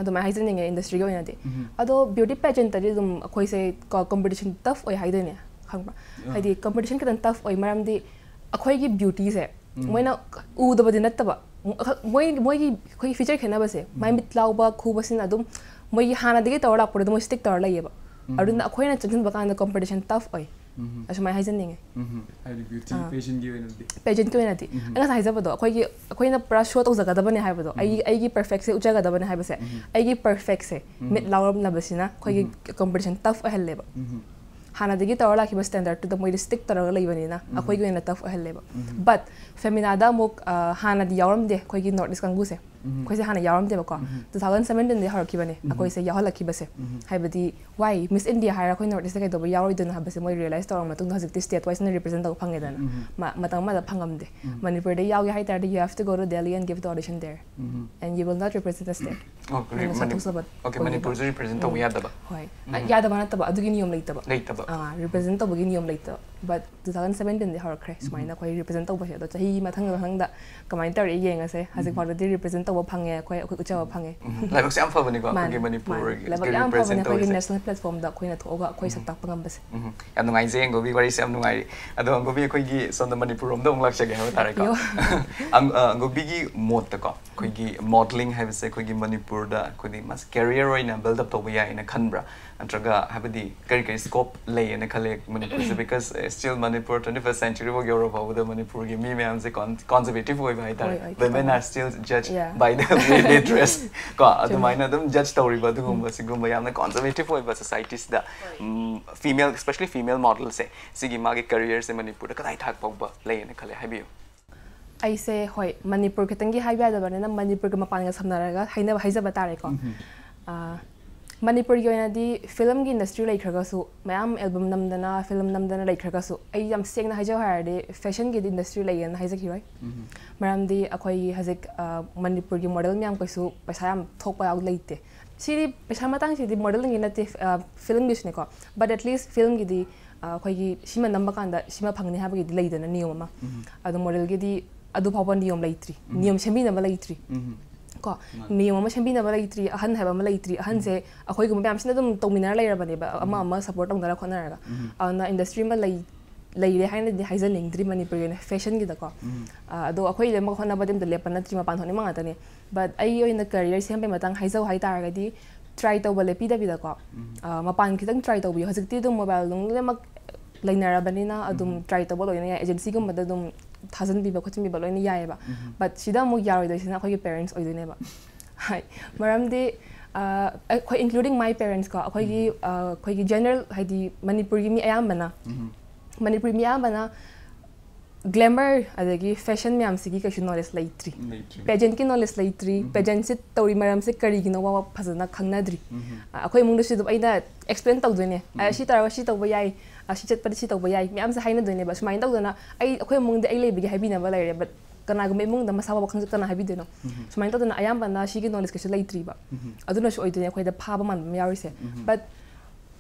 ꯑꯗꯨꯃꯥꯏꯅ ꯍꯥꯏꯖꯅꯤꯡꯉꯦ industry ꯒꯤ ꯑꯣꯏꯅꯗꯤ꯫ ꯎꯝ꯫ ꯑꯗꯣ beauty pageant ꯇꯗꯤ ꯑꯗꯨꯝ ꯑꯩꯈꯣꯏꯁꯦ ꯀꯣ, competition tough ꯑꯣꯏ ꯍꯥꯏꯗꯣꯏꯅꯦ, ꯈꯪꯕ꯭ꯔꯥ? ꯑꯥ꯫ ꯍꯥꯏꯗꯤ competition ꯈꯤꯇꯪ tough ꯑꯣꯏ, ꯃꯔꯝꯗꯤ ꯑꯩꯈꯣꯏꯒꯤ beauty ꯁꯦ ꯎꯝ꯫ ꯃꯣꯏꯅ ꯎꯗꯕꯗꯤ ꯅꯠꯇꯕ, ꯃꯣꯏ, ꯃꯣꯏꯒꯤ ꯑꯩꯈꯣꯏꯒꯤ feature ꯈꯦꯠꯅꯕꯁꯦ, ꯃꯥꯏ ꯎꯝ꯫ ꯃꯤꯠ ꯂꯥꯎꯕ ꯈꯨꯕꯁꯤꯅ ꯑꯗꯨꯝ ꯃꯣꯏꯒꯤ ꯍꯥꯟꯅꯗꯒꯤ ꯇꯧꯔ ꯂꯥꯛꯄꯗꯣ ꯑꯗꯨꯝ ꯃꯣꯏ stick ꯇꯧꯔ ꯂꯩꯌꯦꯕ꯫ ꯎꯝ꯫ ꯑꯗꯨꯅ ꯑꯩꯈꯣꯏꯅ ꯆꯪꯁꯤꯟꯕ ꯀꯥꯟꯗ competition tough ꯑꯣꯏ꯫ ꯎꯝ꯫ ꯑꯁꯨꯃꯥꯏꯅ ꯍꯥꯏꯖꯅꯤꯡꯉꯦ꯫ ꯎꯝ꯫ ꯍꯥꯏꯗꯤ beauty ꯑꯥ꯫ Pageant ꯀꯤ ꯑꯣꯏꯅꯗꯤ꯫ Pageant ꯀꯤ ꯑꯣꯏꯅꯗꯤ꯫ ꯎꯝ꯫ ꯑꯩ ꯉꯁꯥꯏ ꯍꯥꯏꯖꯕꯗꯣ, ꯑꯩꯈꯣꯏꯒꯤ, ꯑꯩꯈꯣꯏꯅ ꯄꯨꯔꯥ show ꯇꯧꯖꯒꯗꯕꯅꯦ ꯍꯥꯏꯕꯗꯣ, ꯎꯝ꯫ ꯑꯩꯒꯤ, ꯑꯩꯒꯤ perfect ꯁꯦ ꯎꯠꯆꯒꯗꯕꯅꯦ ꯍꯥꯏꯕꯁꯦ, ꯎꯝ꯫ ꯑꯩꯒꯤ perfect ꯁꯦ ꯎꯝ꯫ ꯃꯤꯠ ꯂꯥꯎꯔꯝꯅꯕꯁꯤꯅ ꯑꯩꯈꯣꯏꯒꯤ ꯎꯝ꯫ Competition tough ꯑꯣꯏꯍꯜꯂꯦꯕ꯫ ꯎꯝ꯫ ꯍꯥꯟꯅꯗꯒꯤ ꯇꯧꯔ ꯂꯥꯛꯈꯤꯕ standard ꯇꯨꯗ ꯃꯣꯏꯗꯤ stick ꯇꯧꯔꯒ ꯂꯩꯕꯅꯤꯅ ꯎꯝ꯫ ꯑꯩꯈꯣꯏꯒꯤ ꯑꯣꯏꯅ tough ꯑꯣꯏꯍꯜꯂꯦꯕ꯫ ꯎꯝ꯫ But Femina ꯗ ꯑꯃꯨꯛ, ꯑ, ꯍꯥꯟꯅꯗꯤ ꯌꯥꯎꯔꯝꯗꯦ ꯑꯩꯈꯣꯏꯒꯤ North East ꯀꯥꯡꯕꯨꯁꯦ꯫ ꯑꯩꯈꯣꯏꯁꯦ ꯍꯥꯟꯅ ꯌꯥꯎꯔꯝꯗꯦꯕꯀꯣ꯫ ꯇꯨ ꯊꯥꯎꯖꯟ ꯁꯚꯦꯟꯇꯤꯟꯗꯒꯤ ꯍꯧꯔꯛꯈꯤꯕꯅꯦ ꯑꯩꯈꯣꯏꯁꯦ ꯌꯥꯎꯍꯜꯂꯛꯈꯤꯕꯁꯦ꯫ ꯍꯥꯏꯕꯗꯤ, why Miss India ꯍꯥꯏꯔ ꯑꯩꯈꯣꯏ North East ꯀꯩꯗꯧꯕ ꯌꯥꯎꯔꯣꯏꯗꯣꯏꯅꯣ ꯍꯥꯏꯕꯁꯦ ꯃꯣꯏ realize ꯇꯧꯔ ꯃꯇꯨꯡꯗ ꯍꯧꯖꯤꯛꯇꯤ state wise ꯅ represent ꯇꯧꯕ ꯐꯪꯉꯦꯗꯅ꯫ ꯃ- ꯃꯇꯝ ꯑꯃꯗ ꯐꯪꯉꯝꯗꯦ꯫ ꯃꯅꯤꯄꯨꯔꯗ ꯌꯥꯎꯒꯦ ꯍꯥꯏ ꯇꯥꯔꯗꯤ you have to go to Delhi and give the audition there and you will not represent the state꯫ ꯑꯣ, ꯀꯔꯤ ꯅꯪꯅ ꯃꯅꯤ- ꯁꯛꯊꯣꯛꯆꯕ ꯑꯣꯀꯦ, ꯑꯣꯏꯗꯕ꯫ ꯃꯅꯤꯄꯨꯔꯁꯨ represent ꯇꯧꯕ ꯌꯥꯗꯕ? ꯍꯣꯏ꯫ ꯑ, ꯌꯥꯗꯕ ꯅꯠꯇꯕ, ꯑꯗꯨꯒꯤ ꯅꯤꯌꯣꯝ ꯂꯩꯇꯕ꯫ ꯂꯩꯇꯕ? ꯑꯥ, represent ꯇꯧꯕꯒꯤ ꯅꯤꯌꯣꯝ ꯂꯩꯇꯕ꯫ But ꯇꯨ ꯊꯥꯎꯖꯟ ꯁꯚꯦꯟꯇꯤꯟꯗꯤ ꯍꯧꯔꯛꯈ꯭ꯔꯦ ꯁꯨꯃꯥꯏꯅ ꯑꯩꯈꯣꯏ represent ꯇꯧꯕꯁꯦ꯫ ꯑꯗꯣ ꯆꯍꯤ ꯃꯊꯪ ꯃꯊꯪꯗ ꯀꯃꯥꯏꯅ ꯇꯧꯔꯛꯑꯦ ꯌꯦꯡꯉꯁꯦ꯫ ꯍꯧꯖꯤꯛ ꯐꯥꯎꯗꯗꯤ represent ꯇꯧꯕ ꯐꯪꯉꯦ ꯑꯩꯈꯣꯏ, ꯑꯩꯈꯣꯏ ꯎꯠꯆꯕ ꯐꯪꯉꯦ꯫ ꯎꯝ, ꯂꯥꯏꯕꯛꯁꯦ ꯌꯥꯝ ꯐꯕꯅꯤꯀꯣ, ꯃꯥꯅꯦ, ꯑꯩꯈꯣꯏꯒꯤ ꯃꯅꯤꯄꯨꯔ ꯃꯥꯅꯦ꯫ ꯂꯥꯏꯕꯛ ꯀꯩ ꯌꯥꯝ ꯐꯕꯅꯦ represent ꯑꯩꯈꯣꯏꯒꯤ ꯇꯧꯔꯤꯁꯦ꯫ National platform ꯗ ꯑꯩꯈꯣꯏꯅ ꯊꯣꯛꯑꯒ ꯑꯩꯈꯣꯏ ꯁꯛ ꯇꯥꯛꯄ ꯉꯝꯕꯁꯦ꯫ ꯎꯝ, ꯌꯥꯝ ꯅꯨꯡꯉꯥꯏꯖꯩ, ꯑꯪꯒꯣꯕꯤ, ꯋꯥꯔꯤꯁꯦ ꯌꯥꯝ ꯅꯨꯡꯉꯥꯏꯔꯤ꯫ ꯑꯗꯣ ꯑꯪꯒꯣꯕꯤ, ꯑꯩꯈꯣꯏꯒꯤ ꯁꯣꯝꯗ ꯃꯅꯤꯄꯨꯔ ꯔꯣꯝꯗ ꯑꯃꯨꯛ ꯂꯥꯛꯆꯒꯦ ꯍꯥꯏꯕ ꯇꯥꯔꯦꯀꯣ꯫ ꯌꯣ꯫ ꯑꯪ-, ꯑ, ꯑꯪꯒꯣꯕꯤꯒꯤ ꯃꯣꯠꯇꯀꯣ, ꯑꯩꯈꯣꯏꯒꯤ modelling ꯍꯥꯏꯕꯁꯦ ꯑꯩꯈꯣꯏꯒꯤ ꯃꯅꯤꯄꯨꯔꯗ ꯑꯩꯈꯣꯏꯗꯤ ꯃꯥꯁ career ꯑꯣꯏꯅ build up ꯇꯧꯕ ꯌꯥꯏꯅ ꯈꯟꯕ꯭ꯔꯥ? ꯅꯠꯇ꯭ꯔꯒ ꯍꯥꯏꯕꯗꯤ ꯀꯔꯤ ꯀꯔꯤ scope ꯂꯩꯌꯦꯅ ꯈꯜꯂꯦ ꯃꯅꯤꯄꯨꯔꯁꯦ? Because, uh, still Manipur twenty first century ꯐꯥꯎ ꯌꯧꯔ ꯐꯥꯎꯕꯗ ꯃꯅꯤꯄꯨꯔꯒꯤ ꯃꯤ ꯃꯌꯥꯝꯁꯦ con-, conservative ꯑꯣꯏꯕ ꯍꯥꯏꯇꯥꯔꯦ꯫ ꯍꯣꯏ, ꯍꯣꯏ, Women ꯈꯤꯇꯪ꯫ are still judged Yeah. by the way they dress. ꯀꯣ, ꯑꯗꯨꯃꯥꯏꯅ ꯑꯗꯨꯝ judge ꯇꯧꯔꯤꯕ ꯑꯗꯨꯒꯨꯝꯕ ꯁꯤꯒꯨꯝꯕ ꯌꯥꯝꯅ conservative ꯑꯣꯏꯕ societies ꯗ, ꯎꯝ, female, especially female model ꯁꯦ, ꯁꯤꯒꯤ ꯃꯥꯒꯤ career ꯁꯦ ꯃꯅꯤꯄꯨꯔꯗ ꯀꯗꯥꯏ ꯊꯥꯛ ꯐꯥꯎꯕ ꯂꯩꯌꯦꯅ ꯈꯜꯂꯦ? ꯍꯥꯏꯕꯤꯌꯨ꯫ ꯑꯩꯁꯦ, ꯍꯣꯏ, ꯃꯅꯤꯄꯨꯔ ꯈꯤꯇꯪꯒꯤ ꯍꯥꯏꯕ ꯌꯥꯗꯕꯅꯤꯅ ꯃꯅꯤꯄꯨꯔꯒ ꯃꯄꯥꯟꯒ ꯁꯝꯅꯔꯒ ꯍꯥꯏꯅꯕ, ꯍꯥꯏꯖꯕ ꯇꯥꯔꯦꯀꯣ꯫ ꯑꯥ, ꯃꯅꯤꯄꯨꯔꯒꯤ ꯑꯣꯏꯅꯗꯤ film ꯒꯤ industry ꯂꯩꯈ꯭ꯔꯒꯁꯨ, ꯃꯌꯥꯝ album ꯅꯝꯗꯅ, film ꯅꯝꯗꯅ ꯂꯩꯈ꯭ꯔꯒꯁꯨ, ꯑꯩ ꯌꯥꯝ ꯁꯦꯡꯅ ꯍꯥꯏꯖꯧ ꯍꯥꯏꯔꯗꯤ fashion ꯒꯤꯗꯤ industry ꯂꯩꯌꯦꯅ ꯍꯥꯏꯖꯈꯤꯔꯣꯏ꯫ ꯃꯔꯝꯗꯤ ꯑꯩꯈꯣꯏꯒꯤ ꯍꯧꯖꯤꯛ, ꯑꯥ, ꯃꯅꯤꯄꯨꯔꯒꯤ model ꯃꯌꯥꯝ ꯀꯩꯁꯨ ꯄꯩꯁꯥ ꯌꯥꯝ ꯊꯣꯛꯄ ꯌꯥꯎ ꯂꯩꯇꯦ꯫ ꯁꯤꯗꯤ ꯄꯩꯁꯥ ꯃꯇꯥꯡꯁꯤꯗꯤ model ꯒꯤ ꯅꯠꯇꯦ, ꯑꯥ, film ꯒꯤꯁꯨꯅꯦꯀꯣ꯫ But at least film ꯒꯤꯗꯤ, ꯑꯥ, ꯑꯩꯈꯣꯏꯒꯤ ꯁꯤꯃ ꯅꯝꯕ ꯀꯥꯟꯗ ꯁꯤꯃ ꯐꯪꯅꯤ ꯍꯥꯏꯕꯒꯤꯗꯤ ꯂꯩꯗꯅ ꯅꯤꯌꯣꯝ ꯑꯃ꯫ ꯑꯗꯣ model ꯒꯤꯗꯤ ꯑꯗꯨ ꯐꯥꯎꯕ ꯅꯤꯌꯣꯝ ꯂꯩꯇ꯭ꯔꯤ, ꯅꯤꯌꯣꯝ ꯁꯦꯝꯕꯤꯅꯕ ꯂꯩꯇ꯭ꯔꯤ꯫ ꯀꯣ, ꯅꯤꯌꯣꯝ ꯑꯃ ꯁꯦꯝꯕꯤꯅꯕ ꯂꯩꯇ꯭ꯔꯤ, ꯑꯍꯟ ꯍꯥꯏꯕ ꯑꯃ ꯂꯩꯇ꯭ꯔꯤ꯫ ꯑꯍꯟꯁꯦ ꯑꯩꯈꯣꯏꯒꯨꯝꯕ ꯃꯌꯥꯝꯁꯤꯅ ꯑꯗꯨꯝ ꯇꯧꯃꯤꯟꯅꯔ ꯂꯩꯔꯕꯅꯦꯕ, ꯑꯃ ꯑꯃ support ꯇꯧꯅꯔ ꯈꯣꯠꯅꯔꯒ꯫ ꯑꯗꯨꯅ industry ꯑꯃ ꯂꯩ, ꯂꯩꯔꯦ ꯍꯥꯏꯅꯗꯤ ꯍꯥꯏꯖꯅꯤꯡꯗ꯭ꯔꯤ ꯃꯅꯤꯄꯨꯔꯒꯤ ꯑꯣꯏꯅ fashion ꯒꯤꯗꯀꯣ꯫ ꯑꯥ, ꯑꯗꯣ ꯑꯩꯈꯣꯏ ꯂꯣꯏꯅꯃꯛ ꯍꯣꯠꯅꯕꯗꯤ ꯑꯝꯇ ꯂꯦꯞꯄ ꯅꯠꯇ꯭ꯔꯤ, ꯃꯄꯥꯟ ꯊꯣꯛꯅꯤꯡꯕ ꯉꯥꯛꯇꯅꯤ꯫ But ꯑꯩꯒꯤ ꯑꯣꯏꯅ career ꯁꯦꯝꯕꯩ ꯃꯇꯥꯡ ꯍꯥꯏꯖꯧ ꯍꯥꯏꯇꯥꯔꯒꯗꯤ, try ꯇꯧꯕ ꯂꯦꯞꯄꯤꯗꯕꯤꯗꯀꯣ, ꯑꯥ, ꯃꯄꯥꯟ ꯈꯤꯇꯪ try ꯇꯧꯕꯤꯌꯨ꯫ ꯍꯧꯖꯤꯛꯇꯤ ꯑꯗꯨꯝ mobile ꯅꯨꯡ ꯂꯣꯏꯅꯃꯛ ꯂꯩꯅꯔꯕꯅꯤꯅ ꯑꯗꯨꯝ try ꯇꯧꯕ ꯂꯣꯏꯅ ꯌꯥꯏ꯫ Agency ꯒꯨꯝꯕꯗ ꯑꯗꯨꯝ ꯊꯥꯖꯤꯟꯕꯤꯕ ꯈꯣꯠꯆꯤꯟꯕꯤꯕ ꯂꯣꯏꯅ ꯌꯥꯏꯑꯕ꯫ But ꯁꯤꯗ ꯑꯃꯨꯛ ꯌꯥꯔꯣꯏꯗꯣꯏꯁꯤꯅ ꯑꯩꯈꯣꯏꯒꯤ parents ꯑꯣꯏꯗꯣꯏꯅꯦꯕ꯫ ꯍꯥꯏ, ꯃꯔꯝꯗꯤ, ꯑꯥ, ꯑꯩꯈꯣꯏ, including my parents ꯀꯣ, ꯑꯩꯈꯣꯏꯒꯤ, ꯑꯥ, ꯑꯩꯈꯣꯏꯒꯤ general, ꯍꯥꯏꯗꯤ ꯃꯅꯤꯄꯨꯔꯒꯤ ꯃꯤ ꯑꯌꯥꯝꯕꯅ, ꯃꯅꯤꯄꯨꯔꯤ ꯃꯤ ꯑꯌꯥꯝꯕꯅ ꯒ꯭ꯂꯦꯃꯔ ꯑꯗꯒꯤ ꯐꯦꯁꯟ ꯃꯌꯥꯝꯁꯤꯒꯤ ꯀꯩꯁꯨ ꯅꯣꯂꯦꯖ ꯂꯩꯇ꯭ꯔꯤ꯫ ꯂꯩꯇ꯭ꯔꯤ꯫ ꯄꯦꯖꯦꯟꯠꯀꯤ ꯅꯣꯂꯦꯖ ꯂꯩꯇ꯭ꯔꯤ꯫ ꯎꯝ꯫ ꯄꯦꯖꯦꯟꯠꯁꯤ ꯇꯧꯔꯤ ꯃꯔꯝꯁꯦ ꯀꯔꯤꯒꯤꯅꯣ ꯋꯥ ꯐꯖꯅ ꯈꯪꯅꯗ꯭ꯔꯤ꯫ ꯎꯝ꯫ ꯑ, ꯑꯩꯈꯣꯏ ꯏꯃꯨꯡꯗꯁꯨ ꯑꯗꯨꯝ ꯑꯩꯅ ꯑꯦꯛꯁꯄ꯭ꯂꯦꯟ ꯇꯧꯗꯣꯏꯅꯦ꯫ ꯑ, ꯎꯝ꯫ ꯁꯤ ꯇꯧꯔꯒ ꯁꯤ ꯇꯧꯕ ꯌꯥꯏ, ꯑ, ꯁꯤ ꯆꯠꯄꯗ ꯁꯤ ꯇꯧꯕ ꯌꯥꯏ ꯃꯌꯥꯝꯁꯦ ꯍꯥꯏꯅꯗꯣꯏꯅꯦꯕ꯫ ꯁꯨꯃꯥꯏꯅ ꯇꯧꯗꯅ ꯑꯩ ꯑꯩꯈꯣꯏ ꯏꯃꯨꯡꯗ ꯑꯩ ꯂꯩꯕꯒꯤ ꯍꯥꯏꯕꯤꯅꯕ ꯂꯩꯔꯦ, ꯕꯠ ꯀꯅꯥꯒꯨꯝꯕ ꯏꯃꯨꯡꯗ ꯃꯁꯥ ꯐꯥꯎꯕ ꯈꯪꯁꯨ ꯀꯅꯥ ꯍꯥꯏꯕꯤꯗꯣꯏꯅꯣ? ꯎꯝ꯫ ꯁꯨꯃꯥꯏꯅ ꯇꯧꯗꯅ ꯑꯌꯥꯝꯕꯅ ꯁꯤꯒꯤ ꯅꯣꯂꯦꯖ ꯀꯩꯁꯨ ꯂꯩꯇ꯭ꯔꯤꯕ꯫ ꯎꯝ꯫ ꯑꯗꯨꯅꯁꯨ ꯑꯣꯏꯗꯣꯏꯅꯦ ꯑꯩꯈꯣꯏꯗ ꯐꯥꯕ ꯃꯥꯟꯕ ꯑꯃ ꯌꯥꯎꯔꯤꯁꯦ꯫ ꯎꯝ꯫ ꯕꯠ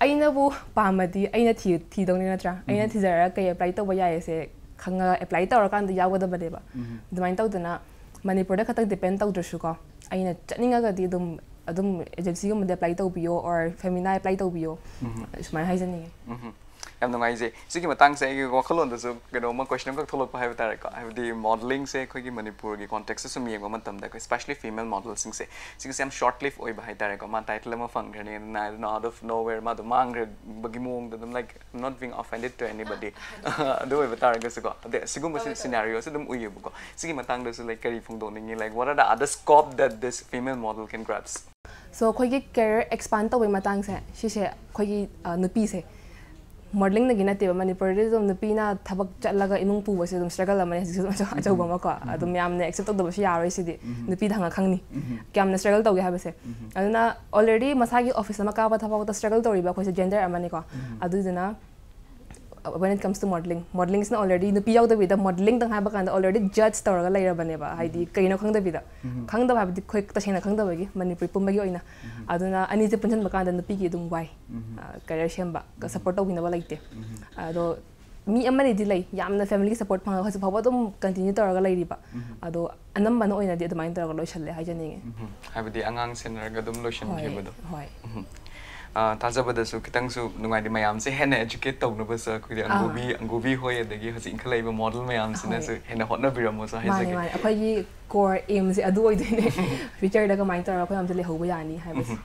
ꯑꯩꯅꯕꯨ ꯄꯥꯝꯃꯗꯤ ꯑꯩꯅ ꯊꯤ ꯊꯤꯗꯧꯅꯤ ꯅꯠꯇ꯭ꯔꯥ? ꯑꯩꯅ ꯎꯝ꯫ ꯊꯤꯖꯔꯒ ꯀꯩ ꯑꯦꯄ꯭ꯂꯥꯏ ꯇꯧꯕ ꯌꯥꯏꯁꯦ ꯈꯪꯉꯒ ꯑꯦꯄ꯭ꯂꯥꯏ ꯇꯧꯔꯀꯥꯟꯗ ꯌꯥꯎꯒꯗꯕꯅꯦꯕ꯫ ꯎꯝ꯫ ꯑꯗꯨꯃꯥꯏꯅ ꯇꯧꯗꯅ ꯃꯅꯤꯄꯨꯔꯗ ꯈꯛꯇꯪ ꯗꯤꯄꯦꯟ ꯇꯧꯗ꯭ꯔꯁꯨꯀꯣ, ꯑꯩꯅ ꯆꯠꯅꯤꯡꯉꯒꯗꯤ ꯑꯗꯨꯝ ꯑꯗꯨꯝ ꯑꯦꯖꯦꯟꯁꯤꯒꯨꯝꯕꯗ ꯑꯦꯄ꯭ꯂꯥꯏ ꯇꯧꯕꯤꯌꯣ, or ꯐꯦꯃꯤꯅꯥ ꯑꯦꯄ꯭ꯂꯥꯏ ꯇꯧꯕꯤꯌꯣ꯫ ꯎꯝ꯫ ꯁꯨꯃꯥꯏꯅ ꯍꯥꯏꯖꯅꯤꯡꯉꯤ꯫ ꯎꯝ꯫ ꯌꯥꯝ ꯅꯨꯡꯉꯥꯏꯖꯩ꯫ ꯁꯤꯒꯤ ꯃꯇꯥꯡꯁꯦ ꯑꯩꯒꯤ ꯋꯥꯈꯜꯂꯣꯟꯗꯁꯨ ꯀꯩꯅꯣꯝꯃ ꯀꯣꯏꯁꯟ ꯑꯃꯈꯛ ꯊꯣꯛꯂꯛꯄ ꯍꯥꯏꯕ ꯇꯥꯔꯦꯀꯣ꯫ ꯍꯥꯏꯕꯗꯤ ꯃꯣꯗꯦꯂꯤꯡꯁꯦ ꯑꯩꯈꯣꯏꯒꯤ ꯃꯅꯤꯄꯨꯔꯒꯤ ꯀꯣꯟꯇꯦꯛꯁꯇ ꯁꯨꯝ ꯌꯦꯡꯕ ꯃꯇꯝꯗ ꯑꯩꯈꯣꯏ especially female ꯃꯣꯗꯦꯜꯁꯤꯡꯁꯦ, ꯁꯤꯒꯤꯁꯦ ꯌꯥꯝ ꯁꯣꯔꯠ ꯂꯤꯐ ꯑꯣꯏꯕ ꯍꯥꯏ ꯇꯥꯔꯦꯀꯣ꯫ ꯃꯥ ꯇꯥꯏꯇꯜ ꯑꯃ ꯐꯪꯈ꯭ꯔꯅꯤ, ꯑꯗꯨꯅ ꯑꯗꯨꯅ out of nowhere ꯃꯥꯗꯣ ꯃꯥꯡꯈ꯭ꯔꯕꯒꯤ ꯃꯑꯣꯡꯗ ꯑꯗꯨꯝ, like, I'm not being offended to anybody ꯑꯗꯨ ꯑꯣꯏꯕ ꯇꯥꯔꯒꯁꯨꯀꯣ꯫ ꯑꯗꯩ ꯁꯤꯒꯨꯝꯕ ꯁꯤꯅꯥꯔꯤꯑꯣꯁꯨ ꯑꯗꯨꯝ ꯎꯏꯌꯦꯕꯀꯣ꯫ ꯁꯤꯒꯤ ꯃꯇꯥꯡꯗꯁꯨ, like, ꯀꯔꯤ ꯐꯣꯡꯗꯣꯛꯅꯤꯡꯉꯤ? Like, what are the other scope that this female model can grasp? ꯁꯣ ꯑꯩꯈꯣꯏꯒꯤ ꯀꯦꯔꯤꯌꯔ ꯑꯦꯛꯁꯄꯥꯟ ꯇꯧꯕꯩ ꯃꯇꯥꯡꯁꯦ, ꯁꯤꯁꯦ ꯑꯩꯈꯣꯏꯒꯤ, ꯑ, ꯅꯨꯄꯤꯁꯦ ꯃꯣꯗꯦꯂꯤꯡꯗꯒꯤ ꯅꯠꯇꯦꯕ꯫ ꯃꯅꯤꯄꯨꯔꯗꯗꯤ ꯑꯗꯨꯝ ꯅꯨꯄꯤꯅ ꯊꯕꯛ ꯆꯠꯂꯒ ꯏꯃꯨꯡ ꯄꯨꯕꯁꯦ ꯑꯗꯨꯝ ꯁ꯭ꯇ꯭ꯔꯒꯜ ꯑꯃꯅꯦ ꯍꯧꯖꯤꯛꯁꯨ ꯑꯗꯨꯝ ꯑꯆꯧ-, ꯑꯆꯧꯕ ꯑꯃꯀꯣ꯫ ꯑꯗꯨꯝ ꯌꯥꯝꯅ ꯑꯦꯛꯁꯦꯞ ꯇꯧꯗꯕꯁꯨ ꯌꯥꯔꯣꯏ ꯁꯤꯗꯤ꯫ ꯎꯝ꯫ ꯅꯨꯄꯤꯗ ꯍꯪꯉ ꯈꯪꯅꯤ꯫ ꯎꯝ꯫ ꯀꯌꯥꯝꯅ ꯁ꯭ꯇ꯭ꯔꯒꯜ ꯇꯧꯒꯦ ꯍꯥꯏꯕꯁꯦ꯫ ꯎꯝ꯫ ꯑꯗꯨꯅ already ꯃꯁꯥꯒꯤ ꯑꯣꯐꯤꯁ ꯑꯃ ꯀꯥꯕ ꯊꯕꯛꯇ ꯁ꯭ꯇ꯭ꯔꯒꯜ ꯇꯧꯔꯤꯕ ꯑꯩꯈꯣꯏꯁꯦ ꯖꯦꯟꯗꯔ ꯑꯃꯅꯤꯀꯣ꯫ ꯎꯝ꯫ ꯑꯗꯨꯗꯨꯅ when it comes to modeling, ꯃꯣꯗꯦꯂꯤꯡꯁꯤꯅ already ꯅꯨꯄꯤ ꯌꯥꯎꯗꯕꯤꯗ ꯃꯣꯗꯦꯂꯤꯡꯗꯪ ꯍꯥꯏꯕ ꯀꯥꯟꯗ already ꯖꯖ ꯇꯧꯔꯒ ꯂꯩꯔꯕꯅꯦꯕ꯫ ꯍꯥꯏꯗꯤ ꯀꯩꯅꯣ ꯈꯪꯗꯕꯤꯗ꯫ ꯎꯝ꯫ ꯈꯪꯗꯕ ꯍꯥꯏꯕꯗꯤ ꯑꯩꯈꯣꯏ ꯇꯁꯦꯡꯅ ꯈꯪꯗꯕꯒꯤ ꯃꯅꯤꯄꯨꯔꯤ ꯄꯨꯝꯕꯒꯤ ꯑꯣꯏꯅ꯫ ꯎꯝ꯫ ꯑꯗꯨꯅ ꯑꯅꯤꯁꯦ ꯄꯨꯟꯁꯤꯟꯕ ꯀꯥꯟꯗ ꯅꯨꯄꯤꯒꯤ ꯑꯗꯨꯝ ꯋꯥꯏ꯫ ꯎꯝ꯫ ꯑ, ꯀꯦꯔꯤꯌꯔ ꯁꯦꯝꯕ, ꯁꯞꯄꯣꯔꯠ ꯇꯧꯕꯤꯅꯕ ꯂꯩꯇꯦ꯫ ꯎꯝ꯫ ꯑꯗꯣ ꯃꯤ ꯑꯃꯅꯤꯗꯤ ꯂꯩ, ꯌꯥꯝꯅ ꯐꯦꯃꯤꯂꯤꯒꯤ ꯁꯞꯄꯣꯔꯠ ꯐꯪꯉꯒ ꯍꯧꯖꯤꯛ ꯐꯥꯎꯕ ꯑꯗꯨꯝ ꯀꯟꯇꯤꯅ꯭ꯌꯨ ꯇꯧꯔꯒ ꯂꯩꯔꯤꯕ꯫ ꯎꯝ꯫ ꯑꯗꯣ ꯑꯅꯝꯕꯅ ꯑꯣꯏꯅꯗꯤ ꯑꯗꯨꯃꯥꯏꯅ ꯇꯧꯔꯒ ꯂꯣꯏꯁꯜꯂꯦ ꯍꯥꯏꯖꯅꯤꯡꯉꯤ꯫ ꯎꯝ꯫ ꯍꯥꯏꯕꯗꯤ ꯑꯉꯥꯡ ꯁꯦꯟꯅꯔꯒ ꯑꯗꯨꯝ ꯍꯣꯏ, ꯂꯣꯏꯁꯤꯟꯈꯤꯕꯗꯣ꯫ ꯍꯣꯏ꯫ ꯎꯝ꯫ ꯑ, ꯊꯥꯖꯕꯗꯁꯨ ꯈꯤꯇꯪꯁꯨ ꯅꯨꯡꯉꯥꯏꯇꯦ, ꯃꯌꯥꯝꯁꯦ ꯍꯦꯟꯅ ꯑꯦꯖꯨꯀꯦꯠ ꯇꯧꯅꯕꯁꯨ ꯑꯩꯈꯣꯏꯗꯤ ꯑꯥ꯫ ꯑꯪꯒꯨꯕꯤ, ꯑꯪꯒꯨꯕꯤ ꯍꯣꯏ, ꯑꯗꯒꯤ ꯍꯧꯖꯤꯛ ꯏꯟꯈꯠꯂꯛꯏꯕ ꯃꯣꯗꯦꯜ ꯃꯌꯥꯝꯁꯤꯅꯁꯨ ꯍꯣꯏ꯫ ꯍꯦꯟꯅ ꯍꯣꯠꯅꯕꯤꯔꯝꯃꯣꯁꯨ ꯃꯥꯅꯦ, ꯍꯥꯏꯖꯒꯦ꯫ ꯃꯥꯅꯦ꯫ ꯑꯩꯈꯣꯏꯒꯤ core aimꯁꯦ ꯑꯗꯨ ꯑꯣꯏꯗꯣꯏꯅꯦ꯫ ꯐ꯭ꯌꯨꯆꯔꯗ ꯀꯃꯥꯏꯅ ꯇꯧꯔꯒ ꯑꯩꯈꯣꯏ ꯃꯌꯥꯝꯁꯦ ꯂꯩꯍꯧꯕ ꯌꯥꯅꯤ ꯍꯥꯏꯕꯁꯦ꯫ ꯎꯝ꯫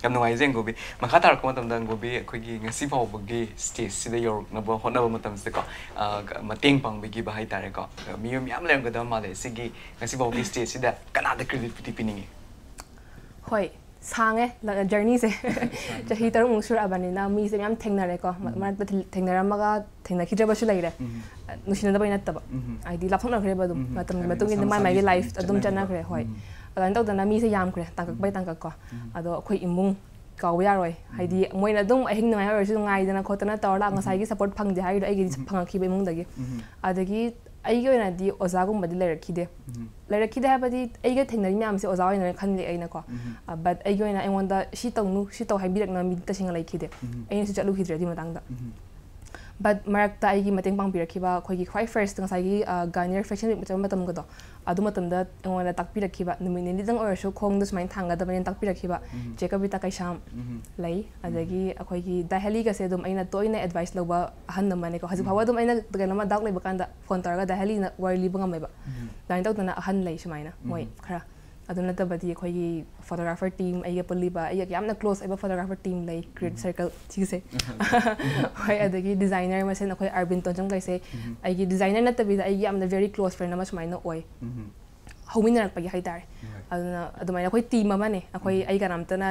ꯌꯥꯝ ꯅꯨꯡꯉꯥꯏꯖꯩ ꯑꯪꯒꯨꯕꯤ꯫ ꯃꯈꯥ ꯇꯥꯔꯛꯄ ꯃꯇꯝꯗ ꯑꯪꯒꯨꯕꯤ ꯑꯩꯈꯣꯏꯒꯤ ꯉꯁꯤ ꯐꯥꯎꯕꯒꯤ ꯁ꯭ꯇꯦꯖꯁꯤꯗ ꯌꯧꯔꯛꯅꯕ ꯍꯣꯠꯅꯕ ꯃꯇꯝꯁꯤꯗꯀꯣ, ꯑ, ꯃꯇꯦꯡ ꯄꯥꯡꯕꯤꯈꯤꯕ ꯍꯥꯏ ꯇꯥꯔꯦꯀꯣ, ꯃꯤꯑꯣꯏ ꯃꯌꯥꯝ ꯂꯩꯔꯝꯒꯗꯕ ꯃꯥꯜꯂꯦ꯫ ꯁꯤꯒꯤ ꯉꯁꯤ ꯐꯥꯎꯕꯒꯤ ꯁ꯭ꯇꯦꯖꯁꯤꯗ ꯀꯅꯥꯗ ꯀ꯭ꯔꯦꯗꯤꯠꯄꯨꯗꯤ ꯄꯤꯅꯤꯡꯉꯤ? ꯍꯣꯏ꯫ ꯁꯥꯡꯉꯦ ꯖꯔꯅꯤꯁꯦ꯫ ꯆꯍꯤ ꯇꯔꯨꯛꯃꯨꯛ ꯁꯨꯔꯛꯑꯕꯅꯤꯅ ꯃꯤꯁꯦ ꯃꯌꯥꯝ ꯊꯦꯡꯅꯔꯦꯀꯣ꯫ ꯃ- ꯎꯝ꯫ ꯃꯔꯛꯇ ꯊꯦꯡ- ꯊꯦꯡꯅꯔꯝꯃꯒ ꯊꯦꯡꯅꯈꯤꯗ꯭ꯔꯕꯁꯨ ꯂꯩꯔꯦ꯫ ꯎꯝ꯫ ꯅꯨꯡꯁꯤꯅꯗꯕꯩ ꯅꯠꯇꯕ꯫ ꯎꯝ꯫ ꯍꯥꯏꯗꯤ ꯂꯥꯞꯊꯣꯛꯅꯈ꯭ꯔꯦꯕ ꯑꯗꯨꯝ꯫ ꯎꯝ꯫ ꯃꯇꯝꯒꯤ ꯍꯥꯏꯕꯗꯤ ꯃꯇꯨꯡ ꯏꯟꯅ ꯃꯁꯥ ꯃꯥꯏ ꯃꯥꯏꯒꯤ ꯃꯁꯥꯒꯤ ꯂꯥꯏꯐ ꯑꯗꯨꯝ ꯆꯠꯅꯈ꯭ꯔꯦ꯫ ꯆꯠꯅꯈ꯭ꯔꯦ꯫ ꯍꯣꯏ꯫ ꯎꯝ꯫ ꯑꯗꯨꯃꯥꯏꯅ ꯇꯧꯗꯅ ꯃꯤꯁꯦ ꯌꯥꯝꯈ꯭ꯔꯦ, ꯇꯥꯡꯀꯛ ꯎꯝ꯫ ꯕꯥꯏ ꯇꯥꯡꯀꯛ ꯀꯣ꯫ ꯎꯝ꯫ ꯑꯗꯣ ꯑꯩꯈꯣꯏ ꯏꯃꯨꯡ ꯀꯥꯎꯕ ꯌꯥꯔꯣꯏ꯫ ꯍꯥꯏꯗꯤ ꯎꯝ꯫ ꯃꯣꯏꯅ ꯑꯗꯨꯝ ꯑꯍꯤꯡ ꯅꯨꯡꯉꯥꯏ ꯑꯣꯏꯔꯁꯨ ꯉꯥꯏꯗꯅ ꯈꯣꯠꯇꯅ ꯇꯧꯔ ꯂꯥꯛ-, ꯎꯝ꯫ ꯉꯁꯥꯏꯒꯤ ꯁꯄꯣꯔꯠ ꯐꯪꯗꯦ ꯍꯥꯏꯔꯤꯗꯣ ꯑꯩꯒꯤꯗꯤ ꯎꯝ꯫ ꯐꯪꯉꯛꯈꯤꯕ ꯏꯃꯨꯡꯗꯒꯤ꯫ ꯎꯝ꯫ ꯑꯗꯒꯤ ꯑꯩꯒꯤ ꯑꯣꯏꯅꯗꯤ ꯑꯣꯖꯥꯒꯨꯝꯕꯗꯤ ꯂꯩꯔꯛꯈꯤꯗꯦ꯫ ꯎꯝ꯫ ꯂꯩꯔꯛꯈꯤꯗꯦ ꯍꯥꯏꯕꯗꯤ ꯑꯩꯒ ꯊꯦꯡꯅꯔꯤ ꯃꯌꯥꯝꯁꯦ ꯑꯣꯖꯥ ꯑꯣꯏꯅ ꯈꯜꯂꯦ ꯑꯩꯅꯀꯣ꯫ ꯎꯝ꯫ ꯑ, but ꯑꯩꯒꯤ ꯑꯣꯏꯅ ꯑꯩꯉꯣꯟꯗ "ꯁꯤ ꯇꯧꯅꯨ, ꯁꯤ ꯇꯧ" ꯍꯥꯏꯕꯤꯔꯛꯅꯕ ꯃꯤꯗꯤ ꯇꯁꯦꯡꯅ ꯂꯩꯈꯤꯗꯦ꯫ ꯎꯝ꯫ ꯑꯩꯅꯁꯨ ꯆꯠꯂꯨꯈꯤꯗ꯭ꯔꯦ ꯑꯗꯨꯒꯤ ꯃꯇꯥꯡꯗ꯫ ꯎꯝ꯫ But ꯃꯔꯛꯇ ꯑꯩꯒꯤ ꯃꯇꯦꯡ ꯄꯥꯡꯕꯤꯔꯛꯈꯤꯕ ꯑꯩꯈꯣꯏꯒꯤ ꯈ꯭ꯋꯥꯏ ꯐꯥꯔꯁꯇ ꯉꯁꯥꯏꯒꯤ, ꯑ, Garnier Fashion Week ꯆꯠꯄ ꯃꯇꯝꯒꯗꯣ, ꯑꯗꯨ ꯃꯇꯝꯗ ꯑꯩꯉꯣꯟꯗ ꯇꯥꯛꯄꯤꯔꯛꯈꯤꯕ, ꯅꯨꯃꯤꯠ ꯅꯤꯅꯤꯗꯪ ꯑꯣꯏꯔꯁꯨ ꯈꯣꯡꯗ ꯁꯨꯃꯥꯏꯅ ꯊꯥꯡꯒꯗꯕꯅꯦꯅ ꯇꯥꯛꯄꯤꯔꯛꯈꯤꯕ ꯎꯝ꯫ ꯆꯦ ꯀꯕꯤꯇꯥ ꯀꯩꯁꯥꯝ ꯎꯝ꯫ ꯂꯩ꯫ ꯎꯝ꯫ ꯑꯗꯒꯤ ꯑꯩꯈꯣꯏꯒꯤ ꯗꯥꯏꯍꯂꯤꯒꯁꯦ ꯑꯗꯨꯝ ꯑꯩꯅ ꯇꯣꯏꯅ ꯑꯦꯗꯚꯥꯏꯁ ꯂꯧꯕ ꯑꯍꯟ ꯑꯃꯅꯦꯀꯣ꯫ ꯍꯧꯖꯤꯛ ꯐꯥꯎꯕ ꯎꯝ꯫ ꯑꯗꯨꯝ ꯑꯩꯅ ꯀꯩꯅꯣꯝꯃ ꯗꯥꯎꯠ ꯂꯩꯕ ꯀꯥꯟꯗ ꯐꯣꯟ ꯇꯧꯔꯒ ꯗꯥꯏꯍꯂꯤꯅ ꯋꯥꯔꯤ ꯂꯤꯕ ꯉꯝꯃꯦꯕ꯫ ꯎꯝ꯫ ꯑꯗꯨꯃꯥꯏꯅ ꯇꯧꯗꯅ ꯑꯍꯟ ꯂꯩ ꯁꯨꯃꯥꯏꯅ ꯃꯣꯏ ꯎꯝ꯫ ꯈꯔ꯫ ꯑꯗꯨ ꯅꯠꯇꯕꯗꯤ ꯑꯩꯈꯣꯏꯒꯤ ꯐꯣꯇꯣꯒ꯭ꯔꯥꯐꯔ ꯇꯤꯝ, ꯑꯩꯒ ꯄꯨꯜꯂꯤꯕ, ꯑꯩꯒ ꯌꯥꯝꯅ ꯀ꯭ꯂꯣꯁ ꯑꯣꯏꯕ ꯐꯣꯇꯣꯒ꯭ꯔꯥꯐꯔ ꯇꯤꯝ ꯂꯩ, ꯀ꯭ꯔꯤꯌꯦꯠ ꯎꯝ꯫ ꯁꯔꯀꯜ ꯁꯤꯒꯤꯁꯦ꯫ ꯎꯝ꯫ ꯍꯣꯏ, ꯑꯗꯒꯤ ꯗꯤꯖꯥꯏꯅꯔ ꯃꯁꯦꯟ ꯑꯩꯈꯣꯏ ꯑꯔꯕꯤꯟ ꯇꯣꯟꯖꯝ ꯀꯩꯁꯦ ꯎꯝ꯫ ꯑꯩꯒꯤ ꯗꯤꯖꯥꯏꯅꯔ ꯅꯠꯇꯕꯤꯗ ꯑꯩꯒꯤ ꯌꯥꯝꯅ very close friend ꯑꯃ ꯁꯨꯃꯥꯏꯅ ꯑꯣꯏ꯫ ꯎꯝ꯫ ꯍꯧꯃꯤꯟꯅꯔꯛꯄꯒꯤ ꯍꯥꯏꯇꯥꯔꯦ꯫ ꯍꯣꯏ꯫ ꯑꯗꯨꯅ ꯑꯗꯨꯃꯥꯏꯅ ꯑꯩꯈꯣꯏ ꯇꯤꯝ ꯑꯃꯅꯦ꯫ ꯑꯩꯈꯣꯏ, ꯎꯝ꯫ ꯑꯩ ꯀꯅꯥꯝꯇꯅ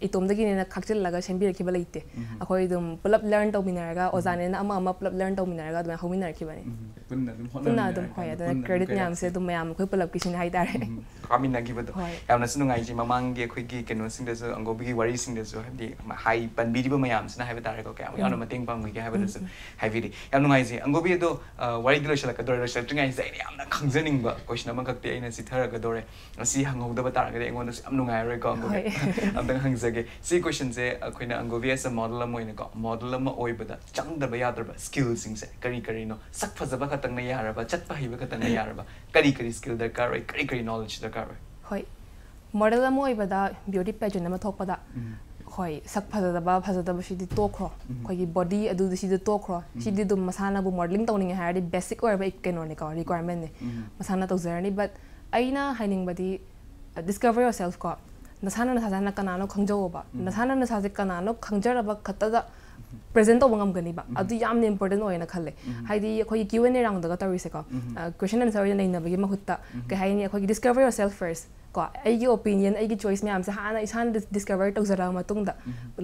ꯏꯇꯣꯝꯗꯒꯤꯅꯦꯅ ꯈꯥꯛꯆꯤꯜꯂꯒ ꯁꯦꯝꯕꯤꯔꯛꯈꯤꯕ ꯂꯩꯇꯦ꯫ ꯎꯝ꯫ ꯑꯩꯈꯣꯏ ꯑꯗꯨꯝ ꯄꯨꯂꯞ ꯂꯔꯟ ꯇꯧꯃꯤꯟꯅꯔꯒ, ꯎꯝ꯫ ꯑꯣꯖꯥꯅꯦꯅ ꯑꯃ ꯑꯃ ꯄꯨꯂꯞ ꯂꯔꯟ ꯇꯧꯃꯤꯟꯅꯔꯒ ꯑꯗꯨꯃꯥꯏꯅ ꯍꯧꯃꯤꯟꯅꯔꯛꯈꯤꯕꯅꯦ꯫ ꯎꯝ꯫ ꯄꯨꯟꯅ ꯑꯗꯨꯝ ꯄꯨꯟꯅ ꯑꯗꯨꯝ, ꯍꯣꯠꯅꯃꯤꯟꯅꯔꯒ ꯍꯣꯏ, ꯑꯗꯨꯅ ꯄꯨꯟꯅ ꯑꯗꯨꯝ ꯀ꯭ꯔꯦꯗꯤꯠ ꯃꯌꯥꯝꯁꯦ ꯀꯩꯔꯥꯛꯁꯦ꯫ ꯑꯗꯨꯝ ꯃꯌꯥꯝ ꯑꯩꯈꯣꯏ ꯄꯨꯂꯞꯀꯤꯁꯤꯅꯦ ꯍꯥꯏꯇꯥꯔꯦ꯫ ꯎꯝ꯫ ꯀꯥꯃꯤꯟꯅꯈꯤꯕꯗꯣ꯫ ꯍꯣꯏ꯫ ꯌꯥꯝꯅꯁꯨ ꯅꯨꯡꯉꯥꯏꯖꯩ꯫ ꯃꯃꯥꯡꯒꯤ ꯑꯩꯈꯣꯏꯒꯤ ꯀꯩꯅꯣꯁꯤꯡꯗꯁꯨ, ꯑꯪꯒꯣꯕꯤꯒꯤ ꯋꯥꯔꯤꯁꯤꯡꯗꯁꯨ, ꯍꯥꯏꯕꯗꯤ ꯍꯥꯏ ꯄꯟꯕꯤꯔꯤꯕ ꯃꯌꯥꯝꯁꯤꯅ ꯍꯥꯏꯕ ꯇꯥꯔꯦꯀꯣ, ꯀꯌꯥꯝ ꯌꯥꯝꯅ ꯎꯝ꯫ ꯃꯇꯦꯡ ꯄꯥꯡꯕꯤꯒꯦ ꯍꯥꯏꯕꯗꯨꯁꯨ ꯎꯝ, ꯎꯝ꯫ ꯍꯥꯏꯕꯤꯔꯤ꯫ ꯌꯥꯝ ꯅꯨꯡꯉꯥꯏꯖꯩ꯫ ꯑꯪꯒꯣꯕꯤ ꯑꯗꯣ, ꯑ, ꯋꯥꯔꯤꯗꯤ ꯂꯣꯏꯁꯤꯜꯂꯛꯀꯗꯧꯔꯦ꯫ ꯂꯣꯏꯁꯤꯜꯂꯛꯇ꯭ꯔꯤꯉꯩꯁꯤꯗ ꯑꯩꯅ ꯌꯥꯝꯅ ꯈꯪꯖꯅꯤꯡꯕ ꯀꯣꯏꯁꯟ ꯑꯃꯈꯛꯇꯤ ꯑꯩꯅ ꯆꯤꯊꯔꯒꯗꯧꯔꯦ꯫ ꯉꯁꯤ ꯍꯪꯍꯧꯗꯕ ꯇꯥꯔꯒꯗꯤ ꯑꯩꯉꯣꯟꯗꯁꯨ ꯌꯥꯝ ꯅꯨꯡꯉꯥꯏꯔꯔꯣꯏꯀꯣ, ꯑꯪꯒꯣꯕꯤ꯫ ꯍꯣꯏ꯫ ꯑꯝꯇꯪ ꯍꯪꯖꯒꯦ꯫ ꯁꯤ ꯀꯣꯏꯁꯟꯁꯦ ꯑꯩꯈꯣꯏꯅ ꯑꯪꯒꯣꯕꯤ as a model ꯑꯃ ꯑꯣꯏꯅꯀꯣ, ꯃꯣꯗꯦꯜ ꯑꯃ ꯑꯣꯏꯕꯗ ꯆꯪꯗꯕ ꯌꯥꯗ꯭ꯔꯕ ꯁ꯭ꯀꯤꯜꯁꯤꯡꯁꯦ ꯀꯔꯤ ꯀꯔꯤꯅꯣ? ꯁꯛ ꯐꯖꯕ ꯈꯛꯇꯪꯅ ꯌꯥꯔꯕ, ꯆꯠꯄ ꯍꯩꯕ ꯈꯛꯇꯪꯅ ꯌꯥꯔꯕ? ꯀꯔꯤ ꯀꯔꯤ ꯁ꯭ꯀꯤꯜ ꯗꯔꯀꯥꯔ ꯑꯣꯏ? ꯀꯔꯤ ꯀꯔꯤ ꯅꯣꯂꯦꯖ ꯗꯔꯀꯥꯔ ꯑꯣꯏ? ꯍꯣꯏ꯫ ꯃꯣꯗꯦꯜ ꯑꯃ ꯑꯣꯏꯕꯗ ꯕ꯭ꯌꯨꯇꯤ ꯄꯦꯖꯦꯟ ꯑꯃ ꯊꯣꯛꯄꯗ, ꯎꯝ꯫ ꯍꯣꯏ, ꯁꯛ ꯐꯖꯗꯕ, ꯐꯖꯗꯕꯁꯤꯗꯤ ꯇꯣꯛꯈ꯭ꯔꯣ꯫ ꯎꯝ꯫ ꯑꯩꯈꯣꯏꯒꯤ ꯕꯣꯗꯤ ꯑꯗꯨꯗꯤ ꯁꯤꯗꯤ ꯇꯣꯛꯈ꯭ꯔꯣ꯫ ꯎꯝ꯫ ꯁꯤꯗꯤ ꯑꯗꯨꯝ ꯃꯁꯥꯅꯕꯨ ꯃꯣꯗꯦꯂꯤꯡ ꯇꯧꯅꯤꯡꯉꯦ ꯍꯥꯏꯔꯗꯤ ꯕꯦꯁꯤꯛ ꯑꯣꯏꯔꯕ ꯀꯩꯅꯣꯅꯤꯀꯣ, ꯔꯤꯀ꯭ꯋꯥꯏꯔꯃꯦꯟꯅꯦ꯫ ꯎꯝ꯫ ꯃꯁꯥꯅ ꯇꯧꯖꯔꯅꯤ꯫ But ꯑꯩꯅ ꯍꯥꯏꯅꯤꯡꯕꯗꯤ, discover yourself ꯀꯣ꯫ ꯅꯁꯥꯅ ꯅꯁꯥꯁꯦ ꯍꯥꯟꯅ ꯀꯅꯥꯅꯣ ꯈꯪꯖꯧꯑꯣꯕ꯫ ꯎꯝ꯫ ꯅꯁꯥꯅ ꯅꯁꯥꯁꯦ ꯀꯅꯥꯅꯣ ꯈꯪꯖꯔꯕ ꯈꯛꯇꯗ ꯎꯝ꯫ ꯄ꯭ꯔꯦꯖꯦꯟ ꯇꯧꯕ ꯉꯝꯒꯅꯤꯕ꯫ ꯎꯝ꯫ ꯑꯗꯨ ꯌꯥꯝꯅ ꯏꯝꯄꯣꯔꯇꯦꯟ ꯑꯣꯏꯌꯦꯅ ꯈꯜꯂꯦ꯫ ꯎꯝ꯫ ꯍꯥꯏꯗꯤ ꯑꯩꯈꯣꯏꯒꯤ Q and A ꯔꯥꯎꯟꯗꯒ ꯇꯧꯔꯤꯁꯦꯀꯣ, ꯎꯝ꯫ ꯑ, ꯀꯣꯏꯁꯟ ꯑꯦꯟꯁꯔ ꯑꯣꯏꯅ ꯅꯩꯅꯕꯒꯤ ꯃꯍꯨꯠꯇ, ꯎꯝ꯫ ꯀꯩ ꯍꯥꯏꯅꯤ, ꯑꯩꯈꯣꯏꯒꯤ discover yourself first꯫ ꯀꯣ ꯑꯩꯒꯤ ꯑꯣꯄꯤꯅꯤꯌꯟ, ꯑꯩꯒꯤ ꯆꯣꯏꯁ ꯃꯌꯥꯝꯁꯦ ꯍꯥꯟꯅ ꯏꯁꯥꯅ ꯗꯤꯁꯀꯚꯔ ꯇꯧꯖꯔꯛꯑ ꯃꯇꯨꯡꯗ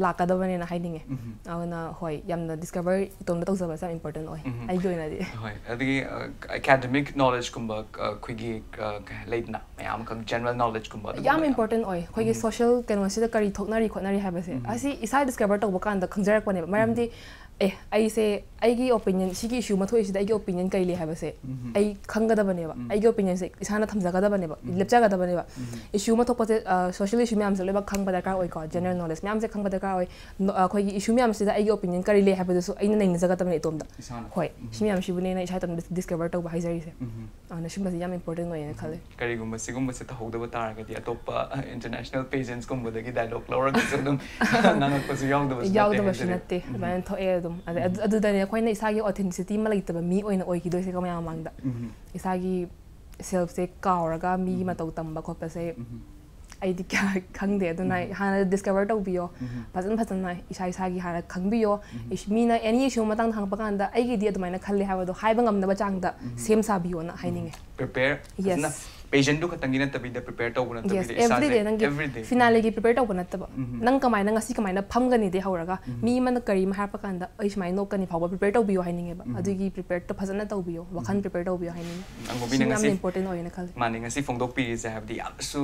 ꯂꯥꯛꯀꯗꯕꯅꯦꯅ ꯍꯥꯏꯅꯤꯡꯉꯦ꯫ ꯑꯗꯨꯅ ꯍꯣꯏ, ꯌꯥꯝꯅ ꯗꯤꯁꯀꯚꯔ ꯏꯇꯣꯝꯇ ꯇꯧꯖꯕꯁꯦ ꯌꯥꯝ ꯏꯝꯄꯣꯔꯇꯦꯟ ꯑꯣꯏ꯫ ꯍꯣꯏ, ꯑꯗꯒꯤ ꯑꯦꯀꯥꯗꯃꯤꯛ ꯅꯣꯂꯦꯖꯀꯨꯝꯕ, ꯑꯩꯈꯣꯏꯒꯤ ꯂꯩꯗꯅ ꯃꯌꯥꯝ ꯑꯃꯈꯛ ꯖꯦꯅꯔꯦꯜ ꯅꯣꯂꯦꯖꯀꯨꯝꯕ ꯑꯗꯨꯒꯨꯝꯕ ꯌꯥꯝ ꯃꯌꯥꯝ꯫ ꯏꯝꯄꯣꯔꯇꯦꯟ ꯑꯣꯏ꯫ ꯑꯩꯈꯣꯏꯒꯤ ꯁꯣꯁꯤꯌꯦꯜ ꯀꯩꯅꯣꯁꯤꯗ ꯀꯔꯤ ꯊꯣꯛꯅꯔꯤ ꯈꯣꯠꯅꯔꯤ ꯍꯥꯏꯕꯁꯦ ꯑꯁꯤ ꯏꯁꯥ ꯗꯤꯁꯀꯚꯔ ꯇꯧꯕ ꯀꯥꯟꯗ ꯈꯪꯖꯔꯛꯄꯅꯦꯕ꯫ ꯃꯔꯝꯗꯤ ꯑꯦ, ꯑꯩꯁꯦ ꯑꯩꯒꯤ ꯑꯣꯄꯤꯅꯤꯌꯟ, ꯁꯤꯒꯤ ꯏꯁꯨ ꯑꯃ ꯊꯣꯛꯏꯁꯤꯗ ꯑꯩꯒꯤ ꯑꯣꯄꯤꯅꯤꯌꯟ ꯀꯔꯤ ꯂꯩ ꯍꯥꯏꯕꯁꯦ ꯑꯩ ꯈꯪꯒꯗꯕꯅꯦꯕ꯫ ꯑꯩꯒꯤ ꯑꯣꯄꯤꯅꯤꯌꯟꯁꯦ ꯏꯁꯥꯅ ꯊꯝꯖꯒꯗꯕꯅꯦꯕ, ꯂꯦꯞꯆꯒꯗꯕꯅꯦꯕ꯫ ꯏꯁꯨ ꯑꯃ ꯊꯣꯛꯄꯁꯦ, ꯁꯣꯁꯤꯌꯦꯜ ꯏꯁꯨ ꯃꯌꯥꯝꯁꯦ ꯂꯣꯏꯅꯃꯛ ꯈꯪꯕ ꯗꯔꯀꯥꯔ ꯑꯣꯏꯀꯣ, ꯖꯦꯅꯔꯦꯜ ꯅꯣꯂꯦꯖ ꯃꯌꯥꯝꯁꯦ ꯈꯪꯕ ꯗꯔꯀꯥꯔ ꯑꯣꯏ꯫ ꯅꯣ-, ꯑꯩꯈꯣꯏꯒꯤ ꯏꯁꯨ ꯃꯌꯥꯝꯁꯤꯗ ꯑꯩꯒꯤ ꯑꯣꯄꯤꯅꯤꯌꯟ ꯀꯔꯤ ꯂꯩ ꯍꯥꯏꯕꯗꯨꯁꯨ ꯑꯩꯅ ꯅꯩꯅꯖꯒꯗꯕꯅꯦ ꯏꯇꯣꯝꯗ꯫ ꯏꯁꯥꯅ꯫ ꯍꯣꯏ, ꯁꯤ ꯃꯌꯥꯝꯁꯤꯕꯨꯅꯦꯅ ꯏꯁꯥ ꯏꯇꯣꯝꯗ ꯗꯤꯁꯀꯚꯔ ꯇꯧꯕ ꯍꯥꯏꯖꯔꯤꯁꯦ꯫ ꯑꯗꯨꯅ ꯁꯤꯒꯨꯝꯕꯁꯦ ꯌꯥꯝ ꯏꯝꯄꯣꯔꯇꯦꯟ ꯑꯣꯏꯌꯦꯅ ꯈꯜꯂꯦ꯫ ꯀꯔꯤꯒꯨꯝꯕ ꯁꯤꯒꯨꯝꯕꯁꯦ ꯇꯧꯍꯧꯗꯕ ꯇꯥꯔꯒꯗꯤ ꯑꯇꯣꯞꯄ ꯏꯟꯇꯔꯅꯦꯁꯅꯦꯜ ꯄꯦꯖꯦꯟꯁꯀꯨꯝꯕꯗꯒꯤ ꯗꯥꯏꯂꯣꯛ ꯂꯧꯔꯒꯁꯨ ꯑꯗꯨꯝ ꯉꯥꯡꯉꯛꯄꯁꯨ ꯌꯥꯎꯗꯕꯁꯨ ꯅꯠꯇꯦ ꯌꯥꯎꯗꯕꯁꯨ ꯍꯥꯏꯇꯥꯔꯦ꯫ ꯅꯠꯇꯦ꯫ ꯑꯗꯨꯃꯥꯏꯅ ꯊꯣꯛꯑꯦ ꯑꯗꯨꯝ꯫ ꯑꯗ-, ꯑꯗꯨ-, ꯑꯗꯨꯗꯅꯦ ꯑꯩꯈꯣꯏꯅ ꯏꯁꯥꯒꯤ ꯑꯣꯊꯦꯟꯇꯤꯁꯤꯇꯤ ꯑꯃ ꯂꯩꯇꯕ ꯃꯤ ꯑꯣꯏꯅ ꯑꯣꯏꯈꯤꯗꯣꯏꯁꯦꯀꯣ ꯃꯌꯥꯝ ꯃꯃꯥꯡꯗ꯫ ꯏꯁꯥꯒꯤ ꯁꯦꯜꯐꯁꯦ ꯀꯥꯎꯔꯒ ꯃꯤꯒꯤ ꯃꯇꯧ ꯇꯝꯕ ꯈꯣꯠꯄꯁꯦ ꯑꯩꯗꯤ ꯀꯌꯥ ꯈꯪꯗꯦ꯫ ꯑꯗꯨꯅ ꯍꯥꯟꯅ ꯗꯤꯁꯀꯚꯔ ꯇꯧꯕꯤꯌꯣ꯫ ꯐꯖꯅ ꯐꯖꯅ ꯏꯁꯥ ꯏꯁꯥꯒꯤ ꯍꯥꯟꯅ ꯈꯪꯕꯤꯌꯣ꯫ ꯏꯁ-, ꯃꯤꯅ ꯑꯦꯅꯤ ꯏꯁꯨ ꯃꯇꯥꯡꯗ ꯍꯪꯉꯛꯄ ꯀꯥꯟꯗ ꯑꯩꯒꯤꯗꯤ ꯑꯗꯨꯃꯥꯏꯅ ꯈꯜꯂꯦ ꯍꯥꯏꯕꯗꯣ ꯍꯥꯏꯕ ꯉꯝꯅꯕ ꯆꯥꯡꯗ ꯁꯦꯝ ꯁꯥꯕꯤꯌꯣꯅ ꯍꯥꯏꯅꯤꯡꯉꯦ꯫ ꯄ꯭ꯔꯤꯄꯦꯌꯔ ꯐꯖꯅ, ꯄꯦꯖꯦꯟꯗꯨ ꯈꯛꯇꯪꯒꯤ ꯅꯠꯇꯕꯤꯗ ꯄ꯭ꯔꯤꯄꯦꯌꯔ ꯇꯧꯕ ꯌꯦꯁ, ꯅꯠꯇꯕꯤꯗ ꯏꯁꯥꯁꯦ ꯑꯦꯕ꯭ꯔꯤꯗꯦ꯫ ꯅꯪꯒꯤ ꯑꯦꯕ꯭ꯔꯤꯗꯦ꯫ ꯐꯤꯅꯥꯂꯦꯒꯤ ꯄ꯭ꯔꯤꯄꯦꯌꯔ ꯇꯧꯕ ꯅꯠꯇꯕ, ꯅꯪ ꯀꯃꯥꯏꯅ ꯉꯁꯤ ꯀꯃꯥꯏꯅ ꯐꯝꯒꯅꯤꯗꯤ ꯍꯧꯔꯒ ꯃꯤ ꯑꯃꯅ ꯀꯔꯤ ꯑꯃ ꯍꯥꯏꯔꯛꯄ ꯀꯥꯟꯗ ꯑꯩ ꯁꯨꯃꯥꯏꯅ ꯅꯣꯛꯀꯅꯤ ꯐꯥꯎꯕ ꯄ꯭ꯔꯤꯄꯦꯌꯔ ꯇꯧꯕꯤꯌꯣ ꯍꯥꯏꯅꯤꯡꯉꯦꯕ꯫ ꯑꯗꯨꯒꯤ ꯄ꯭ꯔꯤꯄꯦꯌꯔꯗꯣ ꯐꯖꯅ ꯇꯧꯕꯤꯌꯣ, ꯋꯥꯈꯜ ꯄ꯭ꯔꯤꯄꯦꯌꯔ ꯇꯧꯕꯤꯌꯣ ꯍꯥꯏꯅꯤꯡꯉꯦ꯫ ꯑꯉꯧꯕꯤꯅ ꯁꯤꯅ ꯌꯥꯝꯅ ꯉꯁꯤ ꯏꯝꯄꯣꯔꯇꯦꯟ ꯑꯣꯏꯌꯦꯅ ꯈꯜꯂꯦ꯫ ꯃꯥꯅꯦ, ꯉꯁꯤ ꯐꯣꯡꯗꯣꯛꯄꯤꯔꯤꯁꯦ ꯍꯥꯏꯕꯗꯤ ꯌꯥꯝꯁꯨ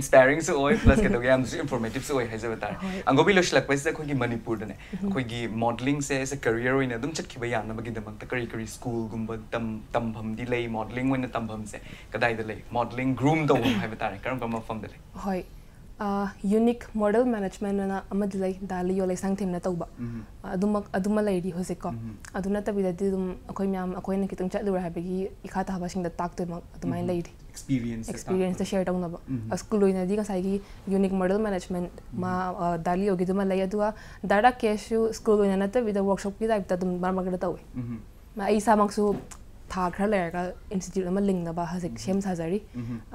ꯏꯟꯁꯄꯥꯏꯔꯤꯡꯁꯨ ꯑꯣꯏ, ꯄ꯭ꯂꯁ ꯀꯩꯗꯧꯒꯦ, ꯌꯥꯝꯁꯨ ꯏꯟꯐꯣꯔꯃꯦꯇꯤꯞꯁꯨ ꯑꯣꯏ ꯍꯥꯏꯖꯕ ꯇꯥꯔꯦ꯫ ꯍꯣꯏ꯫ ꯑꯉꯧꯕꯤ, ꯂꯣꯏꯁꯤꯜꯂꯛꯄꯁꯤꯗ ꯑꯩꯈꯣꯏꯒꯤ ꯃꯅꯤꯄꯨꯔꯗꯅꯦ ꯑꯩꯈꯣꯏꯒꯤ ꯃꯣꯗꯂꯤꯡꯁꯦ ꯑꯦꯁ ꯑꯦ ꯀꯦꯔꯤꯌꯔ ꯑꯣꯏꯅ ꯑꯗꯨꯝ ꯆꯠꯈꯤꯕ ꯌꯥꯅꯕꯒꯤꯗꯃꯛꯇ ꯀꯔꯤ ꯀꯔꯤ ꯁ꯭ꯀꯨꯜꯒꯨꯝꯕ ꯇꯝ-, ꯇꯝꯐꯝꯗꯤ ꯂꯩ? ꯃꯣꯗꯂꯤꯡ ꯑꯣꯏꯅ ꯇꯝꯐꯝꯁꯦ ꯀꯗꯥꯏꯗ ꯂꯩ? ꯃꯣꯗꯂꯤꯡ ꯒ꯭ꯔꯨꯝ ꯇꯧꯐꯝ ꯍꯥꯏꯕ ꯇꯥꯔꯦ, ꯀꯔꯝ ꯀꯔꯝꯕ ꯃꯐꯝꯗ ꯂꯩ? ꯍꯣꯏ, ꯌꯨꯅꯤꯛ ꯃꯣꯗꯦꯜ ꯃꯦꯅꯦꯖꯃꯦꯟ ꯑꯅ ꯑꯃꯗꯤ ꯂꯩ, ꯗꯥ ꯂꯤꯌꯣ ꯂꯩꯁꯥꯡꯊꯦꯝꯅ ꯇꯧꯕ꯫ ꯑꯗꯨꯃꯛ, ꯑꯗꯨꯃ ꯂꯩꯔꯤ ꯍꯧꯖꯤꯛꯀꯣ꯫ ꯑꯗꯨ ꯅꯠꯇꯕꯤꯗꯗꯤ ꯑꯗꯨꯝ ꯑꯩꯈꯣꯏ ꯃꯌꯥꯝ, ꯑꯩꯈꯣꯏꯅ ꯈꯤꯇꯪ ꯆꯠꯂꯨꯔꯦ ꯍꯥꯏꯕꯒꯤ ꯏꯈꯥ ꯊꯥꯕꯁꯤꯡꯗ ꯇꯥꯛꯇꯣꯏꯃꯛ ꯑꯗꯨꯃꯥꯏꯅ ꯂꯩꯔꯤ꯫ ꯑꯦꯛꯁꯄꯤꯔꯤꯌꯦꯟꯁꯇ ꯁꯤꯌꯔ ꯇꯧꯅꯕ꯫ ꯁ꯭ꯀꯨꯜ ꯑꯣꯏꯅꯗꯤ ꯉꯁꯥꯏꯒꯤ ꯌꯨꯅꯤꯛ ꯃꯣꯗꯦꯜ ꯃꯦꯅꯦꯖꯃꯦꯟ ꯃꯥ, ꯑ, ꯗꯥ ꯂꯤꯌꯣꯒꯤꯗꯨꯃ ꯂꯩ꯫ ꯑꯗꯨꯒ ꯗꯥ ꯔꯥꯀꯦꯁꯁꯨ ꯁ꯭ꯀꯨꯜ ꯑꯣꯏꯅ ꯅꯠꯇꯕꯤꯗ ꯋꯥꯔꯛꯁꯣꯞꯀꯤ ꯇꯥꯏꯞꯇ ꯑꯗꯨꯝ ꯃꯔꯛ ꯃꯔꯛꯇ ꯇꯧꯋꯤ꯫ ꯃꯥ, ꯑꯩ ꯏꯁꯥꯃꯛꯁꯨ ꯊꯥ ꯈꯔ ꯂꯩꯔꯒ ꯏꯟꯁꯇꯤꯇ꯭ꯌꯨꯠ ꯑꯃ ꯂꯤꯡꯅꯕ ꯍꯧꯖꯤꯛ ꯁꯦꯝ ꯁꯥꯖꯔꯤ꯫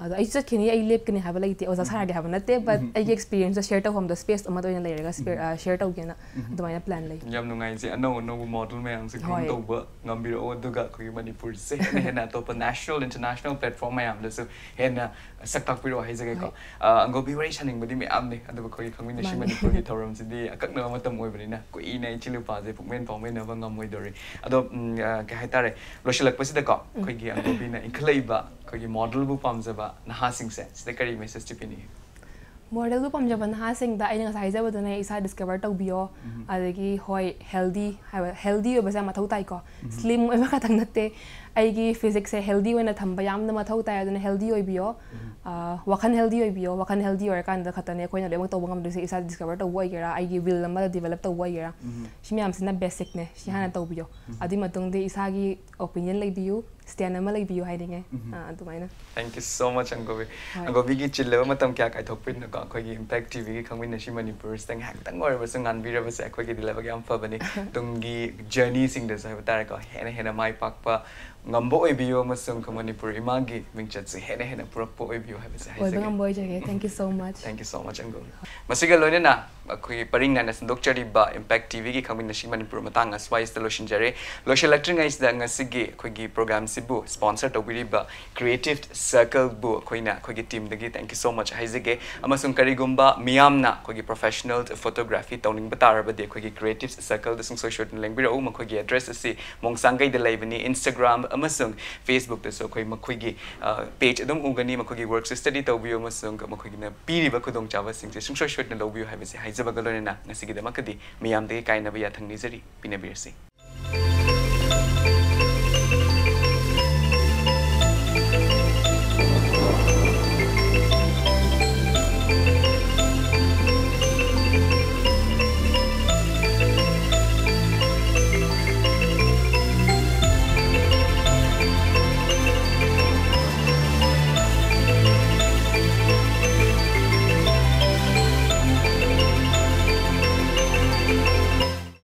ꯑꯗꯣ ꯑꯩꯁꯨ ꯆꯠꯈꯤꯅꯤ, ꯑꯩ ꯂꯦꯞꯀꯅꯤ ꯍꯥꯏꯕ ꯂꯩꯇꯦ, ꯑꯣꯖꯥ ꯁꯥꯔꯒꯦ ꯍꯥꯏꯕ ꯅꯠꯇꯦ, but ꯑꯩꯒꯤ ꯑꯦꯛꯁꯄꯤꯔꯤꯌꯦꯟꯁꯇꯣ ꯁꯦꯌꯔ ꯇꯧꯐꯝꯗꯣ ꯁ꯭ꯄꯦꯁ ꯑꯃꯗ ꯑꯣꯏꯅ ꯂꯩꯔꯒ ꯁꯦꯌꯔ ꯇꯧꯒꯦꯅ ꯑꯗꯨꯃꯥꯏꯅ ꯄ꯭ꯂꯥꯟ ꯂꯩ꯫ ꯌꯥꯝ ꯅꯨꯡꯉꯥꯏꯖꯩ, ꯑꯅꯧ ꯑꯅꯧꯕ ꯃꯣꯗꯦꯜ ꯃꯌꯥꯝꯁꯦ ꯒ꯭ꯔꯨꯝ ꯍꯣꯏ꯫ ꯇꯧꯕ ꯉꯝꯕꯤꯔꯛꯑꯣ, ꯑꯗꯨꯒ ꯑꯩꯈꯣꯏꯒꯤ ꯃꯅꯤꯄꯨꯔꯁꯦ ꯍꯦꯟꯅ ꯍꯦꯟꯅ ꯑꯇꯣꯞꯄ ꯅꯦꯁꯅꯦꯜ, ꯏꯟꯇꯔꯅꯦꯁꯅꯦꯜ ꯄ꯭ꯂꯦꯠꯐꯣꯔꯝ ꯃꯌꯥꯝꯗꯁꯨ ꯍꯦꯟꯅ ꯁꯛ ꯇꯥꯛꯄꯤꯔꯛꯑꯣ ꯍꯥꯏꯖꯒꯦꯀꯣ꯫ ꯍꯣꯏ꯫ ꯑ, ꯑꯪꯒꯣꯕꯤ, ꯋꯥꯔꯤ ꯁꯥꯅꯤꯡꯕꯗꯤ ꯃꯌꯥꯝꯅꯤ, ꯑꯗꯨꯕꯨ ꯑꯩꯈꯣꯏꯒꯤ ꯈꯪꯃꯤꯟꯅꯁꯤ ꯃꯥꯅꯤ꯫ ꯃꯅꯤꯄꯨꯔꯒꯤ ꯊꯧꯔꯝꯁꯤꯗꯤ ꯑꯀꯛꯅꯕ ꯃꯇꯝ ꯑꯣꯏꯕꯅꯤꯅ ꯀꯨꯏꯅ ꯏꯆꯤꯜ ꯏꯄꯥꯁꯦ ꯄꯨꯛꯃꯦꯟ ꯄꯥꯎꯃꯦꯟꯅꯕ ꯉꯝꯃꯣꯏꯗꯧꯔꯤ꯫ ꯑꯗꯣ, ꯎꯝ, ꯑ, ꯀꯩ ꯍꯥꯏꯇꯥꯔꯦ, ꯂꯣꯏꯁꯤꯜꯂꯛꯄꯁꯤꯗꯀꯣ ꯑꯩꯈꯣꯏꯒꯤ ꯑꯪꯒꯣꯕꯤꯅ ꯏꯟꯈꯠꯂꯛꯏꯕ ꯑꯩꯈꯣꯏꯒꯤ ꯃꯣꯗꯦꯜꯕꯨ ꯄꯥꯝꯖꯕ ꯅꯍꯥꯁꯤꯡꯁꯦ ꯁꯤꯗ ꯀꯔꯤ ꯃꯦꯁꯦꯖꯇꯤ ꯄꯤꯅꯤꯡꯉꯤ? ꯃꯣꯗꯦꯜꯕꯨ ꯄꯥꯝꯖꯕ ꯅꯍꯥꯁꯤꯡꯗ ꯑꯩꯅ ꯉꯁꯥꯏ ꯍꯥꯏꯖꯕꯗꯨꯅꯦ, ꯏꯁꯥ ꯗꯤꯁꯀꯚꯔ ꯇꯧꯕꯤꯌꯣ꯫ ꯑꯗꯒꯤ ꯍꯣꯏ, ꯍꯦꯜꯗꯤ ꯍꯥꯏꯕ, ꯍꯦꯜꯗꯤ ꯑꯣꯏꯕꯁꯦ ꯌꯥꯝ ꯃꯊꯧ ꯇꯥꯏꯀꯣ꯫ ꯁ꯭ꯂꯤꯝ ꯑꯣꯏꯕ ꯈꯛꯇꯪ ꯅꯠꯇꯦ, ꯑꯩꯒꯤ ꯐꯤꯖꯤꯛꯁꯦ ꯍꯦꯜꯗꯤ ꯑꯣꯏꯅ ꯊꯝꯕ ꯌꯥꯝꯅ ꯃꯊꯧ ꯇꯥꯏ꯫ ꯑꯗꯨꯅ ꯍꯦꯜꯗꯤ ꯑꯣꯏꯕꯤꯌꯣ꯫ ꯑ, ꯋꯥꯈꯜ ꯍꯦꯜꯗꯤ ꯑꯣꯏꯕꯤꯌꯣ꯫ ꯋꯥꯈꯜ ꯍꯦꯜꯗꯤ ꯑꯣꯏꯔꯀꯥꯟꯗ ꯈꯛꯇꯅꯦ ꯑꯩꯈꯣꯏꯅ ꯂꯣꯏꯅꯃꯛ ꯇꯧꯕ ꯉꯝꯗꯣꯏꯁꯦ꯫ ꯏꯁꯥ ꯗꯤꯁꯀꯚꯔ ꯇꯧꯕ ꯑꯣꯏꯒꯦꯔꯥ, ꯑꯩꯒꯤ ꯋꯤꯜ ꯑꯃ ꯗꯤꯕꯦꯂꯞ ꯇꯧꯕ ꯑꯣꯏꯒꯦꯔꯥ, ꯁꯤ ꯃꯌꯥꯝꯁꯤꯅ ꯕꯦꯁꯤꯛꯅꯦ꯫ ꯁꯤ ꯍꯥꯟꯅ ꯇꯧꯕꯤꯌꯣ꯫ ꯑꯗꯨꯒꯤ ꯃꯇꯨꯡꯗꯤ ꯏꯁꯥꯒꯤ ꯑꯣꯄꯤꯅꯤꯌꯟ ꯂꯩꯕꯤꯌꯨ, ꯁ꯭ꯇꯦꯟ ꯑꯃ ꯂꯩꯕꯤꯌꯨ ꯍꯥꯏꯅꯤꯡꯉꯦ꯫ ꯑ, ꯑꯗꯨꯃꯥꯏꯅ꯫ Thank you so much, ꯑꯪꯒꯣꯕꯤ꯫ ꯍꯣꯏ꯫ ꯑꯪꯒꯣꯕꯤꯒꯤ ꯆꯤꯜꯂꯕ ꯃꯇꯝ ꯀꯌꯥ ꯀꯥꯏꯊꯣꯛꯄꯤꯗꯅꯀꯣ ꯑꯩꯈꯣꯏꯒꯤ ꯏꯝꯄꯦꯛ ꯇꯤꯚꯤꯒꯤ ꯈꯪꯃꯤꯟꯅꯁꯤ ꯃꯅꯤꯄꯨꯔꯁꯤꯗ ꯉꯥꯏꯍꯥꯛꯇꯪ ꯑꯣꯏꯔꯕꯁꯨ ꯉꯥꯟꯕꯤꯔꯕꯁꯦ ꯑꯩꯈꯣꯏꯒꯤꯗꯤ ꯂꯥꯏꯕꯛ ꯌꯥꯝ ꯐꯕꯅꯤ꯫ ꯇꯨꯡꯒꯤ ꯖꯔꯅꯤꯁꯤꯡꯗꯁꯨ ꯍꯥꯏꯕ ꯇꯥꯔꯦꯀꯣ, ꯍꯦꯟꯅ ꯍꯦꯟꯅ ꯃꯥꯏ ꯄꯥꯛꯄ ꯉꯝꯕ ꯑꯣꯏꯕꯤꯌꯨ ꯑꯃꯁꯨꯡ ꯃꯅꯤꯄꯨꯔ ꯏꯃꯥꯒꯤ ꯃꯤꯡꯆꯠꯁꯦ ꯍꯦꯟꯅ ꯍꯦꯟꯅ ꯄꯨꯔꯛꯄ ꯑꯣꯏꯕꯤꯌꯨ ꯍꯥꯏꯕꯁꯦ ꯑꯣꯏꯕ ꯍꯥꯏꯖꯒꯦ꯫ ꯉꯝꯕ ꯑꯣꯏꯖꯒꯦ꯫ Thank you so much. Thank you so much, ꯑꯪꯒꯣꯕꯤ꯫ ꯃꯁꯤꯒ ꯂꯣꯏꯅꯅ ꯑꯩꯈꯣꯏꯒꯤ ꯄꯔꯤꯡ ꯅꯥꯏꯅ ꯁꯟꯗꯣꯛꯆꯔꯤꯕ ꯏꯝꯄꯦꯛ ꯇꯤꯚꯤꯒꯤ ꯈꯪꯃꯤꯟꯅꯁꯤ ꯃꯅꯤꯄꯨꯔ ꯃꯇꯥꯡ ꯑꯁ꯭ꯋꯥꯏꯁꯤꯗ ꯂꯣꯏꯁꯤꯟꯖꯔꯦ꯫ ꯂꯣꯏꯁꯤꯜꯂꯛꯇ꯭ꯔꯤꯉꯩꯁꯤꯗ ꯉꯁꯤꯒꯤ ꯑꯩꯈꯣꯏꯒꯤ ꯄ꯭ꯔꯣꯒ꯭ꯔꯥꯝꯁꯤꯕꯨ ꯁ꯭ꯄꯣꯟꯁꯔ ꯇꯧꯕꯤꯔꯤꯕ ꯀ꯭ꯔꯤꯌꯦꯇꯤꯞ ꯁꯔꯀꯜꯕꯨ ꯑꯩꯈꯣꯏꯅ ꯑꯩꯈꯣꯏꯒꯤ ꯇꯤꯝꯗꯒꯤ thank you so much ꯍꯥꯏꯖꯒꯦ꯫ ꯑꯃꯁꯨꯡ ꯀꯔꯤꯒꯨꯝꯕ ꯃꯤꯌꯥꯝꯅ ꯑꯩꯈꯣꯏꯒꯤ ꯄ꯭ꯔꯣꯐꯦꯁꯅꯦꯜ ꯐꯣꯇꯣꯒ꯭ꯔꯥꯐꯤ ꯇꯧꯅꯤꯡꯕ ꯇꯥꯔꯕꯗꯤ ꯑꯩꯈꯣꯏꯒꯤ ꯀ꯭ꯔꯤꯌꯦꯇꯤꯞ ꯁꯔꯀꯜꯗ ꯁꯨꯡꯁꯣꯏ ꯁꯣꯏꯗꯅ ꯂꯦꯡꯕꯤꯔꯛꯎ꯫ ꯃꯈꯣꯏꯒꯤ ꯑꯦꯗ꯭ꯔꯦꯁ ꯑꯁꯤ ꯃꯣꯡꯁꯥꯡꯒꯩꯗ ꯂꯩꯕꯅꯤ꯫ Instagram ꯑꯃꯁꯨꯡ Facebookꯇꯁꯨ ꯑꯩꯈꯣꯏ ꯃꯈꯣꯏꯒꯤ, ꯑ, ꯄꯦꯖ ꯑꯗꯨꯝ ꯎꯒꯅꯤ꯫ ꯃꯈꯣꯏꯒꯤ ꯋꯥꯔꯛꯁꯦ ꯁ꯭ꯇꯗꯤ ꯇꯧꯕꯤꯌꯨ ꯑꯃꯁꯨꯡ ꯃꯈꯣꯏꯒꯤꯅ ꯄꯤꯔꯤꯕ ꯈꯨꯗꯣꯡꯆꯥꯕꯁꯤꯡꯁꯦ ꯁꯨꯡꯁꯣꯏ ꯁꯣꯏꯗꯅ ꯂꯧꯕꯤꯌꯨ ꯍꯥꯏꯕꯁꯦ ꯍꯥꯏꯖꯕꯒ ꯂꯣꯏꯅꯅ ꯉꯁꯤꯒꯤꯗꯃꯛꯇꯗꯤ ꯃꯤꯌꯥꯝꯗꯒꯤ ꯀꯥꯏꯅꯕ ꯌꯥꯊꯪ ꯅꯤꯖꯔꯤ꯫ ꯄꯤꯅꯕꯤꯔꯁꯤ꯫